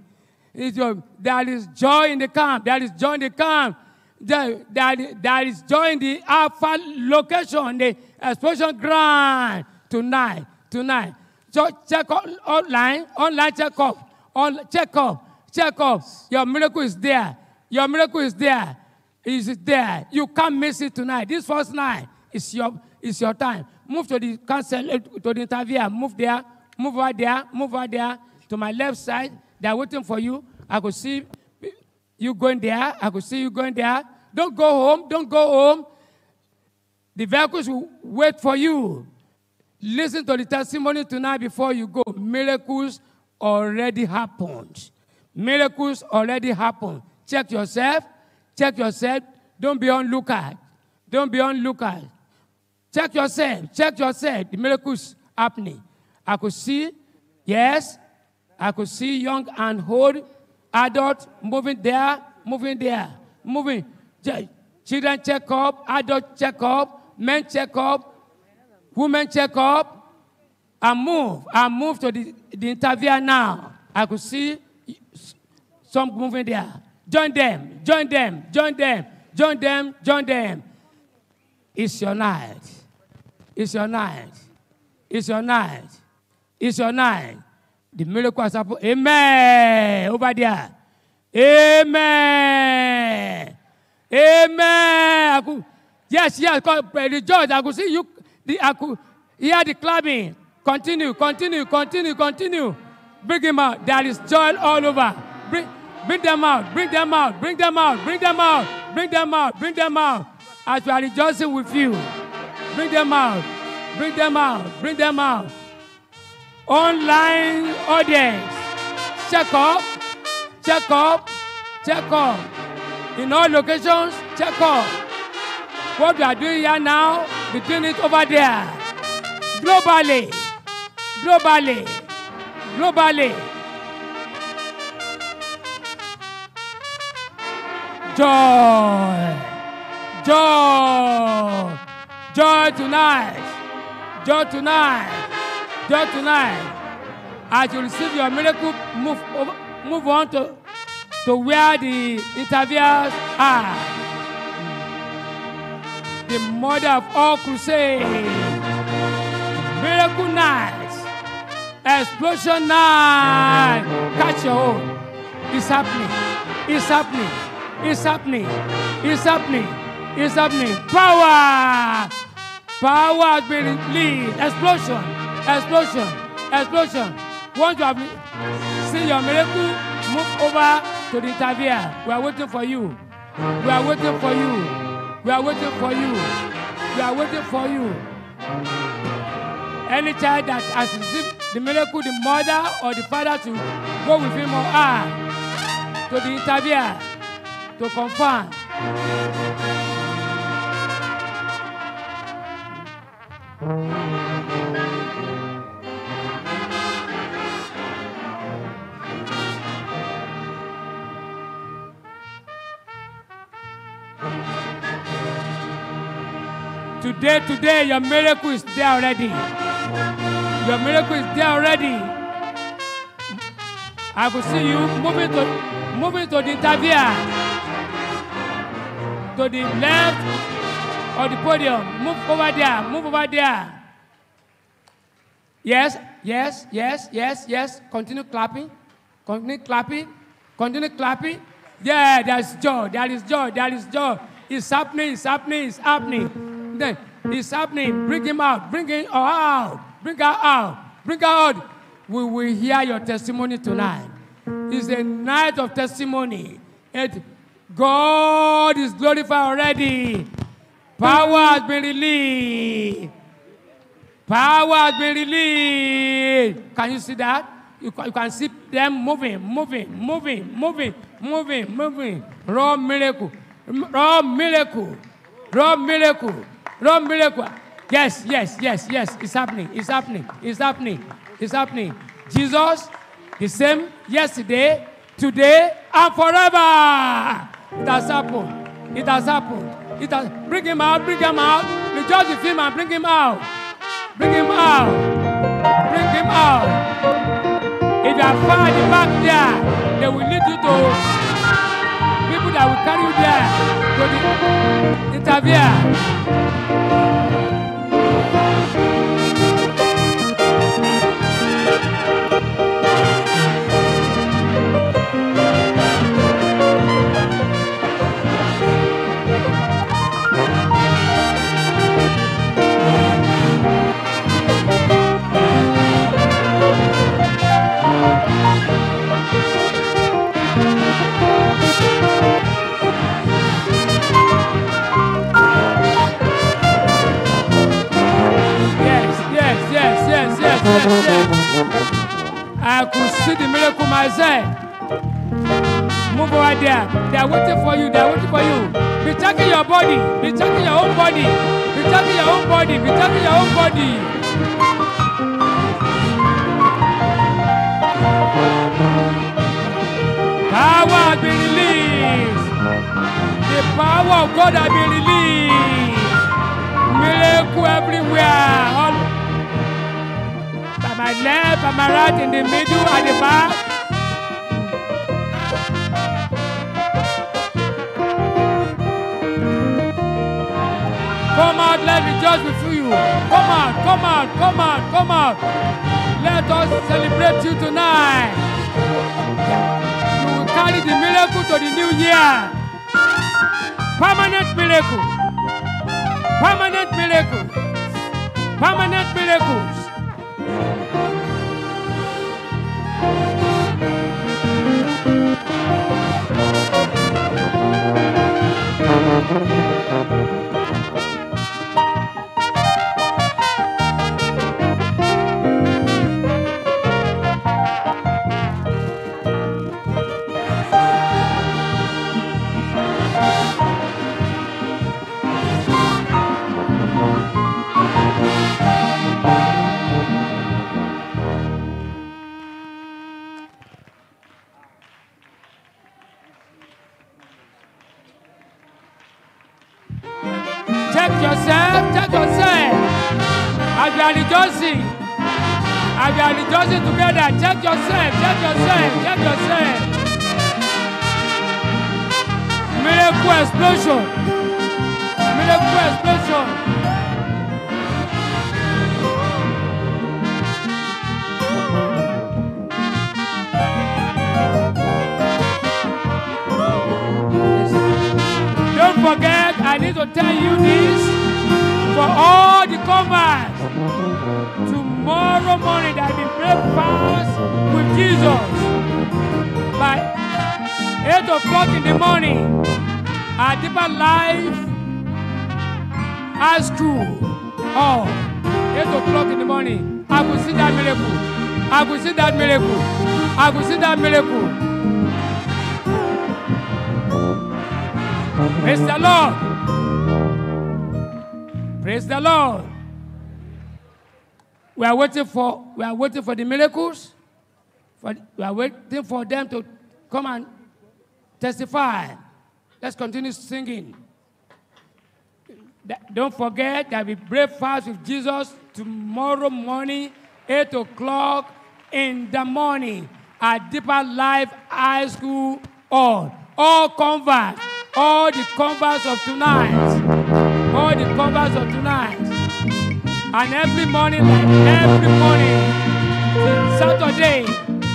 There is joy in the camp. There is joy in the camp. There is joy in the Alpha location, the explosion ground tonight. Tonight. So check online, online check up, on check up, check up. Your miracle is there. Your miracle is there. Is there. You can't miss it tonight. This first night is your time. Move to the council, to the interviewer. Move there, move over there, move over there. To my left side, they are waiting for you. I could see you going there. I could see you going there. Don't go home. Don't go home. The vehicles will wait for you. Listen to the testimony tonight before you go. Miracles already happened. Miracles already happened. Check yourself. Check yourself. Don't be on lookout. Don't be on lookout. Check yourself. Check yourself. The miracles happening. I could see, yes, I could see young and old adult moving there, moving there, moving. Children check up, adult check up, men check up, women check up, and move. And move to the interviewer now. I could see some moving there. Join them, join them, join them, join them, join them. It's your night. It's your night. It's your night. It's your night. The miracle has happened. Amen. Over there. Amen. Amen. I could, yes, yes. Rejoice. I could see you. I could hear the clapping. Continue, continue, continue, continue. Bring him out. There is joy all over. Bring them out. Bring them out. Bring them out. Bring them out. Bring them out. Bring them out. As we are rejoicing with you. Bring them out. Bring them out. Bring them out. Online audience. Check up. Check up. Check up. In all locations, check up. What we are doing here now, we're doing it over there. Globally. Globally. Globally. Joy. Joy. Joy tonight. Joy tonight. Joy tonight. As you receive your miracle, move on to where the interviewers are. The mother of all crusades. Miracle night. Explosion night. Catch your own. It's happening. It's happening. It's happening. It's happening. It's happening. Power. Power has been released. Explosion. Explosion. Explosion. Once you have seen your miracle, move over to the interviewer. We are waiting for you. We are waiting for you. We are waiting for you. We are waiting for you. Any child that has received the miracle, the mother or the father to go with him or her to the interviewer to confirm. Today, your miracle is there already. Your miracle is there already. I could see you moving to the interviewer. To the left of the podium. Move over there. Move over there. Yes, yes, yes, yes, yes. Continue clapping. Continue clapping. Continue clapping. Yeah, there's joy. There is joy. There is joy. It's happening. It's happening. It's happening. Then it's happening. Bring him out. Bring him out. Bring her out. Bring her out. We will hear your testimony tonight. It's a night of testimony. And God is glorified already. Power has been released. Power has been released. Can you see that? You can see them moving, moving, moving, moving, moving, moving. Raw miracle. Raw miracle. Raw miracle. Raw miracle. Yes, yes, yes, yes. It's happening. It's happening. It's happening. It's happening. Jesus, the same yesterday, today, and forever. It has happened. It has happened. It has. Bring him out. Bring him out. Rejoice with him and bring him out. Bring him out. Bring him out. If you are far at the back there, they will lead you to people that will carry you there to the interviewer. Yes. I could see the miracle myself. Move over there. They are waiting for you. They are waiting for you. Be checking your body. Be checking your own body. Be checking your own body. Be checking your own body. Power has been released. The power of God has been released. Miracle everywhere. All by my left, by my right, in the middle, at the back. Come out, let's rejoice with you. Come out, come out, come out, come out. Let us celebrate you tonight. You will carry the miracle to the new year. Permanent miracle. Permanent miracle. Permanent miracles. Check yourself, check yourself. As you are rejoicing, as you are rejoicing together, check yourself, check yourself, check yourself. Miracle explosion. Miracle explosion. Don't forget, I need to tell you this for all the converts. Tomorrow morning there will be breakfast with Jesus by 8 o'clock in the morning at Deeper Life High School. Oh, 8 o'clock in the morning. I will see that miracle. I will see that miracle. I will see that miracle. Praise the Lord. Praise the Lord. We are waiting for, we are waiting for the miracles. We are waiting for them to come and testify. Let's continue singing. Don't forget that we breakfast with Jesus tomorrow morning, 8 o'clock in the morning at Deeper Life High School Hall. All converts, all the converts of tonight, all the converts of tonight. And every morning, like every morning, till Saturday,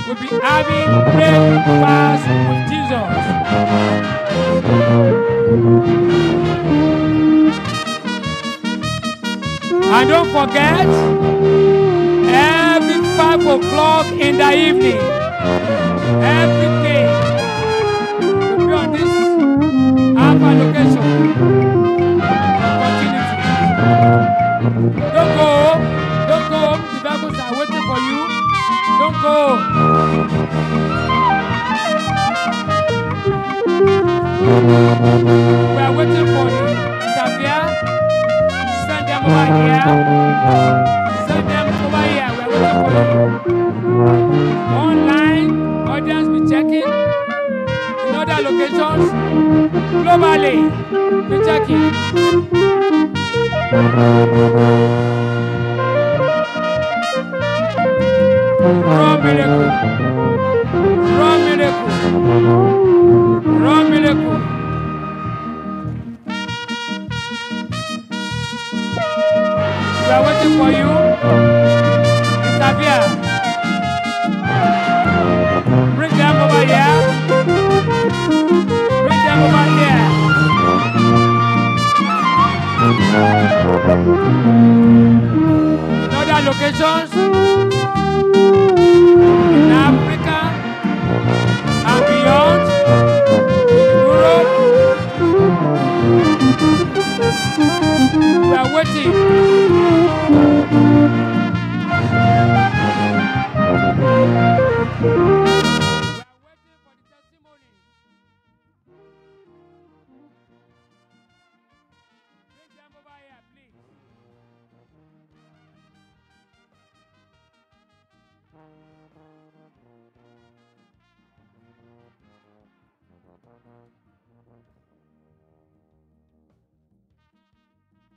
we'll be having breakfast with Jesus. And don't forget, every 5 o'clock in the evening, every day, we'll be on this Alpha location. Continuity. Don't go home. Don't go home. The vehicles are waiting for you. Don't go. We are waiting for the interviewer. Send them over here. Send them over here. We are waiting for you. Online, audience be checking. In other locations, globally, be checking. Raw miracle. Raw miracle. Raw miracle. We are waiting for you. Interview. Bring them over here. Bring them over here. In other locations, in Africa and beyond, in Europe, we are waiting. We are waiting for the testimony. Bring them over here, please.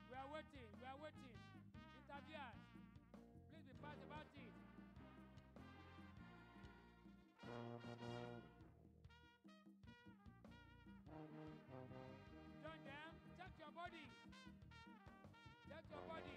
We are waiting, we are waiting. Interviewers, please be fast about it. Join them, check your body. Shake your body.